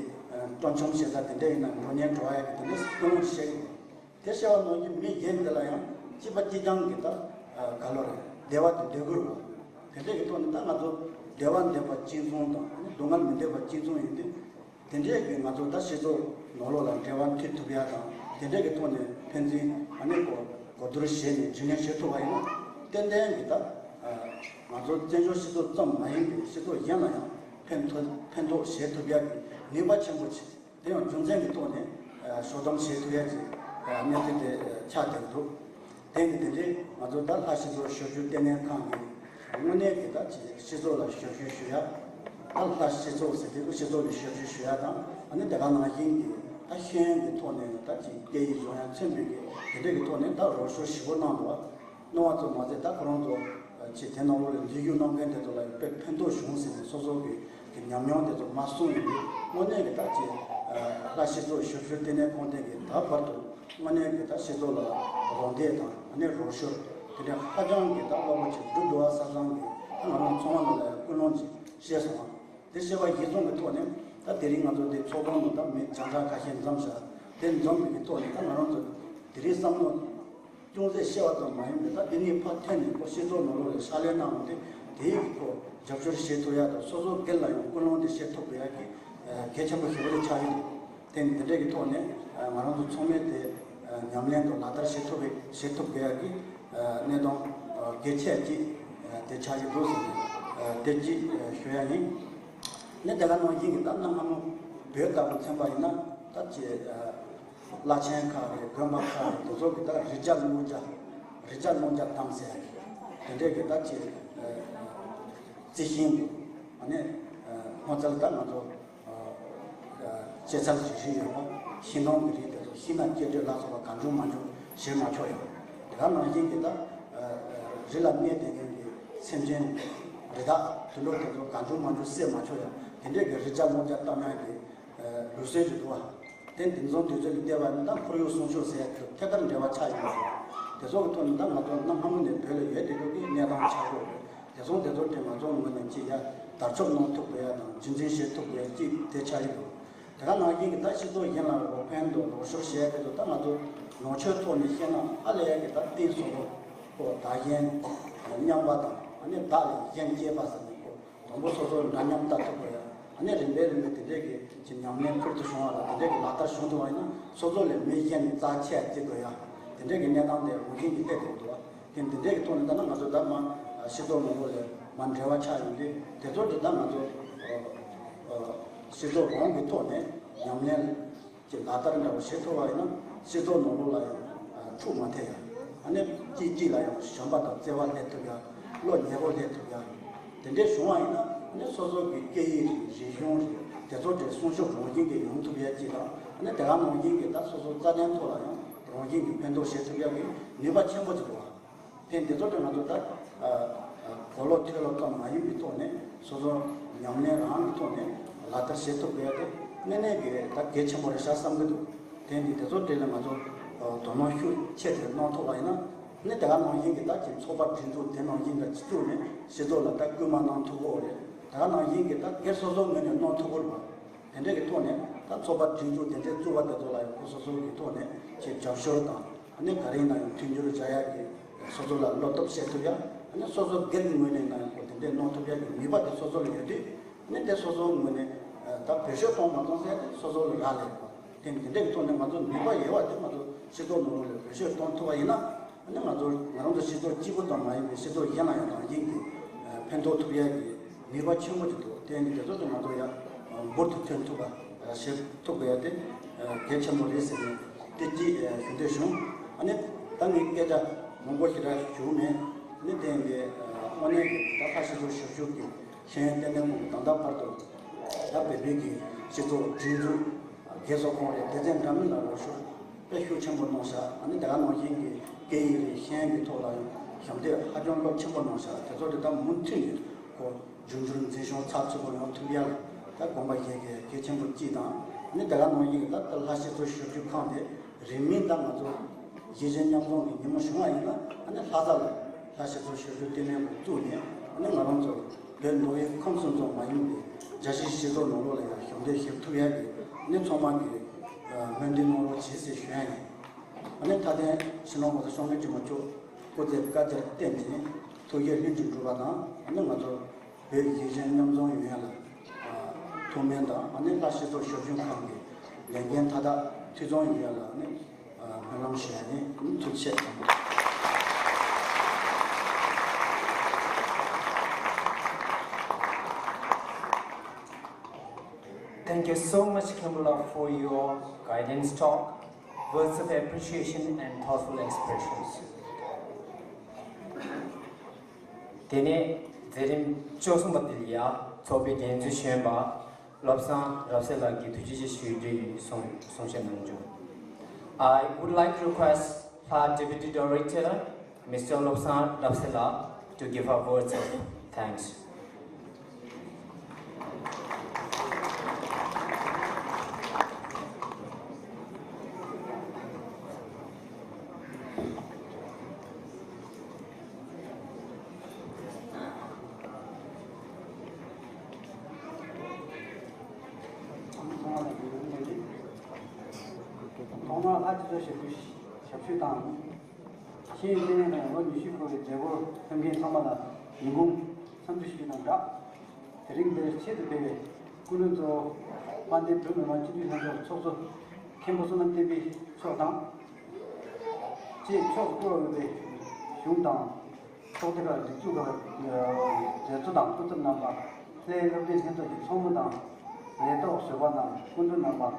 སྤྲོ་འཆམ་བྱེད་ས་དེ་འདྲ་ཡིན་ན་འགྲོ་སྙིང་བྲོ་ཡ་གི་དེ་འདྲ་ཀུན་སློང་བཤད་ཀྱི་འདུག་དེ་བཤད་པ་ནང་བཞིན་མི་གཞན་དེ་ལ་ཡང་གཅིག་པ་གཅིག་རྐྱང་གི་ད་ག་ལོ་རེད། བདེ་བ་དེ་འདོད་དགོས་རེད་བ། དེ་འདྲ་གི་ཐོག་ནས་ད་ང་ཚོ་བདེ་བ་འདོད་པ་གཅིག་མཚུངས་དང་སྡུག་བསྔལ་མི་འདོད་པ་གཅིག་མཚུངས་ཡིན་དུས། དེ་འདྲའི་གི་ང་ཚོ་ད་སྤྱི་ཚོགས་ནང་ལོགས་ལ་འབྲེལ་བ་མཐུད་ཐུབ་ཡ་དང་དེ་འདྲའི་གི་ཐོག་ནས་ཕན་ཚུན་ཨ་ནི་གོ་གོ་བསྡུར་བྱས་ནས་རྒྱུས་ལོན་བྱེད་ཐུབ་པ་ཡིན་ན་ཏན་ཏན་གི་ད་ང་ཚོ་བཙན་བྱོལ་སྤྱི་ཚོགས་ཙམ་མ་ཡིན་པའི་སྤྱི་ཚོགས་གཞན་ལ་ཡང་ཕན་ཐོགས་ཕན་ཐོགས་བྱེད་ཐུབ་ཡ་གི་ནུས་པ་ཆེན་པོ་ཆེ། དེ་ཡང་རྒྱུ་མཚན་གྱི་ཐོག་ནས་ཨ་ཤོག་སྡོམ་བྱེད་ཐུབ་ཡ་གི་ཨ་གནས་ཚུལ་དེ་ཨ་ཆགས་བསྡད་འདུག་དེ་ནི་དེ་འདྲའི་ང་ཚོ་ད་ལྷ་སྤྱི་ཚོགས་ཞབས་ཞུ་ལྟེ་གནས་ཁང་གི་དངོས་གནས་ཀྱི་ད་ཅིག་སྤྱི་ཚོགས་ལ་ཞབས་ཞུ་ཞུ་ཡ། ད་ལྷ་སྤྱི་ཚོགས་ཟེར་དུས་སྤྱི་ཚོགས་ལ་ཞབས་ཞུ་ཞུ་ཡ་དང་ཨ་ནི་དེ་ག་ནང་བཞིན་གྱི་ད་ཤེས་ཡོན་གྱི་ཐོག་ནས་ད་ཅིག་སྐད་ཡིག་སྦྱོང་ཡ་མཚོན་པའི་གི་དེ་འདྲའི་གི་ཐོག་ནས་ད་རོགས་སྐྱོར་ཞེ་པོ་གནང་འདུག་བ། གནང་བ་ཙམ་མ་ཟད་ད་ཁོ་རང་ཚོ་ཆེས་དེ་ནང་ལོགས་ལ་འཛུལ་ཞུགས་གནང་མཁན་དེ་ཚོ་ལ་དཔེ་ཕན་ཐོགས་བྱུང་ཟེར་ནས་སོ་སོ་གི་གི་ཉམས་མྱོང་དེ་ཚོ་མ་གསུངས་ཡོང་དུས་དངོས་གནས་ཀྱི་ད་ཅིག་ལྷ་སྤྱི་ཚོགས་ཞབས་ཞུ་ལྟེ་གནས་ཁང་དེ་གི་ད་བར་དུ་དངོས་གནས་ཀྱི་ད་སྤྱི་ཚོགས་ལ་རོགས་འདེགས་དང་ཨ་ནི་རོགས་སྐྱོར་དེ་འདྲ་ཧ་ཅང་གི་ད་རླབས་པོ་ཆེ་འགྲོ་འདུག་བ་བསམ་བསམ་གི་ད་ང་རང་ཚང་མ་ལ་ཡང་ཀུན་སློང་ཅིག་སྐྱེས་སོང་བ། དེ་བྱས་པ་གཞིར་བཟུང་གི་ཐོག་ནས་ད་དེ་རིང་ང་ཚོ་འདི་ཚོགས་ཁང་དུ་ད་མི་བརྒྱ་ཕྲག་ཁ་ཤས་འཛོམས་ཤག་དེ་འཛོམས་པའི་ཐོག་ནས་ད་ང་རང་ཚོ་དེ་རིང་བསམ་བློ་ཅུང་ཟད་བཤད་པ་ཙམ་མ་ཡིན་པར་ད་འདི་ནས་ཕར་ཐོན་ནས་ཁོ་སྤྱི་ཚོགས་ནང་ལོགས་ལ་ཕྱག་ལས་གནང་བ་དེ་དེའི་གི་ཁོ་རྒྱབ་སྐྱོར་བྱེད་ཐུབ་ཡ་དང་སོ་སོ་སྒེར་ལ་ཡང་ཀུན་སློང་དེ་བཤད་ཐུབ་དགོས་ཡ་གི་གལ་ཆེན་པོ་ཞེ་པོ་ཅིག་ཆགས་ཡོད་འདུག་དེ་འདི་འདྲ་གི་ཐོག་ནས་ང་རང་ཚོ་ཚང་མས་དེ་ཉམས་ལེན་དང་ལག་བསྟར་བྱེད་ཐུབ་པའི་བྱེད་ཐུབ་དགོས་ཡ་གི་གནས་སྟངས་གལ་ཆེ་ཅིག་དེ་ཆགས་ཀྱི་འདུག་ཟེར་ནས་དེ་གཅིག་ཞུ་ཡ་ཡིན། ནས་དེ་ག་ནང་བཞིན་གྱི་ད་གནའ་སྔ་མོ་བོད་ལྟ་བུ་མཚོན་པ་ཡིན་ན་ད་ཅི་ བླ་ཆེན་ཁག་རེད། དགོན་པ་ཁག་རེད། དེ་ཚོ་གི་ད་རི་རྒྱ་སྨུག་རྒྱ། རི་རྒྱ་སྨུག་རྒྱ་བཏང་ཟེར་ཡ་གི་དེ་འདྲས་གི་ད་ཅིག་རྩི་ཤིང་གི་ཨ་ནི་སྔོ་ཚལ་ད་ང་ཚོ་སྐྱེད་ཚལ་གྱི་རིགས་ཡོད་པ། ཤིང་སྡོང་གི་རིགས་དེ་ཚོ་ཤིང་སྣ་སྐྱེ་འགྲོས་ལ་སོགས་པ་གང་བྱུང་མང་བྱུང་བཞེས་མ་ཆོག་ཡ། དེ་ག་ནང་བཞིན་གི་ད་རི་ལ་གནས་བསྡད་མཁན་གྱི་སེམས་ཅན་རི་དྭགས་དུད་འགྲོ་དེ་ཚོ་གང་བྱུང་མང་བྱུང་བསད་མ་ཆོག་ཡ། དེ་འདྲས་གི་རི་རྒྱ་སྨུག་རྒྱ་བཏང་ཡ་གི་ལུགས་སྲོལ་ཞིག་འདུག་བ། དེ་འདི་ཚོ་དུས་ཚོད་ལ་བལྟས་པ་ཡིན་ན་ད་ཁོར་ཡུག་སྲུང་སྐྱོབ་ཟེར་ཡ་དེ་ཐད་ཀར་འབྲེལ་བ་ཆགས་ཡོང་གི་རེད། དེ་ཚོ་གི་ཐོག་ནས་ད་ང་ཚོ་གནའ་སྔ་མོ་ནས་བོད་ལ་ཡོད་བསྡད་རྒྱུ་གི་གནས་སྟངས་ཆགས་ཡོད་རེད། དེ་ཚོ་དེ་ཚོ་དེ་ང་ཚོ་ངོས་ནས་ཅིག་ཡ་དར་ཁྱབ་གནང་ཐུབ་དགོས་ཡ་དང་རྒྱུན་འཛིན་བྱེད་ཐུབ་དགོས་ཡ་ཅིག་དེ་ཆགས་ཡོད་རེད། དེ་ག་ནང་བཞིན་གི་ད་སྤྱི་ཚོགས་གཞན་ལ་རོགས་ཕན་དང་རོགས་སྐྱོར་བྱེད་ཡ་དེ་ཚོ་ད་ང་ཚོ་ནང་ཆོས་ཐོག་ནས་བཤད་ན་ཧ་ལས་ཡ་གི་ད་རྟེན་གསུམ་པོ་ཁོ་བདག་གཞན་མཉམ་པ་དང་ཨ་ནི་བདག་ལས་གཞན་གཅེས་པ་ཟེར་ནས་ཁོ། དང་པོ་སོ་སོར་འདྲ་མཉམ་ལྟ་ཐུབ་དགོས་ཡ། ཨ་ནི་རིམ་པས་རིམ་པས་དེ་འདྲས་ཀྱི་ཅིག་ཉམས་ལེན་ཕུལ་དུ་བྱུང་བ་དང་དེ་འདྲས་ཀྱི་ལག་བསྟར་བྱུང་ཐུབ་པ་ཡིན་ན་སོ་སོ་ལས་མི་གཞན་རྩ་ཆེ་བརྩི་དགོས་ཡ། དེ་འདྲས་ཀྱི་གནས་སྟངས་དེ་རང་བཞིན་གྱིས་སླེབས་ཐུབ་འདུག་བ། དེ་འདི་འདྲས་ཀྱི་ཐོག་ནས་ད་ནང་ང་ཚོ་ད་མ་སྤྱི་ཚོགས་ནང་ལོགས་ལས་མ་འབྲེལ་བ་ཆགས་ཡོང་དུས་དེ་ཚོ་དེ་ད་ང་ཚོ་སྤྱི་ཚོགས་རང་གི་ཐོག་ནས་ཉམས་ལེན། ཀྱི་ལག་བསྟར་འདྲ་བོ་བྱེད་ཐུབ་པ་ཡིན་ན་སྤྱི་ཚོགས་ནང་ལོགས་ལ་ཡང་འཁྲུག་མ་ཐེབས་ཡ། ཨ་ནི་གཅིག་གཅིག་ལ་ཡང་བྱམས་པ་དང་བརྩེ་བ་སླེབས་ཐུབ་ཡ། བློ་ཉེ་བོ་སླེབས་ཐུབ་ཡ། དེ་འདྲའི་བྱུང་བ་ཡིན་ན་ཨ་ནི་སོ་སོ་གི་སྐད་ཡིག་རེད། རིག་གཞུང་རེད། དེ་ཚོ་དེ་སྲུང་སྐྱོབ་རང་བཞིན་གྱིས་ཡོང་ཐུབ་ཡ་གཅིག་དང་ཨ་ནི་དེ་ག་ནང་བཞིན་གྱི་ད་སོ་སོ་རྩ་དོན་ཐོག་ལ་ཡང་རང་བཞིན་གྱིས་ཕན་ཐོགས་བྱེད་ཐུབ་ཡ་གི་ནུས་པ་ཆེན་པོ་ཅིག་འདུག་བ། དེ་འདི་ཚོ་དེ་ང་ཚོ་ད་གོ་ལོག་ཐོས་ལོག་ཙམ་མ་ཡིན་པའི་ཐོག་ནས་སོ་སོ་ཉམས་ལེན་རང་གི་ཐོག་ནས་ལག་བསྟར་བྱེད་ཐུབ་དགོས་ཡ་དེ་དངོས་གནས་ཀྱི་ད་གལ་ཆེན་པོ་རེད་ཤག་བསམ་གྱི་འདུག་དེ་འདི་དེ་ཚོ་དེ་ལ་ང་ཚོ་དོ་སྣང་ཤུགས་ཆེ་དེ་གནང་ཐུབ་པ་ཡིན་ན་ནི་དེ་ག་ནང་བཞིན་གྱི་ད་ཀྱི་ཚོགས་པ་སྒྲིག་འཛུགས་དེ་ནང་བཞིན་གྱི་བཙུགས་ནས་སྤྱི་ཚོགས་ལ་ད་སྐུལ་མ་གནང་ཐུབ་ཀྱི་ཡོད་རེད། དེ་ག་ནང་བཞིན་གྱི་ད་སྒེར་སོ་སོའི་ངོས་ནས་གནང་ཐུབ་ཀྱི་རེད་བ། དེ་འདྲ་གི་ཐོག་ནས་ད་ཚོགས་པ་སྒྲིག་འཛུགས་དེ་འདྲའི་བཙུགས་པ་དེ་ཚོ་ལ་ཡང་ཁོ་སོ་སོ་གི་ཐོག་ནས་ཁྱེད་རྒྱབ་སྐྱོར་དང་ཨ་ནི་ག་རེ་ཡིན་ན་ཡང་མཐུན་འགྱུར་བྱ་ཡག་གི་སོ་སོ་ལ་བློ་སྟོབས་བྱེད་ཐུབ་ཡ། ཨ་ནི་སོ་སོ་སྒེར་གྱི་ངོས་ནས་ཡིན་ན་ཡང་ཁོ་དེ་འདྲའི་གནང་ཐུབ་ཡག་གི་ནུས་པ་དེ་སོ་སོ་ལ་ཡོད་དུས་ཨ་ནི་དེ་སོ་སོའི་ངོས་ནས་ད་བེད་སྤྱོད་གཏོང་མ་གཏོང་ཟེར་ཡ་དེ་སོ་སོ་ལ་རག་ལས་པ། དེ་འདི་འདྲའི་ཐོག་ནས་ང་ཚོ་ནུས་པ་ཡོད་པ་དེ་ང་ཚོ་སྤྱི་ཚོགས་ནང་ལོགས་ལ་བེད་སྤྱོད་གཏོང་ཐུབ་པ་ཡིན་ན་ཨ་ནི་ང་ཚོ་ང་རང་ཚོ་སྤྱི་ཚོགས་གཅིག་པུ་ཙམ་མ་ཡིན་པའི་སྤྱི་ཚོགས་གཞན་ལ་ཡང་རང་བཞིན་གྱིས་ཕན་ཐོགས་ཐུབ་ཡ་གི་ནུས་པ་ཆེན་པོ་ཅིག་འདུག་དེ་ནི་དེ་ཚོ་དེ་ང་ཚོ་ཡང་འབུར་དུ་ཐོན་ཐུབ་པ་བྱེད་ཐུབ་དགོས་ཡ་དེ་གལ་ཆེན་པོ་རེད་ཟེར་ནས་དེ་གཅིག་ཞུ་འདོད་བྱུང་། ཨ་ནི་ད་ངས་སྐད་ཆ་མང་པོ་ཞིག་ར་ཞུ་མེད། ཨ་ནི་དེ་ཡིན་གྱི་དངོས་གནས་ཀྱི་ད་ལྷ་སྤྱི་ཚོགས་ཞབས་ཞུ་གི་ཤེས་ཡོན་ལྟེ་གནས་ཁོངས་ཀྱི་ད་ལྟ་བར་དུ་ད་བོད་པའི་གི་སྤྱི་ཚོགས་སྒྲིག་འཛུགས་རྒས་གསོ་ཁང་རེད། སྡེ་ཚན་འདྲ་མིན་ལ་རོགས་སྐྱོར་དཔེ་ཤུགས་ཆེན་པོ་གནང་ཤག་ཨ་ནི་དེ་ག་ནང་བཞིན་གྱི་སྐད་ཡིག་རེད། ཤེས་ཡོན་གྱི་ཐོག་ལ་ཡང་ཞབས་འདེགས་ཧ་ཅང་རླབས་ཆེན་པོ་གནང་ཤག་དེ་ཚོ་དེ་ད་མུ་མཐུད་ནས་ཁོ་འབྱུང་འགྱུར་འཛིན་སྐྱོང་ཚགས་ཚུད་པོ་ཡོང་ཐུབ་ཡ་ལ་ད་དགོངས་པ་བཞེས་གལ་གལ་ཆེན་པོ་གཅིག་དང་། ཨ་ནི་དེ་ག་ནང་བཞིན་གྱི་ད་ལྟ་ལྷ་སྤྱི་ཚོགས་ཞབས་ཞུ་ཁང་དེ་རིང་མིན་ད་ང་ཚོ་གཞིས་བྱེས་མཉམ་འཛོམས་ཀྱི་ཉིན་མོ་བྱུང་བ་ཡིན་ན་ཨ་ནི་ལྷ་ས་ལ་ལྷ་སྤྱི་ཚོགས་ཞབས་ཞུ་ལྟེ་གནས་ཁང་བཙུགས་ནས་ཨ་ནི་ང་རང་ཚོ་བོད་མདོ་དབུས་ཁམས་གསུམ་ཙམ་མ་ཡིན་པའི་རྒྱལ་སྤྱིའི་སྤྱི་ཚོགས་ནང་ལོགས་ལ་ཡང་ཞབས་འདེགས་ཞུ་ཐུབ་ཡ་གི་ཨ་ནི་ཚང་མ་གི་སྨོན་འདུན་གནང་རོགས་བྱེད་ཟེར་ཞུ་ཡ་ཡིན། ཨ་ནི་མཐའ་དོན་སྤྱི་ནོར་༸གོང་ས་༸སྐྱབས་མགོན་ཆེན་པོ་མཆོག་སྐུ་ཚེ་བསྐལ་བརྒྱར་བརྟན་ནས་ཐུགས་བཞེད་ལྷུན་གྱིས་འགྲུབ་པ་དང་ཨ་ནི་ང་ཚོ་བོད་གཞིས་བྱེས་མཉམ་འཛོམས་ཡོང་ཡ་ལ་ཐུགས་སྨོན་དང་ཨ་ནི་ལྷ་སྤྱི་ཚོགས་ཞབས་ཞུ་ཁང་གི་ལས་འགན་མཐའ་དག་འཐུས་ཚང་ཡོང་ཡ་ལ་ཨ་ནི་སྨོན་ལམ་ཞུ་ཡ་ཡིན། ཐུགས་རྗེ་ཆེ། Thank you so much, Khembula, for your guidance talk, words of appreciation and thoughtful expressions. དེ་ནས་མཛད་རིམ་བཅུ་གསུམ་པ་དེ་ལ་ཡ་ཚོགས་པའི་འགན་འཛིན་གཞོན་པ་བློ་བཟང་རབ་གསལ་ལགས་ཀྱིས་ཐུགས་རྗེ་ཆེ་ཞུ་རྒྱུ་ཡིན་གསུང་གསུང་བཤད་གནང་རྒྱུ། I would like to request Lha Deputy Director, Mister Lobsang Rapsela, to give her words of thanks. ཐོག་མར་ལྷ་སྤྱི་ཚོགས་ཞབས་ཞུ་ཞབས་ཞུ་དང་། ཤེས་ཡོན་ལྟེ་གནས་ནས་ལོ་ཉི་ཤུ་འཁོར་བའི་མཛད་སྒོར་ཕེབས་མཁན་ཚང་མ་ལ་ཉིན་གུང་འཚམས་འདྲི་ཞུ་རྒྱུ་དང་སྦྲགས། དེ་རིང་འདིར་ཆེད་དུ་ཕེབས་པའི་སྐུ་མགྲོན་གཙོ་བོ་དཔལ་ལྡན་བོད་མི་མང་སྤྱི་འཐུས་ལྷན་ཚོགས་ཚོགས་གཙོ་མཁན་པོ་བསོད་ནམས་བསྟན་འཕེལ་མཆོག་དང་། ཅེས་ཕྱོགས་སུ་བསྐོར་བ་ཡོད་པའི་གཞུང་དང་ཚོགས་སྡེ་ཁག་སྒྲིག་འཛུགས་ཁག་མཛད་གཙོ་དང་སྐུ་ཚབ་རྣམ་པ། ལྷའི་སློབ་གྲྭའི་ལྷན་ཚོགས་ཀྱི་ཚོགས་མི་དང་ལས་ཐོག་བཟོད་པ་རྣམས་སྐུ་མགྲོན་རྣམ་པ།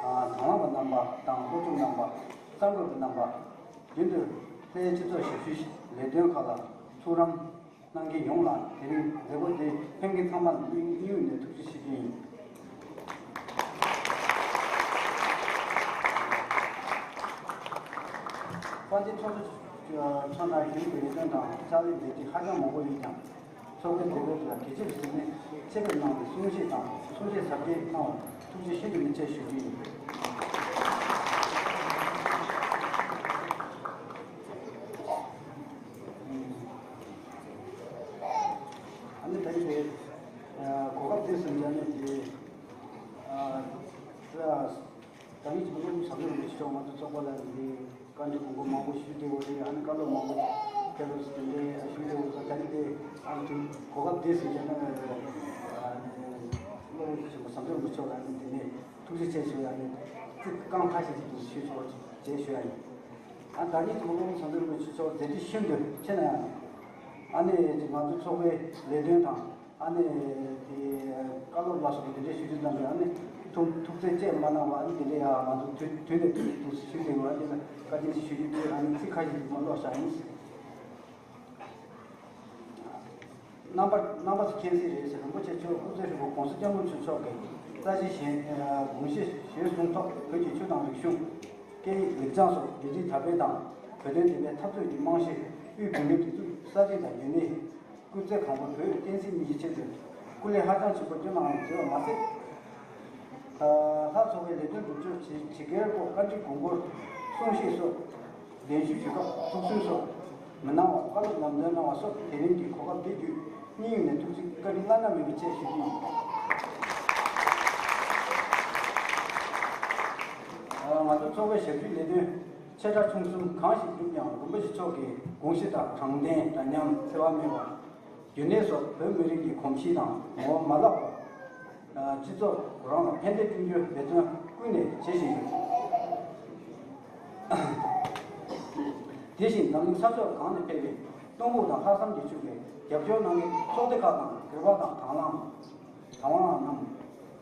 དང་བླངས་པ་རྣམ་པ་དང་སློབ་ཕྲུག་རྣམ་པ། གསར་འགོད་པ་རྣམ་པ། རྒྱུན་དུ་ལྷའི་སྤྱི་ཚོགས་ཞབས་ཞུའི་ལས་དོན་ཁག་ལ་ཐུགས་རམ་གནང་མཁན་ཡོངས་ལ་དེ་རིང་མཛད་སྒོ་འདི་ཕེབས་མཁན་ཚང་མ་ལ་སྙིང་དབུས་ནས་ཐུགས་རྗེ་ཆེ་ཞུ་རྒྱུ་ཡིན། དཔལ་ལྡན་ཚོགས་གཙོ་མཆོག་ནས་རྒྱུན་གྱི་ལས་དོན་དང་ཕྱག་ལས་མཛད་རྗེས་ཧ་ཅང་མང་པོ་ཡོད་ཀྱང་། ཚོགས་པའི་མཛད་སྒོ་དེ་ལ་གལ་ཆེ་བའི་གཟིགས་ནས་ཆེད་ཕེབས་གནང་བའི་གསུང་བཤད་དང་གསུང་བཤད་གཟབ་རྒྱས་གནང་བར་ཐུགས་རྗེ་ཤིན་ཏུ་ནས་ཆེ་ཞུ་རྒྱུ་ཡིན། ཨ་ནི་ད་གིན་དེ་གོ་སྐབས་དེ་ཟིན་རྒྱ་ནས་དེ་ད་ནི་ཇི་མ་ཇི་བཞིན་བྱ་དགོས་རེད། ཕྱི་ཕྱོགས་ང་ཚོ་ཚོགས་པ་ལ་འདི་བཀའ་འདྲི་དགོངས་པ་མང་པོ་ཞུས་བསྡད་ཡོད་རེད། ཨ་ནི་བཀའ་སློབ་མང་པོ་ཕེབས་རོགས་ཟེར་དེ་འདྲའི་ཞུས་བསྡད་ཡོད་ཙང་ད་ནི་དེ་ཨ་ནི་གོ་སྐབས་དེ་ཟིན་རྒྱ་ནས་བློ་རིག་ཆེན་པོ་ཟམ་གདོང་ལགས་མཆོག་ལ་ཨ་ནི་དེ་ནས་ཐུགས་རྗེ་ཆེ་ཞུ་ཡ་ནི་ཚིག་རྐང་ཁ་ཤས་ཅིག་ཞུས་ཆོག་ཅེས་ཞུ་ཡ་ཡིན། ཨ་ད་ནི་ཚོགས་གཙོ་ཟམ་གདོང་ལགས་མཆོག་མཛད་རྗེས་ཤིན་ཏུ་ཆེ་ན་ཡང་། ཨ་ནི་ང་ཚོ་ཚོགས་པའི་ལས་དོན་དང་། ཨ་ནི་དེ་བཀའ་སློབ་ལ་སོགས་པ་དེ་འདྲའི་ཞུ་རྒྱུ་ཙམ་གྱིས་ཨ་ནི་ཐུགས་ཐུགས་བརྩེ་བཅས་མ་གནང་བ། ཨ་ནི་དེ་འདྲའི་ཡང་ང་ཚོ་དུས་དུས་ནས་དུས་སུ་ཞུ་དེ་ཡོད། ཨ་ནི་ལ་བཀའ་དྲིན་ཆེ་ཞུ་རྒྱུ་དེ་ཨ་ནི་ཚིག་ཁ་ཤས་ཅིག་མ་ཀློག་བཞག་ཡིན། རྣམ་པ་རྣམ་པ་ཚོ་མཁྱེན་གསལ་རེད་ཟེར། རིན་པོ་ཆེ་མཆོག་སྐུ་ཚེ་ཧྲིལ་པོ་༸གོང་ས་༸སྐྱབས་མགོན་ཆེན་པོ་མཆོག་གི་རྩ་ཆེའི་ཞལ་དགོངས་གཞི་གཞིར་བཟུང་ཐོག་བོད་ཀྱི་ཆོས་དང་རིག་གཞུང་། སྐད་ཡིག་ལེགས་བྱང་སོགས་རྒྱུད་སྤྱི་དར་སྤེལ་དང་། བོད་དོན་བདེན་པའི་འཐབ་རྩོད་ཀྱི་རྨང་གཞི་དབུས་བོད་མིའི་སྒྲིག་འཛུགས་གསར་བརྗེ་དང་རྒྱུན་གནས། སྐུ་ཚེ་གང་པོ་བོད་བསྟན་སྲིད་གཉིས་ཀྱི་ཆེད་དུ་སྐུ་ལས་ཧ་ཅང་ཆེན་པོ་བསྐྱོན་གནང་ཡོད་པ་མ་ཟད། ལྷ་ཚོགས་པའི་ལས་དོན་སྒྲུབ་སྦྱོར་ཇི་ཇི་སྐད་སྐོར་བཀའ་འདྲི་དགོངས་སྐོར་གསུང་བཤད་སོགས་གདན་ཞུ་ཞུ་སྐབས་ཐུགས་སུན་སོགས་མི་གནང་བར་བཀའ་སློབ་ལམ་སྟོན་གནང་བ་སོགས་དེ་རིང་གི་གོ་སྐབས་འདི་བརྒྱུད་སྙིང་ནས་ཐུགས་རྗེ་བཀའ་དྲིན་བླ་ན་མེད་པ་ཆེ་ཞུ་རྒྱུ་ཡིན། ང་ཚོ་ཚོགས་པའི་ཞབས་ཞུའི་ལས་དོན་ཆེ་ཕྲ་ཆུང་གསུམ་གང་ཞིག་བསྒྲུབས་ཀྱང་རིན་པོ་ཆེ་མཆོག་གི་དགོངས་གཞི་ལྟར་དྲང་བདེན་འདྲ་མཉམ་འཚེ་བ་མེད་པ། རྒྱུན་གནས་སོགས་བོད་མི་རིགས་ཀྱི་གོམས་གཤིས་དང་ངོ་བོ་མ་བརླག་པར། སྤྱི་ཚོགས་རང་ལ་ཕན་བདེ་བསྐྲུན་རྒྱུའི་འབད་བརྩོན་ཀུན་ནས་བྱེད་བཞིན་ཡོད། དེ་བཞིན་འཛམ་གླིང་ས་ཕྱོགས་གང་ནས་ཕེབས་པའི་སྟོང་ཕུག་དང་ལྷག་བསམ་གྱིས་ཕྱུག་པའི་རྒྱབ་སྐྱོར་གནང་མཁན་ཚོགས་སྡེ་ཁག་དང་སྒེར་པ་དང་དྭང་བླངས་དྭང་བླངས་རྣམས།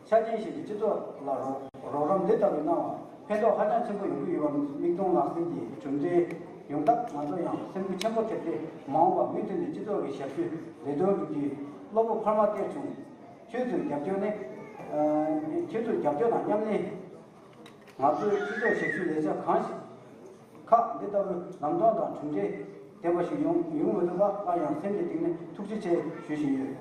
ཆ་རྐྱེན་ཞིག་གི་སྤྱི་ཚོགས་ལ་རོགས་རོགས་རམ་འདི་ལྟ་བུ་གནང་བ་ཕན་ཐོགས་ཧ་ཅང་ཆེན་པོ་ཡོང་གི་ཡོད་པ་མིག་མཐོང་ལག་ཟིན་གྱི་གྲུབ་འབྲས་ཡོང་སྟབས་ང་ཚོ་ཡང་སེམས་འགུལ་ཆེན་པོ་ཐེབས་ཏེ། མ་འོངས་པར་མུ་མཐུད་ནས་སྤྱི་ཚོགས་ཀྱི་ཞབས་ཞུའི་ལས་དོན་སྒྲུབ་རྒྱུའི་སློབ་དཔོན་འཕར་མ་གཏེར་བྱུང་ཁྱོད་ཚོའི་རྒྱབ་སྐྱོར་ནི། ཁྱོད་ཚོའི་རྒྱབ་སྐྱོར་དང་མཉམ་ལས། ང་ཚོའི་སྤྱི་ཚོགས་ཞབས་ཞུའི་ལས་འཆར་གང་ཞིག་ཁག་འདི་ལྟ་བུའི་ལམ་སྟོན་དང་གྲུབ་འབྲས་ལྡན་པ་ཞིག་ཡོང་ཡོང་མི་ཐུབ་པ་སླར་ཡང་སེམས་ཀྱི་གཏིང་ནས་ཐུགས་རྗེ་ཆེ་ཞུ་བཞིན་ཡོད།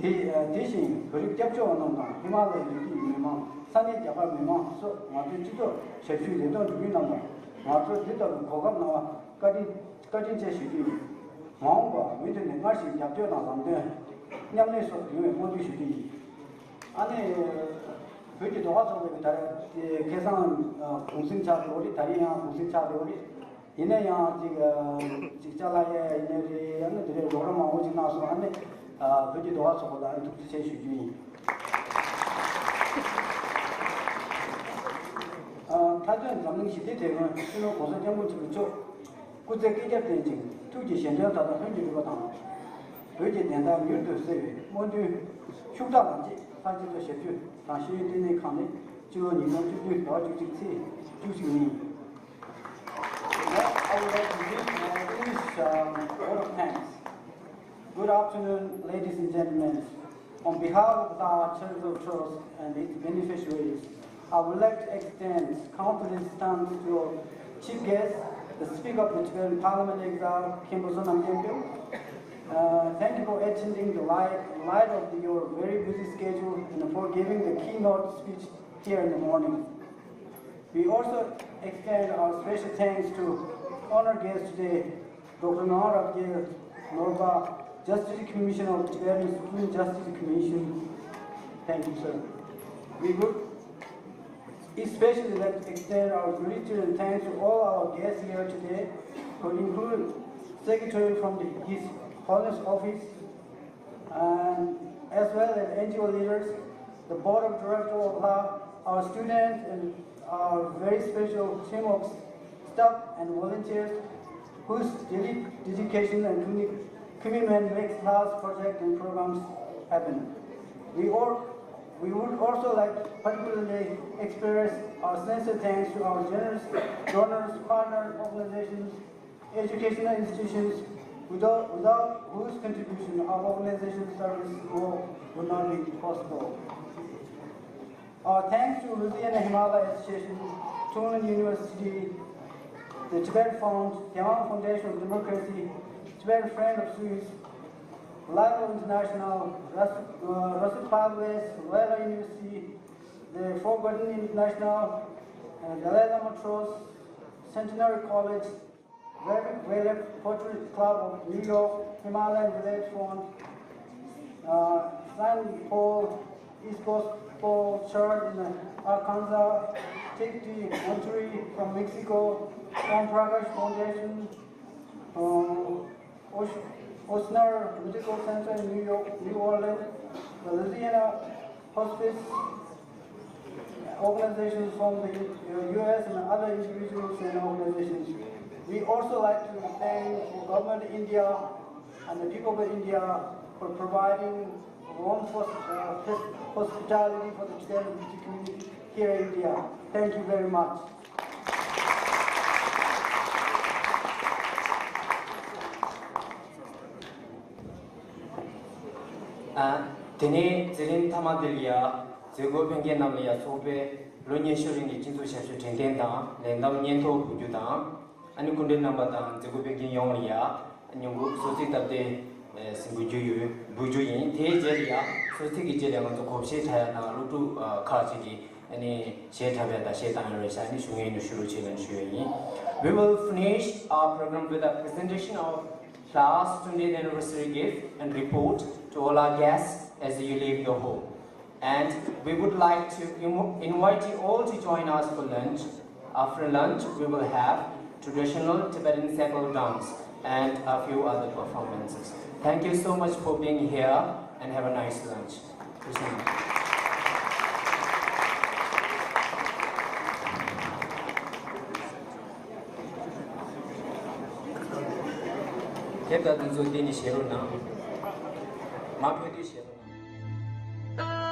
དེ་དེ་བཞིན་བོད་རིགས་སྐྱབས་བཅོལ་བ་རྣམས་དང་ཧི་མ་ལ་ཡའི་རི་རྒྱུད་མི་མང་ས་གནས་རྒྱ་གར་མི་མང་སོགས་ང་ཚོའི་སྤྱི་ཚོགས་ཞབས་ཞུའི་ལས་དོན་སྒྲུབ་མཁན་རྣམས་ལ་ང་ཚོར་འདི་ལྟ་བུའི་གོ་སྐབས་གནང་བ་བཀའ་དྲིན་བཀའ་དྲིན་ཆེ་ཞུ་རྒྱུ་ཡིན། མ་འོངས་པར་མུ་མཐུད་ནས་སྔར་བཞིན་རྒྱབ་སྐྱོར་དང་ལམ་སྟོན། མཉམ་ལས་སོགས་ཡོང་བའི་སྨོན་འདུན་ཞུ་རྒྱུ་ཡིན། ཨ་ནི། བོད་ཀྱི་ཟློས་གར་ཚོགས་པའི་ད་རེས་ཁ་སང་གུང་སེང་ཆགས་ཡོད་རེད། ད་རེས་ཡང་གུང་སེང་ཆགས་ཡོད་རེད། ཡིན་ན་ཡང་ཅིག་ཅིག་ཅ་ལག་ཡ་ཡིན་ན་རེད། ཨ་ནི་དེ་རེད། རོགས་རམ་མང་པོ་ཅིག་གནང་སོང་། ཨ་ནི་བོད་ཀྱི་ཟློས་གར་ཚོགས་པ་ལ་ཨ་ནི་ཐུགས་རྗེ་ཆེ་ཞུ་རྒྱུ་ཡིན། མཐའ་དོན་འཛམ་གླིང་ཞི་བདེའི་དེད་དཔོན་སྤྱི་ནོར་༸གོང་ས་༸སྐྱབས་མགོན་ཆེན་པོ་མཆོག་སྐུ་ཚེ་བསྐལ་བརྒྱར་བརྟན་ཅིང་ཐུགས་ཀྱི་བཞེད་དོན་མཐའ་དག་ལྷུན་གྱིས་གྲུབ་པ་དང་། བོད་ཀྱི་བདེན་མཐའ་མྱུར་དུ་གསལ་བའི་སྨོན་འདུན་ཤུགས་དྲག་དང་བཅས། ལྷ་སྤྱི་ཚོགས་ཞབས་ཞུ་དང་ཤེས་ཡོན་བསྟི་གནས་ཁང་ནས་སྤྱི་ལོ་ཉིས་སྟོང་བཅུ་བདུན་ཟླ་བ་བཅུ་གཅིག་ཚེས་བཅུ་གཅིག་ཉིན། Next, I would like to give my English um, vote of thanks. Good afternoon, ladies and gentlemen. On behalf of the Charitable Trust and its beneficiaries, I would like to extend countless thanks to our chief guest, the Speaker of the Tibetan Parliament Exile, Khenpo Sonam Khenpo. Uh, thank you for attending the light, in light of your very busy schedule and for giving the keynote speech here in the morning. We also extend our special thanks to honored guest today, Doctor Naorab Norba, Justice Commissioner of Tibetan Supreme Justice Commission. Thank you, sir. We would especially like to extend our gratitude and thanks to all our guests here today, who include Secretary from the, His Holiness Office, and as well as N G O leaders, the board of directors, our students, and our very special team of staff and volunteers whose dedic- dedication and commi- commitment makes large projects and programs happen. We all We would also like to particularly express our sincere thanks to our generous donors, partner organizations, educational institutions, without, without whose contribution our organization service work would not be possible. Our thanks to Louisiana Himalaya Association, Tonglen University, the Tibet Fund, Taiwan Foundation of Democracy, Tibet Friend of Swiss, Life International, Ras-, uh, Rasul Pathways, Loyola University, the Forgotten International, uh, Dalai Lama Trust, Centenary College, Vivek Poetry Club of New York, Himalayan Village Fund, uh, Saint Paul Episcopal Church in Arkansas, T T Monterey from Mexico, Om Prakash Foundation, uh, Osh-, Osner Medical Center in New York, New Orleans, the Louisiana Hospice organizations from the, uh, U S and other individuals and organizations. We also like to thank the government of India and the people of India for providing warm hos-, uh, hos-, hospitality for the Tibetan refugee community here in India. Thank you very much. ཨ། དེ་ནས་མཛད་རིམ་མཐའ་མ་འདི་ལ་ཡ་མཛད་སྒོ་ཕེབས་མཁན་རྣམས་ལ་ཡ་ཚོགས་པའི་ལོ་ཉི་ཤུ་རིང་གི་སྤྱི་ཚོགས་ཞབས་ཞུ་དྲན་རྟེན་དང་ལས་འདེམས་སྙན་ཐོ་འབུལ་རྒྱུ་དང་། ཨ་ནི་སྐུ་མགྲོན་རྣམ་པ་དང་མཛད་སྒོ་ཕེབས་མཁན་ཡོངས་ལ་ཡ་མཉམ་གུས་གསོལ་ཚིགས་བཏབ་སྟེ་ཨེ་འབུལ་རྒྱུ་ཡོད། འབུལ་རྒྱུ་ཡིན། དེའི་རྗེས་ལ་ཡ་གསོལ་ཚིགས་ཀྱི་རྗེས་ལ་ང་ཚོ་གོ་བཤད་འཁྲབ་ཡ་དང་སློབ་ཕྲུག་ཨ་ཁག་ཅིག་གིས་ཨ་ནི་གཞས་འཁྲབ་ཡ་དང་གཞས་བཏང་ཡ་རེད་ཤག་ཨ་ནི་ཞུ་མཁན་ཡིན་ན་ཞུ་རོགས་བྱེད་ལབ་ཞུ་ཡ་ཡིན། We will finish our program with a presentation of class twentieth anniversary gift and report to all our guests as you leave your home. And we would like to inv-, invite you all to join us for lunch. After lunch, we will have traditional Tibetan seppal dance and a few other performances. Thank you so much for being here and have a nice lunch. དེབ་དང་དེ་ཚོ་འདི་ནས་བཞེས་རོགས་གནང་། མ་ཕེབས་དུས་བཞེས་རོགས་གནང་།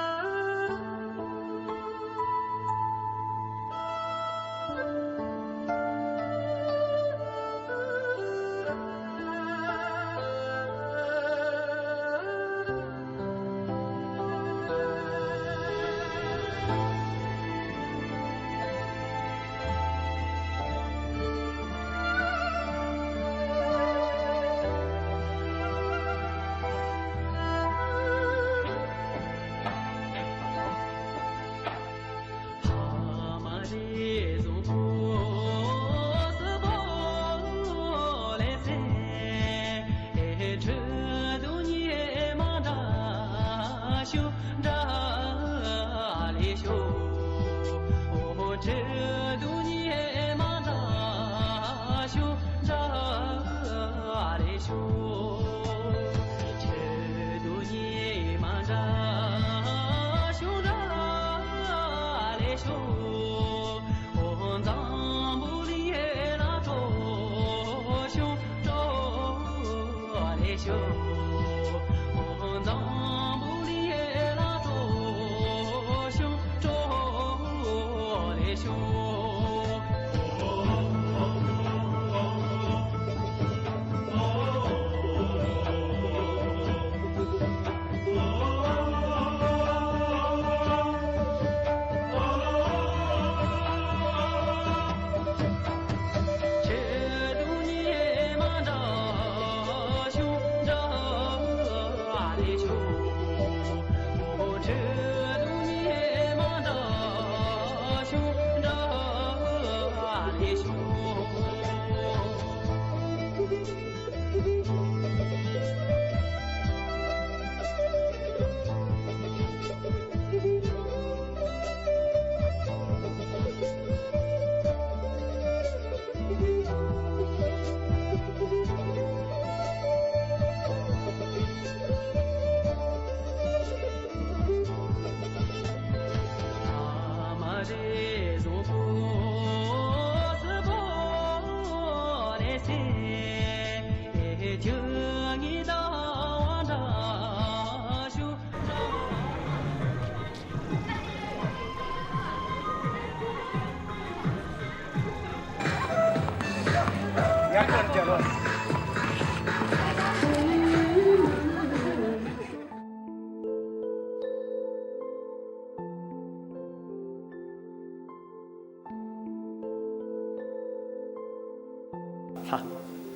ཧ།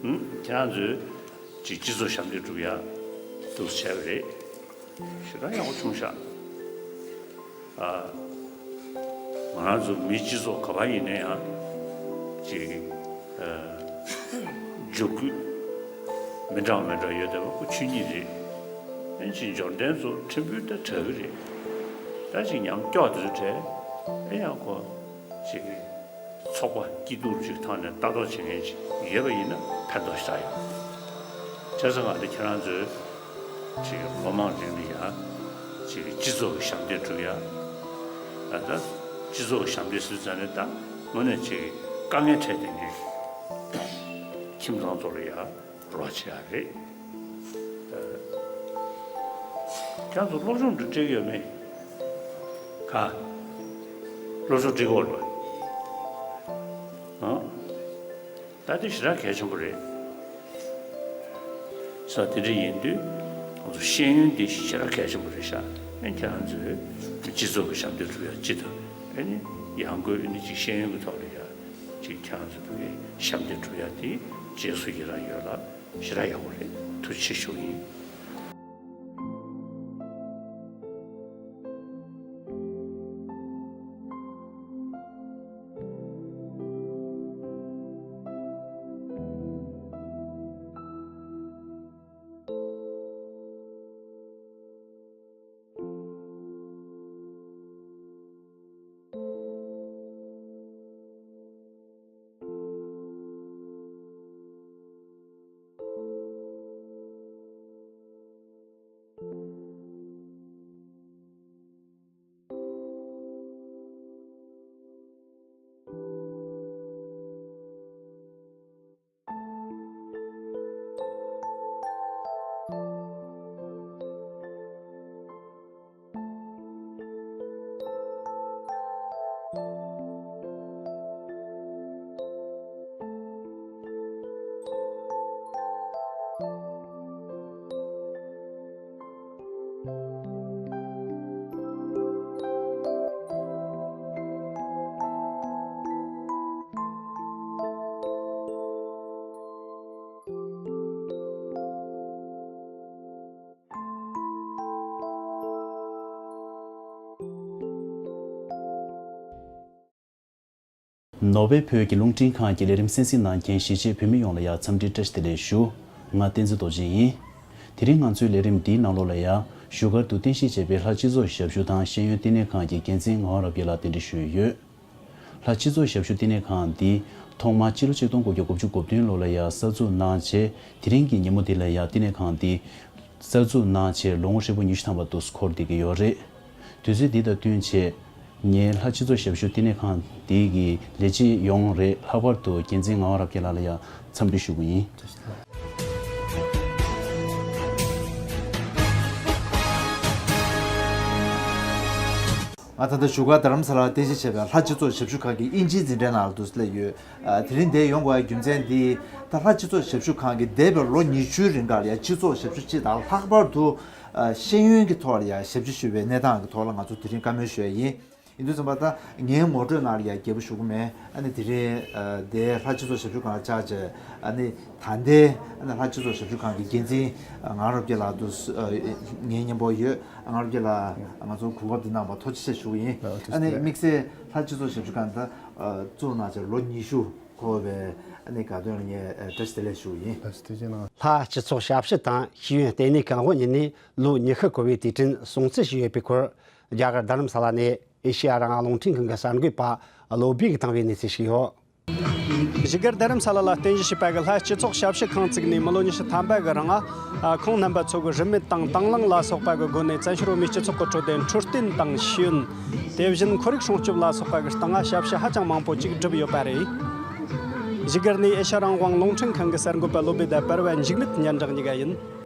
ཧུམ། ཁྱེད་རང་ཚོས་ཅིག་སྤྱི་ཚོགས་ཞབས་འདེགས་སྒྲུབ་ཡ་འདུག་བྱས་པ་རེད། ཞེ་དྲག་ཡག་པོ་བྱུང་ཤག་ཨ། ང་རང་ཚོ་མིའི་སྤྱི་ཚོགས་ག་པར་ཡིན་ན་ཡང་ཅིག་ཨ། འཇུག་སྐུལ་མི་འདྲ་བ་མི་འདྲ་བ་ཡོད་བསྡད་པ་ཁོ་ཆོས་ཉིད་རེད། ཨེ་ཅིག་འབྱོར་ལྡན་ཚོ་ཕྲན་བུ་ད་དྲག་གི་རེད། ད་ཅིག་ཉམས་སྐྱོ་དེ་ཚོ་དྲན་ཨེ་ཡང་ཁོ་ཅིག་ཚོགས་པ་སྐྱིད་སྡུག་ཅིག་ཐོག་ནས་ལྟ་རྟོག་བྱེད་མཁན་ཅིག་ཡོད་པ་ཡིན་ན་ཕན་ཐོགས་ཞེ་དྲག་ཡོད། བྱས་ཙང་ང་ཚོ་ཁྱེད་རང་ཚོས་ཅིག་ལོ་མང་རིང་ལ་ཡ་ཅིག་སྤྱི་ཚོགས་ཀྱི་ཞབས་འདེགས་སྒྲུབ་ཡ། ད་ལྟ་སྤྱི་ཚོགས་ཀྱི་ཞབས་འདེགས་ཟེར་ཙང་ནས་ད་དངོས་གནས་ཅིག་དཀའ་ངལ་འཕྲད་བསྡད་མཁན་ཁྱིམ་ཚང་ཚོ་ལ་ཡ་རོགས་བྱེད་ཡ་རེད། ཁྱེད་ཚོ་སློབ་སྦྱོང་འདི་སྤྲད་ཀྱི་ཡོད་མེད། ག་སློབ་སྦྱོང་སྤྲད་ཀྱི་ཡོད་རེད་པ། ཨང་། ད་དེ་ཞེ་དྲག་གལ་ཆེན་པོ་རེད། ས་དེ་འདྲ་ཡིན་དུས་ང་ཚོ་ཤེས་ཡོན་དེ་ཞེ་དྲག་གལ་ཆེན་པོ་རེད་ཤག་ཨེ་ཁྱེད་རང་ཚོས་སྤྱི་ཚོགས་ཀྱི་ཞབས་འདེགས་སྒྲུབ་ཡ་སྤྱི་དང་ཨེ་ནི་ཡང་སྒོས་ཨེ་ནི་ཅིག་ཤེས་ཡོན་གྱི་ཐོག་ལ་ཡ་ཅིག་ཁྱེད་རང་ཚོ་ཕ་གིའི་ཞབས་འདེགས་སྒྲུབ་ཡ་དེ་རྗེས་སུ་ཡི་རང་ཡོད་ལ། ཞེ་དྲག་ཡག་པོ་རེད། ཐུགས་རྗེ་ཆེ་ཞུ་གི་ཡིན། ནོར་ཝེ་བོད་ཀྱི་རླུང་འཕྲིན་ཁང་གི་ལས་རིམ་གསན་གཟིགས་གནང་མཁན་གཞིས་བྱེས་བོད་མི་ཡོངས་ལ་ཡང་འཚམས་འདྲི་བཀྲ་ཤིས་བདེ་ལེགས་ཞུ། ང་བསྟན་འཛིན་རྡོ་རྗེ་ཡིན། དེ་རིང་ང་ཚོའི་ལས་རིམ་འདིའི་ནང་ལོགས་ལ་ཡང་བཞུགས་སྒར་དུ་རྟེན་གཞི་བྱས་པའི་ལྷ་སྤྱི་ཚོགས་ཞབས་ཞུ་དང་ཤེས་ཡོན་བསྟི་གནས་ཁང་གི་འགན་འཛིན་ངག་དབང་རབ་རྒྱས་ལགས་གདན་འདྲེན་ཞུས་ཡོད། ལྷ་སྤྱི་ཚོགས་ཞབས་ཞུ་བསྟི་གནས་ཁང་འདི་ཐོག་མར་སྤྱི་ལོ་ཆིག་སྟོང་དགུ་བརྒྱ་དགུ་བཅུ་གོ་བདུན་ལོ་ལ་ཡང་གསར་འཛུགས་གནང་རྗེས་དེ་རིང་གི་ཉིན་མོ་འདི་ལ་ཡང་བསྟི་གནས་ཁང་འདི་གསར་འཛུགས་གནང་རྗེས་ལོ་ངོ་ཧྲིལ་པོ་ཉི་ཤུ་ཐམ་པ་དུ་འཁོར་བསྡད་ཀྱི་ཡོད་རེད། དུས་ཚོད་འདི་དང་བསྟུན་བྱས། ངས་ལྷ་སྤྱི་ཚོགས་ཞབས་ཞུ་བསྟི་གནས་ཁང་འདི་གི་ལས་བྱེད་ཡོངས་རེད། ལྷག་པར་དུ་འགན་འཛིན་ངག་དབང་རབ་རྒྱས་ལགས་ལ་ཡང་འཚམས་འདྲི་ཞུ་གི་ཡིན། ང་ད་ལྟ་བཞུགས་སྒར་རྡ་རམ་ས་ལར་རྟེན་གཞི་བྱས་པའི་ལྷ་སྤྱི་ཚོགས་ཞབས་ཞུ་ཁང་གི་དབྱིན་ཇིའི་འཛིན་གྲྭའི་ནང་ལ་འདུག་སླེབས་ཡོད། ཨ། དེ་རིང་འདིར་ཡོང་དགོས་པའི་རྒྱུ་མཚན་འདི་ད་ལྷ་སྤྱི་ཚོགས་ཞབས་ཞུ་ཁང་གིས་འདས་པའི་ལོ་ཉི་ཤུའི་རིང་ག་ལ་ཡང་སྤྱི་ཚོགས་ཞབས་ཞུ་སྤྱི་དང་ལྷག་པར་དུ་ཤེས་ཡོན་གྱི་ཐོག་ལ་ཡང་ཞབས་ཞུ་ཞུ་བའི་གནས་སྟངས་ཀྱི་ཐོག་ལ་ང་ཚོ་དེ་རིང་བཀའ་མོལ་ཞུ་ཡ་ཡིན། ཡིན་དུས་ཙམ་པ་ད་ངའི་ངོ་སྤྲོད་ནང་ལ་ཡང་རྒྱས་པོ་ཞུ་གི་མེད། ཨ་ནི་དེ་རིང་ཨ་དེ་ལྷ་སྤྱི་ཚོགས་ཞབས་ཞུ་ཁང་ལ་བཅར་བྱས། ཨ་ནི་ད་ལྟའི་ཨ་ནི་ལྷ་སྤྱི་ཚོགས་ཞབས་ཞུ་ཁང་གི་འགན་འཛིན་ཨ་ངག་དབང་རབ་རྒྱས་ལགས་དུ་ཨ་ངའི་མཉམ་པོ་ཡོད། ཨ་ངག་དབང་རབ་རྒྱས་ལགས་ང་ཚོ་གོ་སྐབས་འདི་གནང་བར་ཐུགས་རྗེ་ཆེ་ཞུ་གི་ཡིན། ཨ་ཨ་ནི་དམིགས་བསལ་ལྷ་སྤྱི་ཚོགས་ཞབས་ཞུ་ཁང་ད་ཨ་བཙུགས་གནང་བྱས་ལོ་ཉི་ཤུ་འཁོར་བའི་ཨ་ནི་དགའ་སྟོན་ལ་ངས་ཨ་བཀྲ་ཤིས་བདེ་ལེགས་ཞུ་གི་ཡིན། ལྷ་སྤྱི་ཚོགས་ཞབས་ཞུ་དང་ཤེས་ཡོན་ལྟེ་གནས་ཁང་དབུ་བརྙེས་ནས་ལོ་ཉི་ཤུ་འཁོར་བའི་དུས་དྲན་སྲུང་བརྩི་ཞུས་ཡོད་པའི་སྐོར། རྒྱ་གར་རྡ་རམ་ས་ལ་ནས་ཨེ་ཤེ་ཡ་རང་དབང་རླུང་འཕྲིན་ཁང་གི་གསར་འགོད་པ་བློ་བྷེ་གིས་བཏང་བའི་གནས་ཚུལ་ཞིག་ཡོད། བཞུགས་སྒར་རྡ་རམ་ས་ལ་ལ་རྟེན་གཞི་བྱས་པ་གི་ལྷ་སྤྱི་ཚོགས་ཞབས་ཞུ་ཁང་བཙུགས་ནས་མི་ལོ་ཉི་ཤུ་ཐམ་པ་གི་རིང་ཨ། ཁོང་རྣམ་པ་ཚོ་གི་རིན་མེད་དང་དང་བླངས་ལ་སོགས་པ་གི་སྒོ་ནས་བཙན་བྱོལ་བོད་མིའི་སྤྱི་ཚོགས་ཀྱི་འཕྲོད་བསྟེན་འཕྲོད་བསྟེན་དང་ཤེས་ཡོན། དེ་བཞིན་ཁོར་ཡུག་སྲུང་སྐྱོབ་ལ་སོགས་པ་གི་སྟེང་ང་ཞབས་ཞུ་ཧ་ཅང་མང་པོ་ཅིག་བསྒྲུབས་ཡོད་པ་རེད། བཞུགས་སྒར་ནས་ཨེ་ཤ་རང་དབང་རླུང་འཕྲིན་ཁང་གི་གསར་འགོད་པ་བློ་བྷེ་དང་པར་བ་འཇིགས་མེད་སྙན་གྲགས་གཉིས་ཀ་ཡིན།